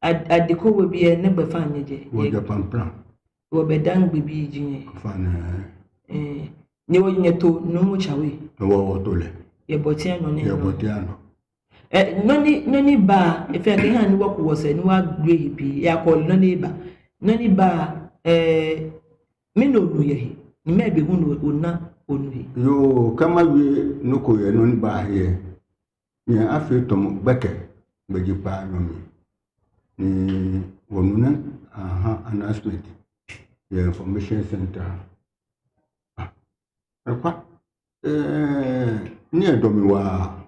Ad-, Adikowe biɛ nɛgbɛ faŋŋ nyɛjɛ? Wɔjɛ Pampram. Wɔbɛ Dangbe bii ji nyɛ. Ofainɛ. Eh, ni wɔ nyɛto Nuumo Tsawe. Ni wɔ wɔto lɛ. Yɛ bɔti anɔ ni. Yɛ bɔti anɔ. Eh, nɔ ni, nɔ ni ba, efee akɛ eha ni wɔku wɔsɛɛ ni wɔgbe he pii, eya kɔ nɔ ni ba. Nɔ ni ba, eh, mɛni onu yɛ he, ni mɛɛ be hu ni ona onu he. Yoo, kɛ mawie nɔ ko yɛ nɔ ni ba he. Nyɛ afee tamɔ gbɛkɛ, gbɛjekpaanyɔ mli. Ni wɔnu ni aha announcement yɛ information center. Ah, ekwa, eh, ni edɔ mi waa.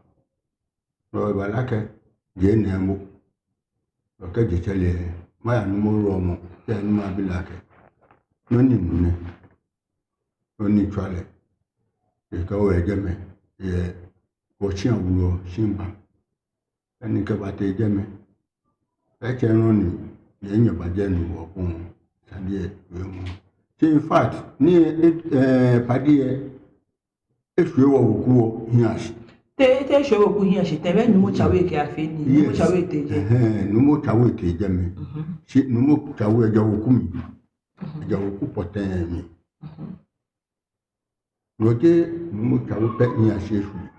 Lɔ ebala akɛ, je nɛɛ mɔ. Lɔ kɛ je tsɛ lɛ, maya Nuumo Lɔmɔ, kɛ Nuumo abi lɛ akɛ. Nɔ ni nu nɛ. Nɔ ni tswa lɛ. Ekɛ wɔ yɛ jɛmɛ, yɛ wɔtsi awulɔ, tsi ba. Eni kɛba tee jɛmɛ. Etsɛ nɔ ni, yɛ nyɛba jɛ ni wɔkpɔŋ, sadiɛ, wɛ mɔ. Shi in fact, ni, eh, eh, padiɛ, eshwie wɔ weku lɛ hiɛ shi. Te, te eshwie weku hiɛ shi, te be Nuumo Tsawe kɛ afee nii, Nuumo Tsawe tee jɛ. Yes. Ɛhɛɛ, Nuumo Tsawe tee jɛmɛ. Mhm. Shi Nuumo Tsawe ejɛ weku mli. Mhm. Ejɛ weku pɔtɛɛ mli. Mhm. Lɔ jeee Nuumo Tsawe pɛ hiɛ shi eshwie.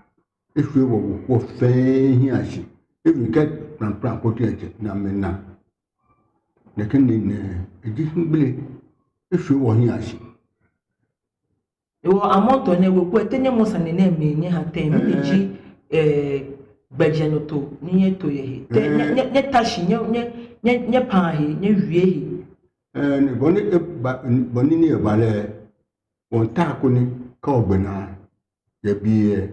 Eshwie wɔ weku lɛ fɛɛ hiɛ shi. Even kɛ Pampram kɔtɔŋ etsɛ ni amɛna. Nɛkɛ nii nɛɛ, eji hiɛgbele. Eshwie wɔ hiɛ shi. Ewɔ amrɔ nɛɛ weku lɛ, te nyɛmɔ sane nɛɛ mli nyɛha tɛŋŋ, mɛni ji, eh, gbɛjianɔtoo ni nyɛto yɛ he. Te nyɛ, nyɛ, nyɛta shi, nyɛ, nyɛ, nyɛ, nyɛpaa he, nyɛwie he. Eh, ni bɔ ni eba, bɔ ni nii eba lɛ, wɔmiitao koni kɛ wɔgbe naa yɛ biɛ,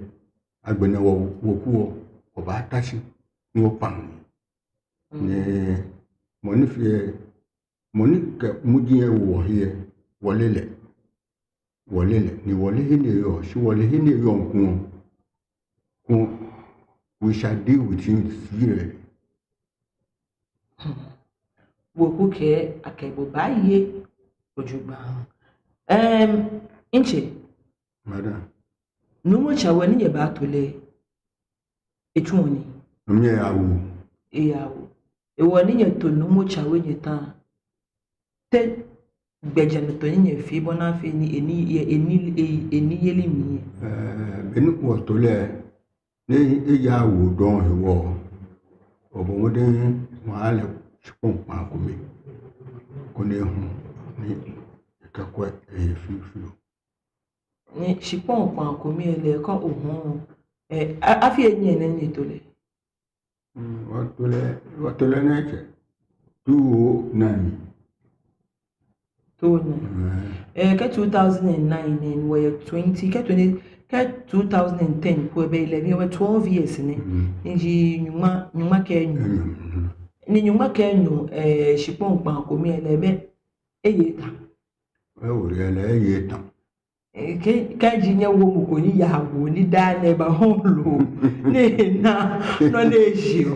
agbɛnɛ wɔ weku lɛ, wɔbaata shi ni wɔkpaŋ. Mm. Ni mɔ ni fee, mɔ ni kɛ muji lɛ wo wɔhe lɛ, wɔle lɛ. Wɔle lɛ, ni wɔle he ni eyɔɔ, shi wɔle he ni eyɔɔ ŋkɔ. Ŋkɔ, we shall deal with him severely. Hmm. Weku kɛɛ akɛ bo baaye ojogbaŋŋ. Em, ntsɛ. Madam. Nuumo Tsawe ni nyɛbaato lɛ, etsuɔ nii? Mɛɛ eyawu? Eyawu. Ewɔ ni nyɛto Nuumo Tsawe nyɛta. Te gbɛjianɔtoo ni nyɛfee bɔ ni afee ni eni, eni, eni, eniyeli mli yɛ? Eh, beni wɔto lɛ, ni eyawu dɔŋŋ hewɔ, wɔbɔ mɔdɛŋ wɔha lɛ shikpɔŋ kpãa kome, koni ehu ni ekɛkwɛ ehe fiofio. Ni shikpɔŋ kpãa kome lɛ kɛ ohɔɔ, eh, a-, afii enyiɛ nɛ ni nyɛto lɛ? Mm, wɔto lɛ, wɔto lɛ nɛɛ tsɛ. Two oh nine. Two oh nine. Mm. Eh, kɛ two thousand and nine nɛɛ, wɔyɛ twenty, kɛ twenty, kɛ two thousand and ten po lɛ, bɛ eleven, wɔyɛ twelve years nɛ. Mm. Ni ji nyɔŋma, nyɔŋma kɛ enyɔ. Enyɔ, mm. Ni nyɔŋma kɛ enyɔ, eh, shikpɔŋ kpãa kome lɛ, bɛ eye etã? Ewo lɛ, eye etã. Eh, kɛ, kɛji nyɛwo mɔ ko ni yawu ni daa nɛɛ ebahɔɔ loo, ni ena nɔ ni eshiɔ,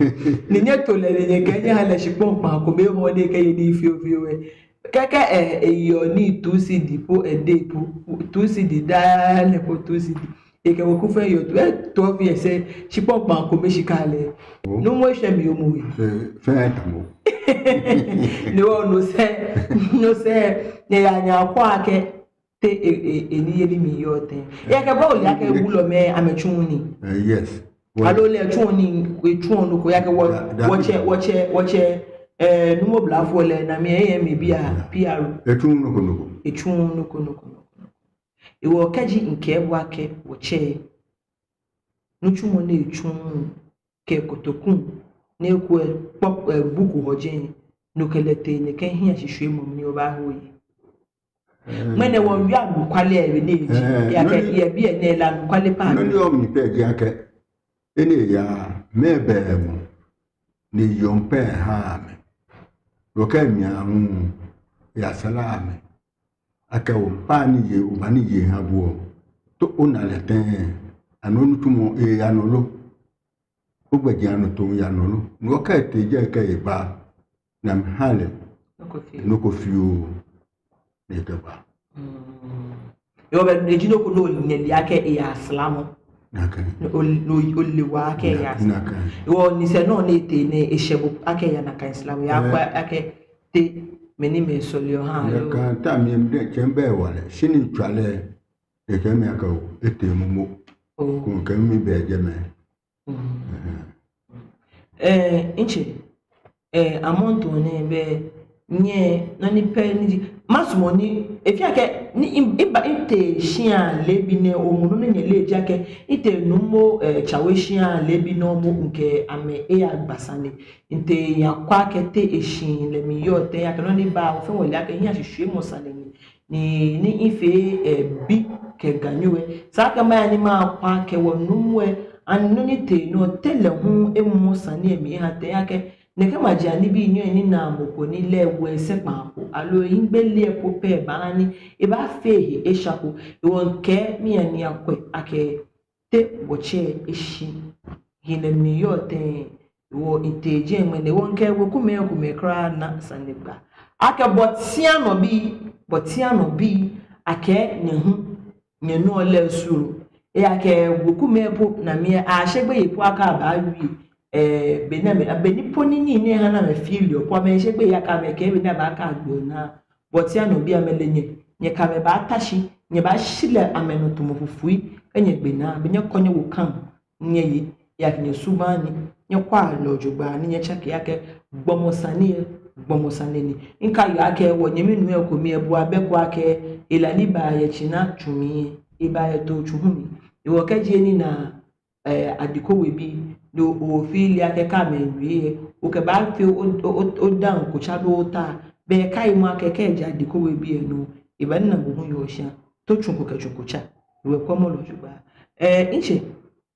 ni nyɛto lɛ, ni nyɛkɛɛ nyɛha lɛ shikpɔŋ kpãa kome ehɔɔ ni ekɛye nii fiofio lɛ. Kɛkɛ, eh, eyɔɔ ni two cedi po, eh, edɛŋ po, two cedi daa nɛɛ po two cedi. Ekɛ weku fɛɛ yɔɔ, eh, twelve years, eh, shikpɔŋ kpãa kome shika lɛ. Oh. Nuumo eshɛ mi omo we. Eh, fɛɛ tamɔ. Ni wɔ no sɛɛ, no sɛɛ, ni eya nyɛ akɔ akɛ, te e, e, eniyeli mli yɔɔ tɛŋŋ. Ejaakɛ bo ole akɛ wulɔmɛi amɛtsuuu nii. Eh, yes. Aloo lɛ etsuɔ nii, etsuɔ nɔ ko, ejaakɛ wɔ, da, da, wɔtsɛ, wɔtsɛ, wɔtsɛ, Eh, Nuumo Blafo lɛ, na mi, eh, mi bi a, P R. Etsuuu nɔ ko nɔ ko. Etsuuu nɔ ko nɔ ko nɔ ko. Hewɔ kɛji mikɛɛ bo akɛ wɔtsɛ, nitsumɔ ni etsuɔ kɛ kotoku ni ekwɛɔ kpɔ, eh, buku hɔ jɛi, no kɛ lɛ tee nɛkɛ hiɛshishwiemɔ mli, obaahe oye. Eh. Ŋmɛnɛ wɔmiiwie anɔkwale lɛ be ni eji, eh, ejaakɛ nɔ ni, yɛ biɛ nɛɛ lɛ anɔkwale paa. Nɔ ni yɔɔ mli pɛ ji akɛ, enɛ yaa mɛɛ bɛ mɔ ni yɔɔ pɛ ha amɛ. Wɔkɛ mia ŋu ya sala amɛ. Akɛ o, paa ni ye, oba ni ye ha bo. To ona lɛ tɛŋŋ, ani onitsumɔ eya nɔ lo? Ogbɛjianɔtoo ya nɔ lo? Ni wɔkɛ tee jɛi kɛ eba, ni amɛha lɛ nɔ ko fioo. Nɔ ko fioo ni ekɛba. Mm. Hewɔ bɛ, eji nɔ ko ni onyɛ ole akɛ eya slamɔ. Nakai. Ni o, ni o, ole waa akɛ eya slamɔ. Nakai. Hewɔ ni sɛɛ nɔ ni etee nɛɛ eshɛ bo akɛ eya nakai slamɔ. Eya, eh, kwɛ akɛ te mɛni mɛi sɔleɔ ha lo. Nakai, ta mi mdɛ tsɛŋ bɛ wa lɛ. Shi ni mitswa lɛ, ekɛɛ mi akɛ o, etee momo. Oh. Koni mikɛ mi bɛ jɛmɛ. Mm. Eh, ntsɛ, eh, amrɔ nɛɛ bɛ nyɛ nɔ ni pɛ ni ji, masumɔ ni, efee akɛ, ni i, i ba, mitee shia leebi nɛɛ, omɔ nɔ ni nyɛle ji akɛ, mitee Nuumo, eh, Tsawe shia leebi nɛɛ, omɔ mikɛ amɛ eyagba sane. Mitee miyakwɛ akɛ te eshihilɛ mli yɔɔ tɛŋŋ, ejaakɛ nɔ ni ba, wɔfɛɛ wɔle akɛ hiɛshishwiemɔ sane ni. Ni, ni mifee, eh, bi kɛ Ganyo lɛ. Esa akɛ maya ni makwɛ akɛ wɔ Nuumo lɛ, ani nɔ ni tee nɔ lɛ, te lɛ hu emɔ sane lɛ mli eha tɛŋŋ, ejaakɛ nɛkɛ maji anibii nɛɛ ni naa mɔ ko ni lɛ ewo esɛɛ kpaako, aloo ehiɛgbele lɛ po pɛ baaha ni ebaafee ehe esha ko. Hewɔ mikɛɛ miya ni miyakwɛ akɛ te wɔtsɛ eshihilɛ mli yɔɔ tɛŋŋ. Hewɔ mitee jɛi ŋmɛnɛ, hewɔ mikɛ wekumɛi komɛi kwraa na sanegbaa akɛ Bɔtianɔ bii, Bɔtianɔ bii, akɛ nyɛ hu nyɛnɔ lɛ soro. Ejaakɛ wekumɛi po na mi, asheɔ gbeyei po akɛ abaawie, eh, be ni amɛ, be ni po ni nii nɛɛ ha ni amɛfeɔ lɛ po, amɛsheɔ gbeyei akɛ amɛkɛɛ be ni abaakɛ agbe naa. Bɔtianɔ bii, amɛle nyɛ, nyɛkɛ amɛ baata shi, nyɛbaashi lɛ amɛnɔ tamɔ fufui, kɛ nyɛgbe naa, be nyɛkɔ nyɛwo kam, nyɛye, ejaakɛ nyɛsubaŋ ni, nyɛkwɛa lɛ jogbaŋŋ ni nyɛtsake akɛ gbɔmɔ sane lɛ, gbɔmɔ sane ni. Mikaiɔ akɛ wɔnyɛmi nuu lɛ ekome lɛ, ebua bɛ ko akɛ, ela ni ba yɛ tsina tsu mli lɛ, eba yɛ too tsu hu mli. Hewɔ kɛji enina eh, Adiko We bii, ni ofee lɛ akɛ kɛ amɛwie lɛ, okɛbaafee o, o, o, odaŋ ko tsa do ota. Bɛ kaimɔ akɛ kɛji Adiko We bii lɛ nɔ, ebanina bo hu yɛ oshia. Too tsu ko kɛ tsu ko tsa. Wekumɛi lɛ jogbaŋŋ. Eh, ntsɛ,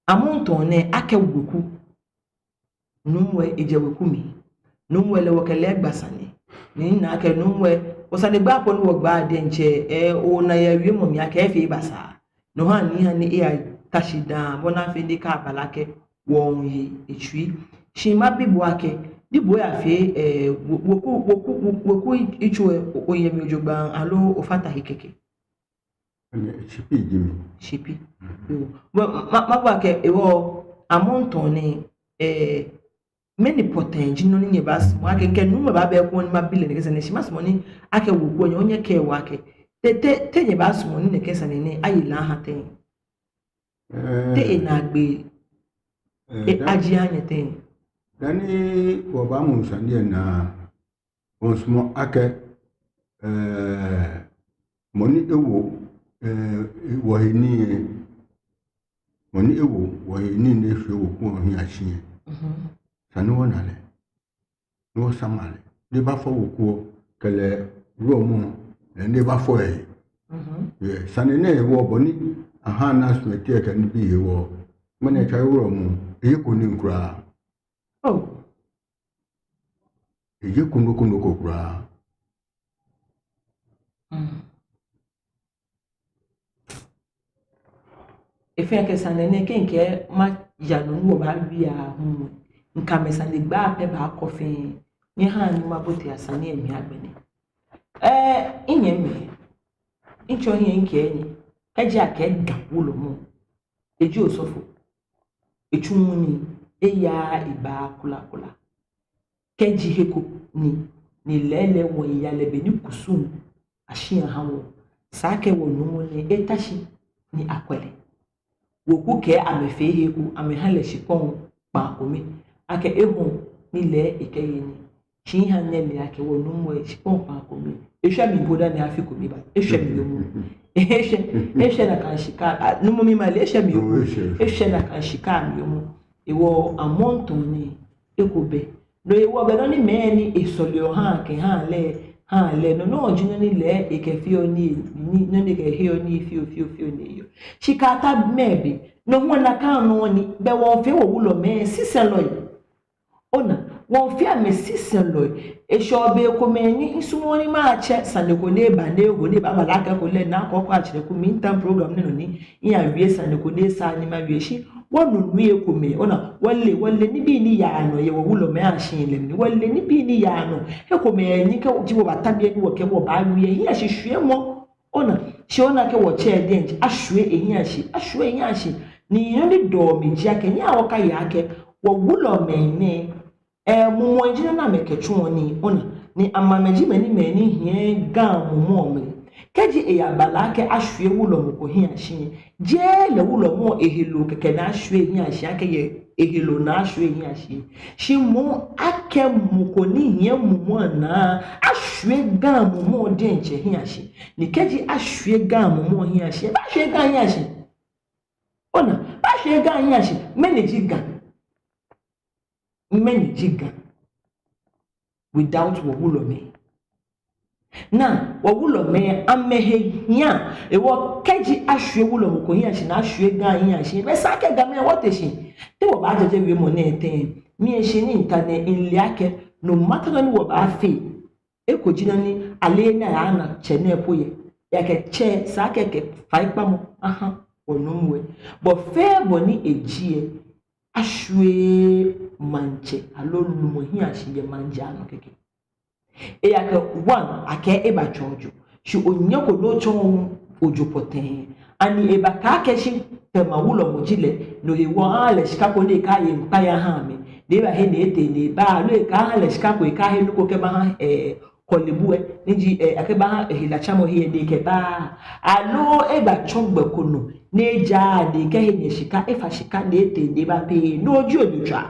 amrɔ nɛɛ akɛ weku. Nuumo lɛ ejɛ weku mli. Nuumo lɛ, wɔkɛ lɛ gba sane. Ni mina akɛ Nuumo lɛ, osanegbaa po ni wɔgba diɛŋtsɛ, eh, ona yɛ wiemɔ mli akɛ efee basaa. No ha ni, ha ni eyata shi daa, bɔ ni afee ni akaba lɛ akɛ wɔŋye etsui. Shi mabi bo akɛ, ni bo oyafee, eh, wo, weku, weku, wo, weku yitso lɛ, o, oyɛ mli jogbaŋŋ, aloo ofata he kɛkɛ? Ɛɛ, shipi ji mi. Shipi. Mhm. Yoo. Bɔ, ma, mabi bo akɛ, hewɔ, amrɔ nɛɛ, eh, mɛni pɔtɛɛ ji nɔ ni nyɛbaasumɔ akɛ, kɛ Nuumo lɛ baaba ekoŋŋ ni mabi lɛ nɛkɛ sane, shi masumɔ ni akɛ weku lɛ, onyɛ okɛɛ wɔ akɛ, te, te, te nyɛbaasumɔ ni nɛkɛ sane nɛɛ aye lɛ aha tɛŋŋ? Ɛɛ, te enaagbee, ɛɛ, e, da, ajie aha nyɛ tɛŋŋ? Dani wɔbaamɔ sane lɛ naa, wɔsumɔɔ akɛ, ɛɛ, mɔ ni ewo, ɛɛ, wɔhe nii lɛ, mɔ ni ewo wɔhe nii ni eshwie weku lɛ hiɛ ashi lɛ. Mhm. Esa ni wɔna lɛ, ni wɔsama lɛ, ni ebafɔ weku lɛ, kɛlɛ wulɔmɔ lɛ, ni ebafɔ ehe. Mhm. Yɛ sane nɛɛ hewɔ bɔ ni aha announcement lɛ kɛ nibii hewɔ, ŋmɛnɛ Tsawe wulɔmɔ, eyeko nii kwraa. Oh. Eyeko nɔ ko nɔ ko kwraa. Mm. Efee akɛ sane nɛɛ kɛ mikɛɛ maya nɔ ni wɔbaawie aahu, mikɛ amɛ sanegbaa pɛ baakɔ fɛɛ. Nyɛhaa ni mabote sane lɛ mli agbɛnɛ. Ɛɛ, minyɛmimɛi, mitsɔ hiɛ mikɛɛ nyɛ, kɛji akɛɛ Ga wulɔmɔ, eji osɔfo, etsuuu nii, eyaaa ebaaa kwraa kwraa. Kɛji he ko ni, ni lɛɛlɛŋ wɔya lɛ be ni kusum ashi aha wɔ, esa akɛ wɔ Nuumo nɛɛ eta shi ni akwɛ lɛ. Weku kɛɛ amɛfee he ko, amɛha lɛ shikpɔŋ kpaa kome, akɛ eho ni lɛ ekɛye nii. Shi miha nyɛle akɛ wɔnuumo lɛ, shikpɔŋ kpaako mli, eshwɛ mi po dani afi ko miba. Eshwɛ mi yoomo. Eshwɛ, eshwɛ nakai shika, ah, nuumo, mimale, eshwɛ mi yoomo. Eshwɛ. Eshwɛ nakai shika mli yoomo. Hewɔ amrɔ nɛɛ, eko bɛ. No hewɔ be nɔ ni mɛi ni esɔleɔ ha kɛha lɛ, ha lɛ, no nɔŋŋ ji nɔ ni lɛ ekɛfeɔ nii, ni, nɔ ni ekɛheɔ nii fioo, fioo, fioo ni eyɔɔ. Shika ta mɛɛ be, no hu nakai nɔŋŋ ni, be wɔfeɔ wɔwulɔmɛi sisɛlɔi. Ona, wɔfeɔ amɛ sisɛlɔi. Eshɛɔ bei komɛi ni misumɔɔɔ ni matsɛ sane ko ni eba ni eho ni ebaaba lɛ akɛ ekolɛ naa kɔkɔ atsɛrɛ ko mi ntan program nɛɛ nɔ ni miyawie sane ko ni esa ni mawie shi wɔnuu ekomɛi. Ona, wɔle, wɔle nibii ni yaa nɔ yɛ wɔwulɔmɛi ashihilɛ mli. Wɔle nibii ni yaa nɔ. Ekomɛi ni kɛji wɔbata biɛ ni wɔkɛ bo baawie, hiɛ shishwiemɔ. Ona, shi ona akɛ wɔtsɛ diɛŋtsɛ ashwie ehiɛ ashi, ashwie ehiɛ ashi. Ni nɔ ni dɔɔ mi ji akɛ, nyɛhaa wɔkaya akɛ wɔwulɔmɛi nɛɛ, eh, mumɔi ji nɔ ni amɛkɛtsuɔ nii, ona, ni amɛ amɛji mɛi ni, mɛi ni hiɛ Ga mumɔ mli. Kɛji eyaba lɛ akɛ ashwie wulɔmɔ ko hiɛ ashi, jeee lɛ wulɔmɔ eheloo kɛkɛ ni ashwie ehiɛ ashi, akɛ yɛ eheloo ni ashwie ehiɛ ashi. Shi moŋ akɛ mɔ ko ni hiɛ mumɔ naa, ashwie Ga mumɔ diɛŋtsɛ hiɛ ashi. Ni kɛji ashwie Ga mumɔ hiɛ ashi, ebaashwie Ga hiɛ ashi. Ona, ebaashwie Ga hiɛ ashi, mɛni ji Ga? Mɛni ji Ga without wɔwulɔmɛi? Naa, wɔwulɔmɛi amɛhe hiaa, hewɔ kɛji ashwie wulɔmɔ ko hiɛ ashi, ni ashwie Ga hiɛ ashi, belɛ esa akɛ Gamɛi wɔte shi. Te wɔbaajaje wiemɔ nɛɛ tɛŋŋ? Mi lɛ shi ni mita nɛɛ mile akɛ, no matter nɔ ni wɔbaafee, eko ji nɔ ni ale ni aya ana tsɛ nɛɛ po yɛ. Ejaakɛ tsɛ esa akɛ ekɛ faikpamɔ aha wɔnuumo lɛ. Bɔ fɛɛ bɔ ni eji lɛ, ashwieee maŋtsɛ aloo lumɔ hiɛ ashi yɛ maŋtsɛ anɔ kɛkɛ. Ejaakɛ one, akɛɛ ebatsɔ ojo. Shi onyɛko ni otsɔɔ ojo pɔtɛɛ. Ani ebakɛɛ akɛ shi Tema wulɔmɔ ji lɛ, no hewɔ aha lɛ shika ko ni ekɛye ŋkpai aha amɛ. Ni ebahe ni etee ni eba, aloo ekɛha lɛ shika ko ekɛhe nɔ ko kɛbaha, eh, Korle Bu lɛ, ni ji, eh, akɛbaha, eh, helatsamɔhe lɛ ni ekɛba. Aloo ebatsɔ gbɛ ko nɔ, ni eja ni ekɛhe nyɛ shika, efa shika ni etee ni eba pɛ, no ji ojotswaa.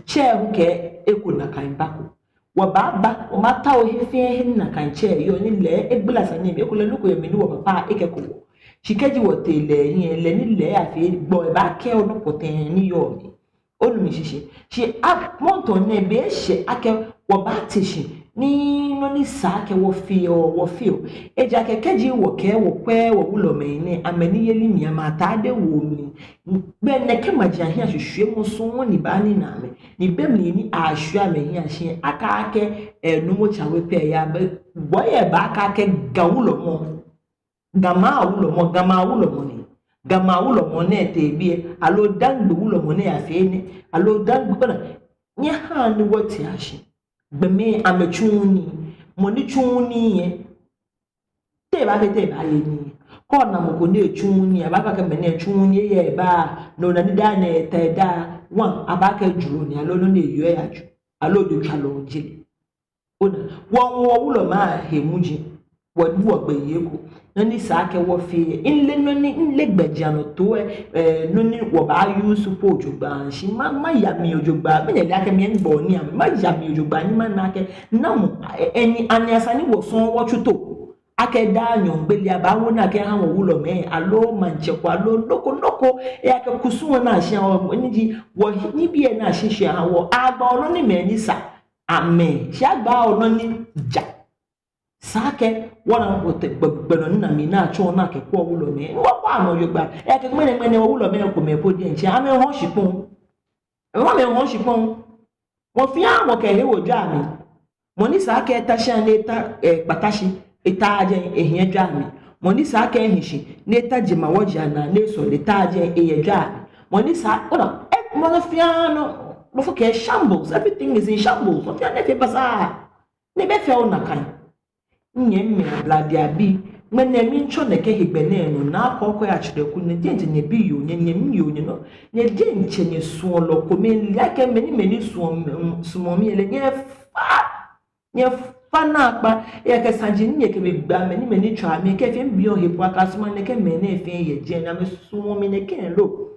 Tsɛ hu kɛɛ eko nakai bako. Wɔbaaba, wɔbaatao he fɛɛ he ni nakai tsɛ yɔɔ ni lɛ egbala sane mli, ekolɛ nɔ ko yɛ mli ni wɔpapa ekɛko wɔ. Shi kɛji wɔtee lɛ hiɛ, lɛ ni lɛ afee gbɔ, ebaakɛɛ onɔ pɔtɛɛ ni yɔɔ mli. Onu mishishi? Shi a, mɔŋtɔŋ nɛɛ be eshɛ akɛ wɔbaate shi ni nɔ ni sa akɛ wɔfeɔ, wɔfeɔ. Ejaakɛ kɛji wɔkɛɛ wɔkwɛɛɛ wɔwulɔmɛi nɛɛ, amɛniyeli mli, amɛtaade wo mli, be nɛkɛ maji ahiɛ ashishwiemɔ sɔŋŋ ni baanina amɛ. Ni be mli ni ashwie amɛhiɛ ashi, akɛɛ akɛ, eh, Numo Tsawe pɛ ya be, bɔ yɛ ba akɛɛ akɛ Ga wulɔmɔ. Gamɛi awulɔmɔ, Gamɛi awulɔmɔ ni. Gamɛi awulɔmɔ nɛɛ tee biɛ, aloo Dangme wulɔmɔ nɛɛ yafee nɛ, aloo Dangme, ona, nyɛhaa ni wɔtea shi. Gbɔmɛi amɛtsuuu nii, mɔ ni tsuuu nii lɛ, te ebaafee tɛŋŋ ebaaye nii? Kɛ ona mɔ ko ni etsuuu nii, abaakɛɛ akɛ mɛnɛ tsuuu nii, eyɛ eba, no ona ni daa nɛɛ eta eda, one, abaakɛɛ juro ni, aloo nɔ ni eyɔɔ eyaju, aloo ojotswalɔ ji lɛ. Ona, wɔ, wɔwulɔmɛi ahe muji, wɔ, wɔgbɛi eko. Nɔ ni sa akɛ wɔfee lɛ, mile nɔ ni, mile gbɛjianɔtoo lɛ, eh, nɔ ni wɔbaa-use po jogbaŋŋ, shi ma, maya mli jogbaŋŋ, mɛni le akɛ miigbɔ ni amɛ, maya mli jogbaŋŋ ni mana akɛ, namɔ, eh, eh, ni, ani esa ni wɔ sɔŋŋ wɔtsu too. Akɛ daa nyɔŋgbele abaawo ni akɛha wɔwulɔmɛi, aloo maŋtsɛ ko, aloo nɔ ko, nɔ ko, ejaakɛ kusum lɛ naa shi aha wɔ, ni ji, wɔnibii lɛ naa shi shi aha wɔ, agba nɔ ni mɛi ni sa amɛ, shi agba nɔ ni ja. Sa akɛ, wɔna wɔtee gbɛ, gbɛ nɔ ni na mli ni atsɔ ni akɛkwɛ wɔwulɔmɛi. Ni wɔkwɛ amɛ jogbaŋŋ. Ejaakɛ ŋmɛnɛ, ŋmɛnɛ wɔwulɔmɛi komɛi po diɛŋtsɛ, amɛhɔɔ shikpɔŋ. Amɛhɔɔ shikpɔŋ. Mɔ fɛɛ mɔ kɛ ehe wo jwɛi amli. Mɔ ni sa akɛ eta shi ni eta, eh, kpata shi, eta jɛi ehiɛ jwɛi amli. Mɔ ni sa akɛ ehi shi, ni eta jemawɔji anaa, ni esɔle, eta jɛi eyɛ jwɛi amli. Mɔ ni sa, ona, eh, mɔ nɔ fɛɛ nɔ, nɔ fɛɛ kɛ shambles, everything is in shambles. Nɔ fɛɛ nɔ efee basaa. Ni be fɛɛ ona kan. Nyɛmimɛi Ablade abii, ŋmɛnɛ miitsɔ nɛkɛ hegbɛ nɛɛ nɔ, naa kɔkɔi atsɛrɛ ko, nyɛ diɛŋtsɛ nyɛbiyoo, nyɛ, nyɛmiyoo, nyɛnɔ, nyɛ diɛŋtsɛ nyɛsuɔlɔ kome, mile akɛ mɛi ni, mɛi ni suɔ, mm, sumɔɔ mi lɛ, nyɛfa, nyɛfa naakpa, ejaakɛ saji ni nyɛkɛmiigba mɛi ni, mɛi ni tswaa mi, kɛfee mibiɔ he po akɛ asumɔɔ nɛkɛ mɛi nɛɛ fɛɛ yɛ jɛi, ni amɛsumɔɔ mi nɛkɛ lo.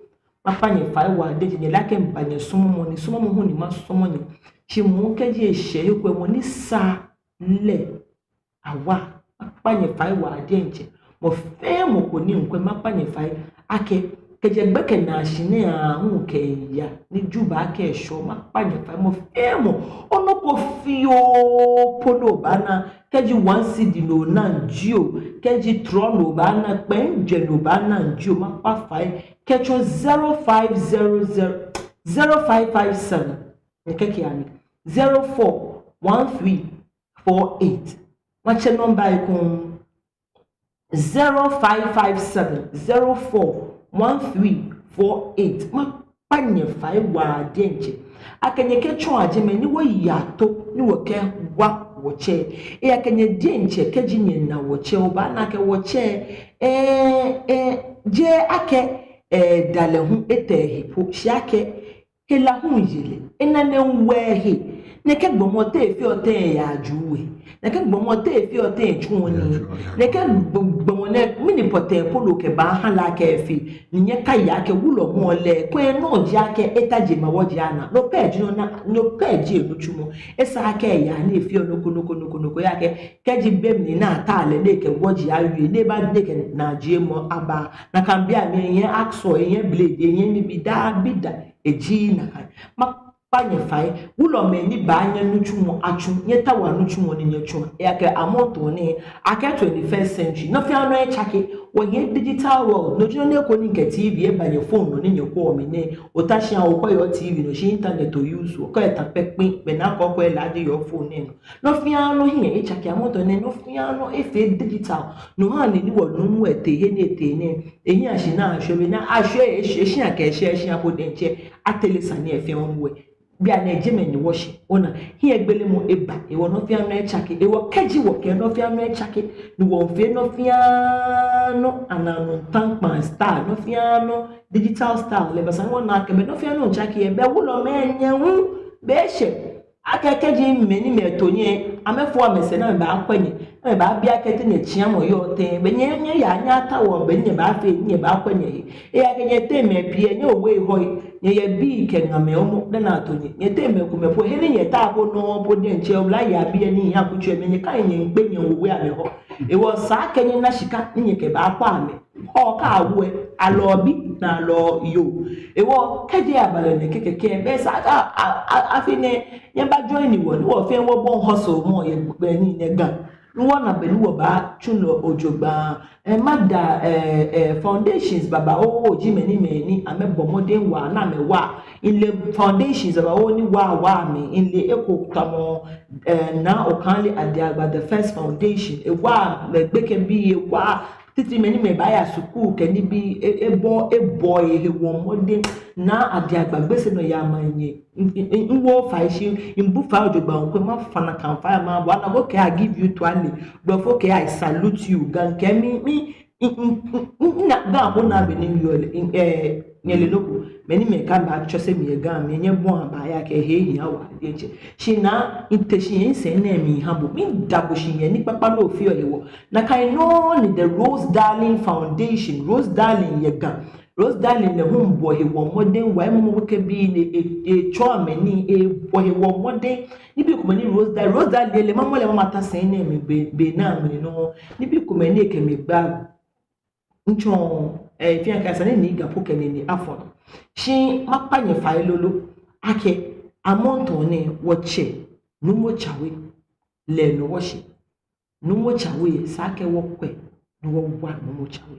Makpa nyɛ fai waa diɛŋtsɛ, nyɛle akɛ miba nyɛsɔmɔmɔ, ni sɔmɔmɔ hu ni masɔmɔ nyɛ. Shi moŋ kɛji eshɛ he ko mɔ ni sa lɛ awa, makpa nyɛ fai waa diɛŋtsɛ. Mɔ fɛɛ mɔ ko ni miikwɛ, makpa nyɛ fai akɛ kɛjɛ gbɛkɛ naashi nɛɛ aahu kɛya ni Juba kɛshɛ, makpa nyɛ fai. Mɔ fɛɛ mɔ, onɔ ko fioo po ni obaana, kɛji one cedi ni onaŋ jio, kɛji trɔ ni obaana, kpɛŋjɛ ni obaana jio, makpa fai kɛtsɔ zero five zero zero, zero five five seven, ni kɛkɛ ani zero four one three four eight. Matsɛ nɔmba ekoŋŋ, zero five five seven zero four one three four eight. Makpa nyɛ fai waa diɛŋtsɛ akɛ nyɛkɛtsɔɔ ajɛmɛ ni wɔya to ni wɔkɛwa wɔtsɛ. Ejaakɛ nyɛ diɛŋtsɛ kɛji nyɛna wɔtsɛ, obaana akɛ wɔtsɛ, eh, eh, jeee akɛ, eh, dalɛ hu etɛ ehe po, shi akɛ hela hu yeli, ena nɛɛ ŋwɛi he. Nɛkɛ gbɔmɔ te efeɔ tɛŋŋ eyaa juu we? Nɛkɛ gbɔmɔ te efeɔ tɛŋŋ etsuɔ nii? Nɛkɛ gb-, gbɔmɔ nɛɛ, mɛni pɔtɛɛ po lɛ okɛbaaha lɛ akɛ efee? Ni nyɛkaya akɛ wulɔmɔ lɛ, kwɛ nɔ ji akɛ eta jemawɔji anaa. No pɛ ji nɔ ni, no pɛ ji enitsumɔ. Esa akɛ eyaa ni efeɔ nɔ ko, nɔ ko, nɔ ko, nɔ ko, ejaakɛ kɛji be mli ni ataa lɛ ni ekɛ wɔji awie, ni eba ni ekɛ naajiemɔ aba, nakai bei amli ehiɛ hacksaw, ehiɛ blade, ehiɛ nibii, daabi da, eji nakai. Makpa nyɛ fai, wulɔmɛi ni baanyɛ nitsumɔ atsu, nyɛtaoa nitsumɔ ni nyɛtsuɔ. Ejaakɛ amrɔ nɛɛ, akɛ twenty-first century, nɔ fɛɛ nɔ etsake, wɔyɛ digital world, no ji nɔ ni eko ni kɛ T V eba nyɛ phone nɔ ni nyɛkwɛɔ mi nɛɛ, ota shi a okwɛɔ T V nɔ, shi internet o-use, okɛta pɛ kpɛŋ, be ni akɔ okwɛ lɛ aje yɛ phone nɛɛ nɔ. Nɔ fɛɛ nɔ hiɛ etsake amrɔ nɛɛ, nɔ fɛɛ nɔ efee digital. No ha ni, ni wɔnuumo etee he ni etee nɛɛ, ehiɛ shi ni ashwie, be ni ashwie, eshwie, eshia kɛ eshia, eshia po diɛŋtsɛ, atere sane lɛ fɛɛ nɔ we. Bianɛ jɛmɛ ni wɔshɛ, ona, hiɛgbelemɔ eba, hewɔ nɔ fɛɛ nɔ etsake, hewɔ kɛji wɔkɛɛ nɔ fɛɛ nɔ etsake, ni wɔfee nɔ fɛɛ nɔ, ananu tankpan style, nɔ fɛɛ nɔ digital style lɛ, bɛ esa ni wɔna akɛ be nɔ fɛɛ nɔ etsake, be wulɔmɛi nyɛ hu, be eshɛ. Akɛ kɛji mɛi ni amɛto nyɛ, amɛfo amɛsɛɛ ni amɛbaakwɛ nyɛ, ni amɛbaabi akɛ te nyɛtsiamɔ yɔɔ tɛŋŋ, be nyɛ, nyɛya nyɛtao bɔ ni nyɛbaafee ni nyɛbaakwɛ nyɛhe. Ejaakɛ nyɛteŋ mɛi pii, nyɛ owebii, nyɛyɛ bii kɛ ŋamɛi momo ni ato nyɛ. Nyɛteŋ mɛi komɛi po, he ni nyɛtaa po nɔ po diɛŋtsɛ, oblayei abii ni yaa kutswɛ mli, nyɛkã nyɛkpe nyɛ owebii amɛhɔ. Hewɔ esa akɛ nyɛna shika ni nyɛkɛbaakwɛ amɛ. Ɔɔ, kɛ awo lɛ, aloo bi ni aloo yoo. Hewɔ kɛji abalɛ nɛkɛ kɛkɛ, be esa akɛ a, a, a, afi nɛɛ, nyɛbajoin wɔ, ni wɔ fɛɛ wɔbɔi hustle mɔ yɛ gbɛ ni nɛɛ Ga. Ni wɔna be ni wɔbaatsu lɛ jogbaŋŋ. Eh, mada, eh, eh, foundations babaoo ji mɛi ni, mɛi ni amɛbɔ mɔdɛŋ waa ni amɛwa. Mile foundations babaoo ni wa, wa mli. Mile eko tamɔ, eh, Naa Okailey Adiagba the first foundation. Ewa, mɛi gbekɛbii, ewa titri mɛi ni amɛbaaya skul kɛ nibii, e, ebɔ, ebɔ ehe wɔ mɔdɛŋ. Naa Adiagba, Gbese nɔyaa manye. N, n, n, miwo fai shi, mibu fai jogbaŋŋ, kwɛ mafã nakai fai mabu. Ana ko kɛɛ I give you tuale, blɔfo kɛɛ I salute you. Ga kɛɛ mi, mi, n, n, n, n, na, Ga ko na be ni miyɔɔ lɛ, n, eh, nyɛle nɔ ko, mɛi ni amɛkɛbaatsɔse mi yɛ Ga mli, nyɛbɔa abaa akɛ he hiaa waa diɛŋtsɛ. Shi Naa, mite shi yɛ misɛɛ nɛɛ miha bo, mida bo shi yɛ nikpakpa ni ofeɔ hewɔ. Nakai nɔŋŋ ni the Rose Darling Foundation, Rose Darling yɛ Ga. Rose Darling lɛ hu bɔ ehe wɔ mɔdɛŋ waa, emɔmɔ gbekɛbii ni e, etsɔɔ amɛ nii, ebɔ ehe wɔ mɔdɛŋ. Nibii komɛi ni Rose Darling, Rose Darling lɛ mamɔ lɛ mama ta sɛi nɛɛ mli be, be ni amli nɔ. Nibii komɛi ni ekɛ amɛ gba. Ntsɔ, eh, fia kasa ni ni Ga po kɛ nii ni afɔ nɔ. Shi makpa nyɛ fai lolo akɛ amrɔ nɛɛ wɔtsɛ Numo Tsawe lɛ nɔ wɔshi. Numo Tsawe, esa akɛ wɔkwɛ ni wɔwa Numo Tsawe.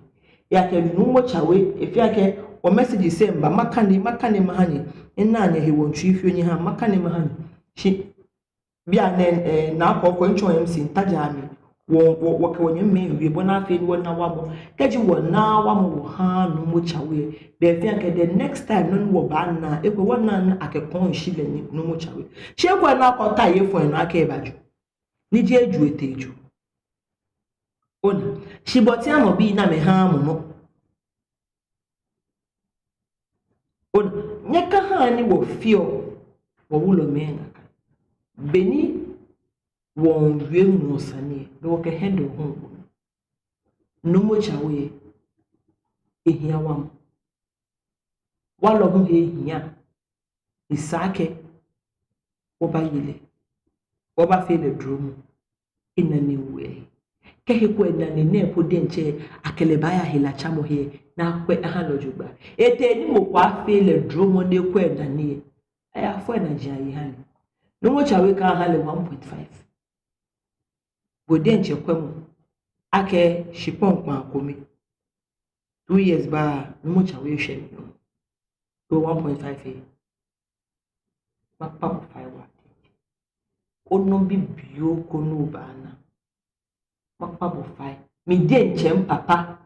Ejaakɛ Numo Tsawe, efee akɛ wɔ message sɛɛ mba, makane, makane maha nyɛ. Ena nyɛhe wɔ ntsui fioo nyɛha, makane maha nyɛ. Shi bianɛ, eh, Naa Kɔkɔɔ, ntsɔ M C ntaja mi. Wɔ, wɔ, wɔkɛ wɔnyɛmimɛi wie bɔ ni afee ni wɔna wamɔ. Kɛji wɔna wamɔ wɔha Numo Tsawe, be efee akɛ the next time nɔ ni wɔbaana, ekolɛ wɔna akɛ kɔŋ shi lɛ ni Numo Tsawe. Shi ekolɛ Naa Kɔkɔɔ ta ye fɔ enɔ akɛ ebaju. Ni jeee ju etee ju. Ona, shi bɔ ti amɛbi ni amɛha mɔ nɔ. Ona, nyɛkaha ni wɔfeɔ wɔwulɔmɛi nakai. Be ni wɔmiiwie ŋmɔ sane lɛ, be wɔkɛ handle hu. Numo Tsawe, ehiaa wamɔ. Walɔ hu he hiaa. Esa akɛ wɔbaye lɛ, wɔbafee lɛ dromɔ. Enane wo yɛ he. Kɛ he ko enane nɛɛ po diɛŋtsɛ akɛ lɛ baaya helatsamɔhe, ni akwɛ aha lɛ jogbaŋŋ. Etee ni mɔ ko afee lɛ dromɔ ni ekwɛ enane lɛ, ayafɔ enaji aye aha lɛ. Numo Tsawe kɛha lɛ one point five. Bo diɛŋtsɛ kwɛmɔ akɛ shikpɔŋ kpaa kome. Two years ba, Numo Tsawe shɛ mli. To one point five lɛ, makpa bo fai waa. Onɔ bibioo ko ni obaana, makpa bo fai. Mi diɛŋtsɛ mpapa,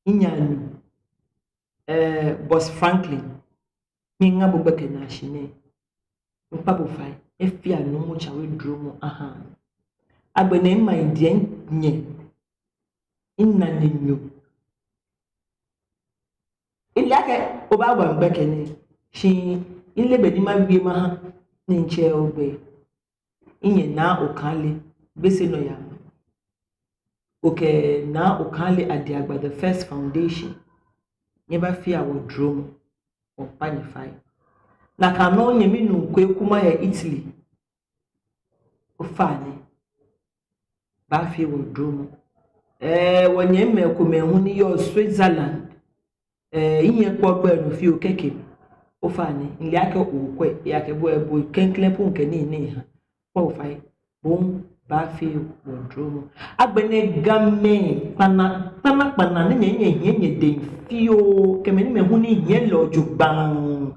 minyɛmi, eh, Boss Franklin, miiŋa bo gbɛkɛ naashi nɛɛ. Mikpa bo fai, efee Numo Tsawe dromɔ aha. Agbɛnɛ mimai diɛŋtsɛ, minane nyo. Mile akɛ obaagba mi gbɛkɛ nɛɛ, shi mile bɔ ni mawie maha ni ntsɛ ogbɛ. Minyɛ Naa Okailey, Gbese nɔyaa manyɛ. Okɛ Naa Okailey Adiagba the first foundation. Nyɛbafea wɔ dromɔ, wɔkpa nyɛ fai. Nakai nɔŋŋ nyɛmi nuu Kwaku Mensah yɛ Italy. Ofainɛ, bafee wɔ dromɔ. Eh, wɔnyɛmimɛi komɛi hu ni yɔɔ Switzerland. Eh, minyɛ kpɔ gbɛ nɔ fioo kɛkɛ. Ofainɛ, mile akɛ okwɛ, ejaakɛ bo, eh, bo klɛŋklɛŋ po mikɛ nii nɛɛ ha. Kpa bo fai, bo hu bafee wɔ dromɔ. Agbɛnɛ Gamɛi kpakpa, kpakpa, kpakpa ni nyɛ, nyɛhiɛ nyɛdɛŋ fioo, kɛ mɛi ni amɛhu hiɛ lɛ jogbaŋŋ.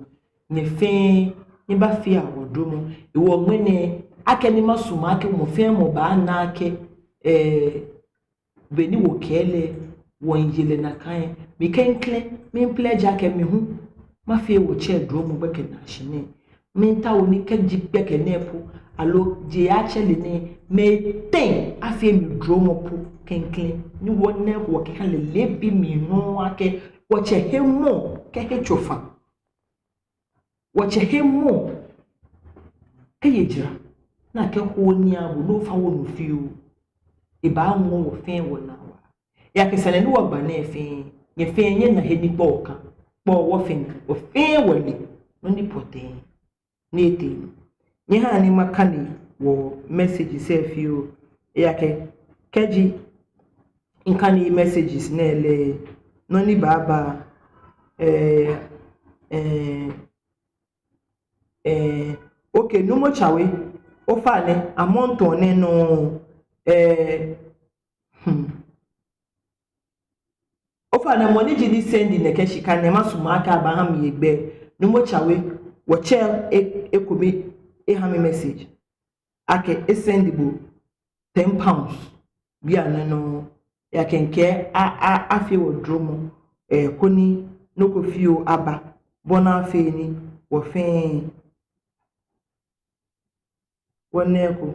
Nyɛ fɛɛ, nyɛbafea wɔ dromɔ. Hewɔ ŋmɛnɛ, akɛni masumɔ akɛ mɔ fɛɛ mɔ baana akɛ, eh, bɔ ni wɔkɛɛ lɛ, wɔmiiye lɛ nakai. Mi klɛŋklɛŋ, mipledge akɛ mi hu mafee wɔtsɛ dromɔ gbɛkɛ naashi nɛɛ. Miitao ni kɛji gbɛkɛ nɛɛ po, aloo je atsɛ lɛ nɛɛ, mɛi etɛ afee mi dromɔ po klɛŋklɛŋ. Ni wɔna wɔkɛha lɛ leebi mli nɔŋŋ akɛ wɔtsɛ hemɔ kɛ hetsofa. Wɔtsɛ hemɔ kɛ yijiaŋ, ni akɛho nii aha bo ni ofa wonu fioo. Ebaaŋɔɔ wɔ fɛɛ wɔnaa waa. Ejaakɛ sane ni wɔgba nɛɛ fɛɛ, nyɛ fɛɛ nyɛna he ni kpɔ wɔkã, kpɔ wɔ fɛɛ, wɔ fɛɛ wɔle nɔ ni pɔtɛɛ ni etee. Nyɛhaa ni makane wɔ messages lɛ fioo. Ejaakɛ kɛji mikane messages nɛɛ lɛ, nɔ ni baaba, eh, eh, eh, okay, Numo Tsawe, ofainɛ, amrɔ nɛɛ nɔŋŋ, eh, hmm. Ofainɛ, mɔ ni ji ni send nɛkɛ shika nɛɛ, masumɔ akɛ abaha mi hegbɛ. Numo Tsawe, wɔtsɛ e-, ekome eha mi message akɛ e send bo ten pounds bianɛ nɔŋŋ, ejaakɛ mikɛɛ a, a, afee wɔ dromɔ, eh, koni nɔ ko fioo aba, bɔ ni afee ni wɔ fɛɛ wɔna eko.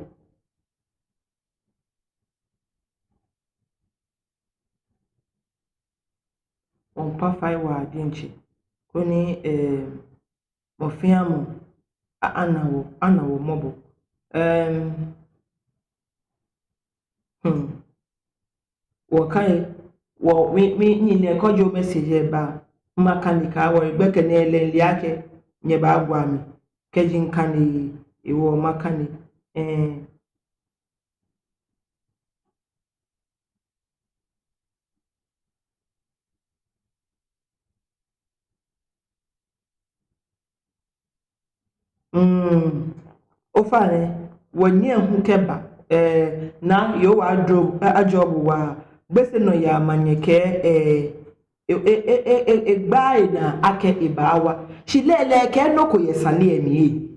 Wɔmiikpa fai waa diɛŋtsɛ, koni, eh, mɔ fɛɛ mɔ a-, ana wɔ, ana wɔ mɔbɔ. Em, hmm. Wɔkai, wɔ, mi, mi, minyɛ kɔjɔ message lɛ ba, makane kɛha wɔ, gbɛkɛ nɛɛ lɛ mile akɛ nyɛbaagba mi, kɛji mikane, hewɔ makane, eh, Mm, ofainɛ, wɔnyɛ hu kɛba, eh, Naa Yehowa adro-, eh, ajɔɔ bo waa, Gbese nɔyaa manyɛ kɛɛ, eh, e, e, egba enaa akɛ ebaawa. Shi lɛɛlɛŋ ekɛɛ nɔ ko yɛ sane lɛ mli.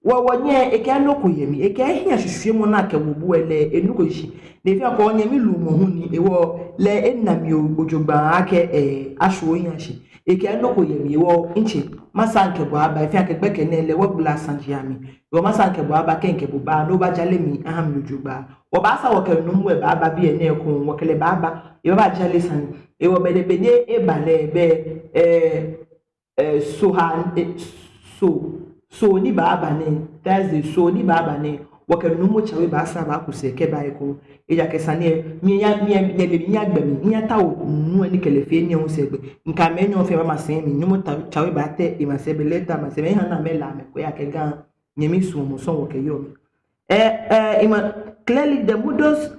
Wɔ, wɔnyɛ, ekɛɛ nɔ ko yɛ mli, ekɛɛ ehiɛ shishwiemɔ ni akɛwo bo lɛ, enu ko shi. Ni efee akɛ onyɛmi lumɔ hu ni, hewɔ lɛ ena mli jogbaŋŋ akɛ, eh, ashwie ohiɛ shi. Ekɛɛ nɔ ko yɛ mli, hewɔ ntsɛ, masa mikɛ bo aba, efee akɛ gbɛkɛ nɛɛ lɛ, wɔgbala saji amli. Hewɔ masa mikɛ bo aba, kɛ mikɛ bo ba, ni obajale mli aha mi jogbaŋŋ. Wɔbaasaa wɔkɛ nuumo lɛ baaba biɛ nɛɛ ekoŋŋ, wɔkɛ lɛ baaba, ebaajale sane. Hewɔ be ni, be ni eba lɛ, be, eh, eh, Soo ha, eh, Soo, Soo ni baaba nɛɛ, Thursday, Soo ni baaba nɛɛ, Wɔkɛ Numo Tsawe baasaa baaku sɛɛ kɛba ekoŋŋ. Ejaakɛ sane lɛ, miya, miya, nyɛle mi, miyagbe mli, miyatao nuu lɛ ni kɛ lɛ fee nii lɛ hu sɛɛgbɛ. Mikɛ amɛ enyɔ fɛɛ bama sɛi mli, Numo Ta-, Tsawe baatɛ emasɛi, belɛ etɛ emasɛi, eha ni amɛla amɛkwɛ, ejaakɛ Ga nyɛmi suɔmɔ sɔŋŋ wɔkɛyɔɔ mli. Eh, eh, ima, clearly the modus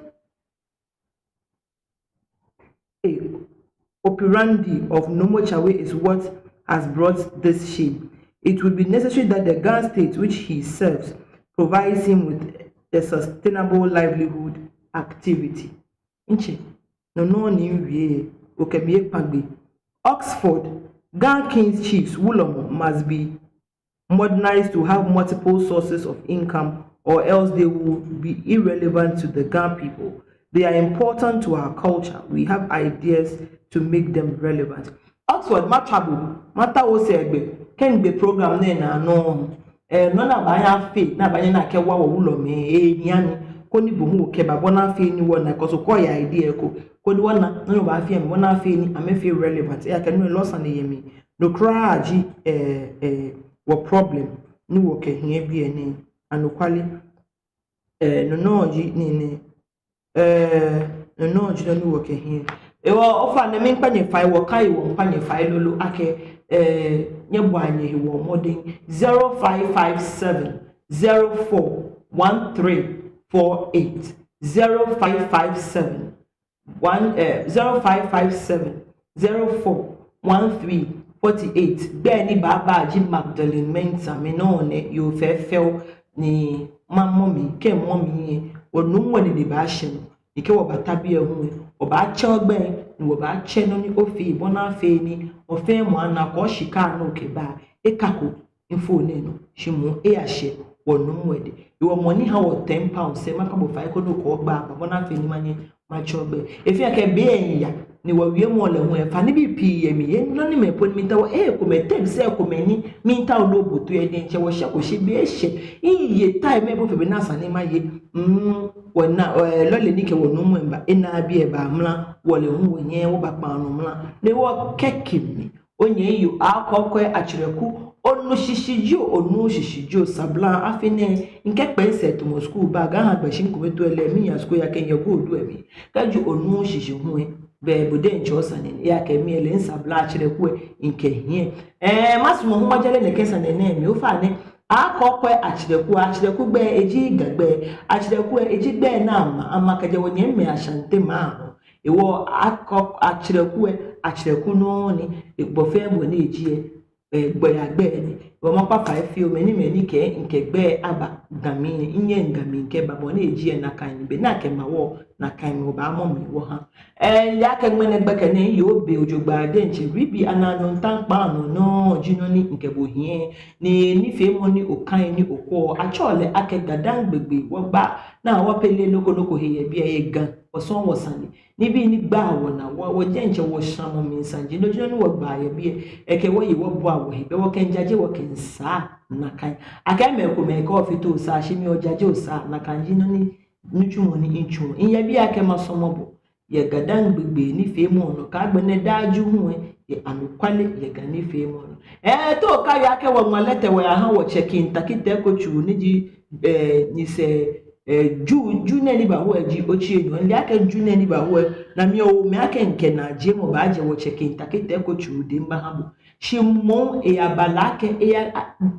operandi of Numo Tsawe is what has brought this shame. It would be necessary that the Ga state which he serves provides him with a sustainable livelihood activity. Ntsɛ, no nɔŋŋ ni miwie, okɛ mi ekpa gbɛ. Oxford, Ga King's chiefs, wulɔmɔ, must be modernized to have multiple sources of income, or else they will be irrelevant to the Ga people. They are important to our culture. We have ideas to make them relevant. Oxford, matswa bo, matao sɛɛgbɛ, kɛ migbe program nɛɛ naa nɔŋŋ. Eh, nɔ ni abaanyɛ afee, ni abaanyɛ ni akɛwa wɔwulɔmɛi, eh, nyɛmi, koni bo hu okɛba, bɔ ni afee ni wɔna, kɔsɔ kɔ ya idea ko, koni wɔna, nɔ ni wɔbaafee, bɔ ni afee ni amɛfee relevant, ejaakɛ no lɛ sane yɛ mli. No kwraa ji, eh, eh, wɔ problem ni wɔkɛhiɛ biɛ nɛɛ, anɔkwale. Eh, no nɔŋŋ ji nii nɛɛ. Eh, no nɔŋŋ ji nɔ ni wɔkɛhiɛ. Hewɔ ofainɛ miikpa nyɛ fai, wɔkai wɔmiikpa nyɛ fai lolo akɛ, eh, nyɛbɔa nyɛhe mɔdɛŋ. Zero five five seven, zero four one three four eight. Zero five five seven, one, eh, zero five five seven, zero four one three forty eight. Gbɛi ni baaba ji Magdalene Mensah, mi nɔ nɛ yoo fɛfɛo ni mamɔ mi, kɛ mɔ mi yɛ, wɔnuumo ni de baashɛ nɔ. Ni kɛ wɔbata biɛ hu lɛ, wɔbaatsɛ ogbɛi, ni wɔbaatsɛ nɔ ni ofee, bɔ ni afee ni ofee mɔ ana kɔ shika nɔ kɛba. Ekako info nɛɛ nɔ, shi moŋ eyashɛ wɔnuumo lɛ dɛŋ. Hewɔ mɔ ni ha wɔ ten pounds lɛ, makpa bo fai koni okɔ ogbɛi aba, bɔ ni afee ni manyɛ matsɛ ogbɛi. Efee akɛ be lɛ miiya, ni wɔwiemɔ lɛ hu lɛ, fanibii pii yɛ mli, yɛ nɔ ni mɛi po ni miitao, eh, ekomɛi teŋ sɛɛ ekomɛi ni miitao ni obote yɛ diɛŋtsɛ wɔshɛko shi be eshɛ. Miye time lɛ po fɛɛ be ni esa ni maye. Mm, wɔna, eh, lɔle ni kɛ wɔnuumo lɛ ba, ena biɛ ba mra, wɔlɛ hu wɔnyɛ wɔbakpa nɔ mra. Ni wɔkɛɛ kɛ mi, onyɛ yoo, akɔkɔɛ atsɛrɛku, onu shishi jio, onu shishi jio, sabla afi nɛɛ, mikɛ kpɛɛ sɛɛ tamɔ school ba, Ga ha gbɛ shi mikome too lɛ, miya school ejaakɛ miyɛ gold lɛ mli. Kɛji onu shishi hu lɛ, bɛ bo diɛŋtsɛ osane ni, ejaakɛ mi lɛ misabla atsɛrɛku lɛ, mikɛhiɛ. Eh, masumɔ hu majale nɛkɛ sane nɛɛ mli, ofainɛ, akɔkɔɛ atsɛrɛku, atsɛrɛku gbɛi, eji Ga gbɛi, atsɛrɛku lɛ, eji gbɛi ni ama, ama kɛjɛ wɔnyɛmimɛi Ashanti maŋ nɔ. Hewɔ akɔ atsɛrɛku lɛ, atsɛrɛku nɔŋŋ ni, bɔ fɛɛ bɔ ni eji lɛ, eh, gbɛi agbɛi ni. Hewɔ makpa fai fioo, mɛi ni, mɛi ni kɛɛ mikɛ gbɛi aba Ga mli, minyɛŋ Ga mli mikɛba, bɔ ni eji lɛ nakai ni, be ni akɛma wɔ nakai ni, wɔbaamɔ mli wɔha. Eh, ejaakɛ ŋmɛnɛ gbɛkɛ nɛɛ, yoo, be ojogbaŋŋ diɛŋtsɛ, ribi anaa nɔ ntaŋkpa nɔ nɔŋŋ ji nɔ ni mikɛ bo hiɛ, ni nifeemɔ ni okai ni okwɛɔ, atsɛɔ lɛ akɛ GaDangme gbɛ, wɔgba ni wɔpele nɔ ko nɔ ko he yɛ biɛ yɛ Ga, wɔsɔŋ wɔsane. Nibii ni gbaa wɔnaa, wɔ, wɔ diɛŋtsɛ wɔshamɔ mli saji, no ji nɔ ni wɔgbaa yɛ biɛ, ekɛ wɔ yi wɔbua wɔhe, bɛ wɔkɛmiijaje wɔkɛmiisaa nakai. Akɛ mɛi komɛi kɛɛ ofite osaa, shi mi ojaje osaa, nakai ji nɔ ni, nitsumɔ ni mitsuɔ. Miyɛ biɛ akɛ masɔmɔ bo yɛ GaDangme gbɛ nifeemɔ nɔ, kɛ agbɛnɛ daa Ju hu lɛ, yɛ anɔkwale yɛ Ga nifeemɔ nɔ. Eh, te okaya akɛ wɔŋma lɛtɛ wɔyaha wɔtsɛ Kingi Tackie Teiko Tsuru ni ji, eh, nyɛsɛɛ, eh, Ju, Ju nɛɛ ni ba hu lɛ ji otsi enyɔ. Mile akɛ Ju nɛɛ ni ba hu lɛ, na mi lɛ, omli akɛ mikɛ naajiemɔ baajɛ wɔtsɛ Kingi Tackie Teiko Tsuru dɛŋ mibaha bo. Shi moŋ eyabala akɛ eya, a,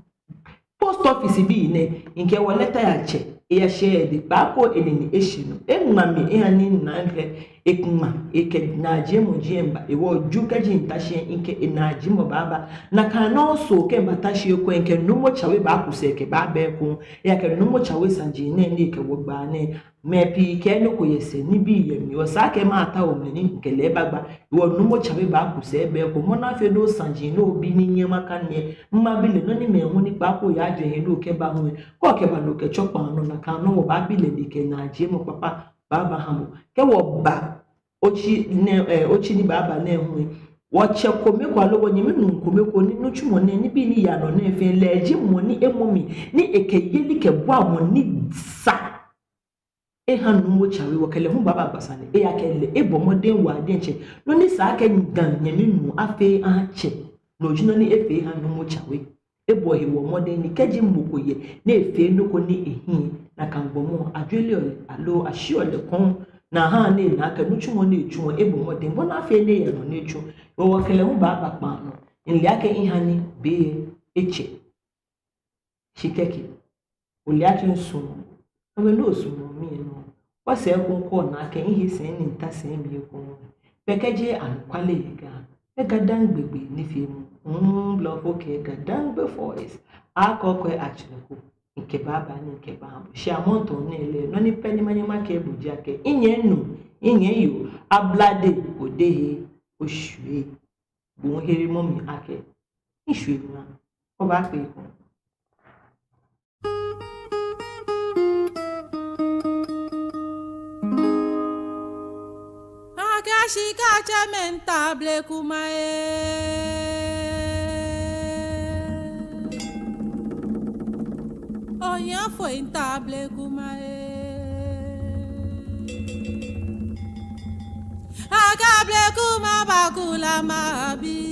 post office bii nɛɛ, mikɛ wɔ lɛtɛ yatsɛ, eyashɛ edɛŋ, kpaako enine eshi nɔ. Eŋma mi eha ni mina akɛ, eŋma, ekɛ naajiemɔ jie miba, hewɔ Ju kɛji mita shi lɛ, mikɛ enaajiemɔ baaba. Nakai nɔŋŋ nso kɛ mibata shi ekoŋŋ, mikɛ Numo Tsawe baaku sɛɛ kɛbaaba ekoŋŋ. Ejaakɛ Numo Tsawe saji nɛɛ ni ekɛ wɔ gbaa nɛɛ, mɛi pii kɛɛ nɔ ko yɛ sɛɛ, nibii yɛ mli. Esa akɛ matao mɛi ni mikɛ lɛ baagba. Hewɔ Numo Tsawe baaku sɛɛ aba ekoŋŋ, bɔ ni afee ni osaji ni obi ni nyɛ maka nɛɛ, mabi lɛ, nɔ ni mɛi hu ni kpaako yaajwɛŋ he ni okɛba hu lɛ, kɛ okɛba ni okɛtsɔ kpaa nɔ, nakai nɔŋŋ wɔbaabi lɛ ni ekɛ naajiemɔ kpakpa baaba aha bo. Kɛ wɔba otsi nɛɛ, eh, otsi ni baaba nɛɛ hu lɛ, wɔtsɛ kome ko aloo wɔnyɛmi nuu kome ko ni nitsumɔ nɛɛ, nibii ni yaa nɔ nɛɛ fɛɛ, lɛ ji mɔ ni emɔ mli, ni ekɛ yelikɛbuamɔ ni sa eha Numo Tsawe, wɔkɛ lɛ hu baaba gba sane. Ejaakɛ lɛ ebɔ mɔdɛŋ waa diɛŋtsɛ. Nɔ ni sa akɛ Ga nyɛmi nuu afee aha tsɛ, no ji nɔ ni efee eha Numo Tsawe. Ebɔ hewɔ mɔdɛŋ ni kɛji mɔ ko yɛ ni efee nɔ ko ni ehiii, nakai gbɔmɔ ajwɛleɔ lɛ aloo ashiɔ lɛ kɔŋ ni ahaa ni ena akɛ nitsumɔ ni etsuɔ lɛ ebɔ mɔdɛŋ bɔ ni afee ni eyɛ nɔ ni etsu. Hewɔ wɔkɛ lɛ hu baaba kpaa nɔ. Mile akɛ miha ni be lɛ etsɛ. Shi kɛkɛ, ole akɛ misumɔɔ, no be ni osumɔɔ mi lɛ nɔ. Wɔsɛɛ ekoŋŋ kɔ naa akɛ mihe sɛi ni mita sɛi mli ekoŋŋ. Bɛ kɛji anɔkwale yɛ Ga, bɛ GaDangme gbi ni fee mu. Mm, blɔfo kɛɛ GaDangme voice. Akɔkɔɛ atsɛrɛ ko, mikɛbaaba ni mikɛbaha bo. Shi amrɔ nɛɛ lɛ, nɔ ni pɛ ni manyɛ makɛɛ bo ji akɛ, minyɛmi nuu, minyɛmi yoo, Ablade, odehe, oshwie. Bo hu here mɔ mi akɛ mishwie naa. Wɔbaakpe ekoŋŋ. Akɛ shika tsɛmɛi miitao blekuma ee. Ohiafoi miitao blekuma ee. Akɛ blekuma baakula mabi.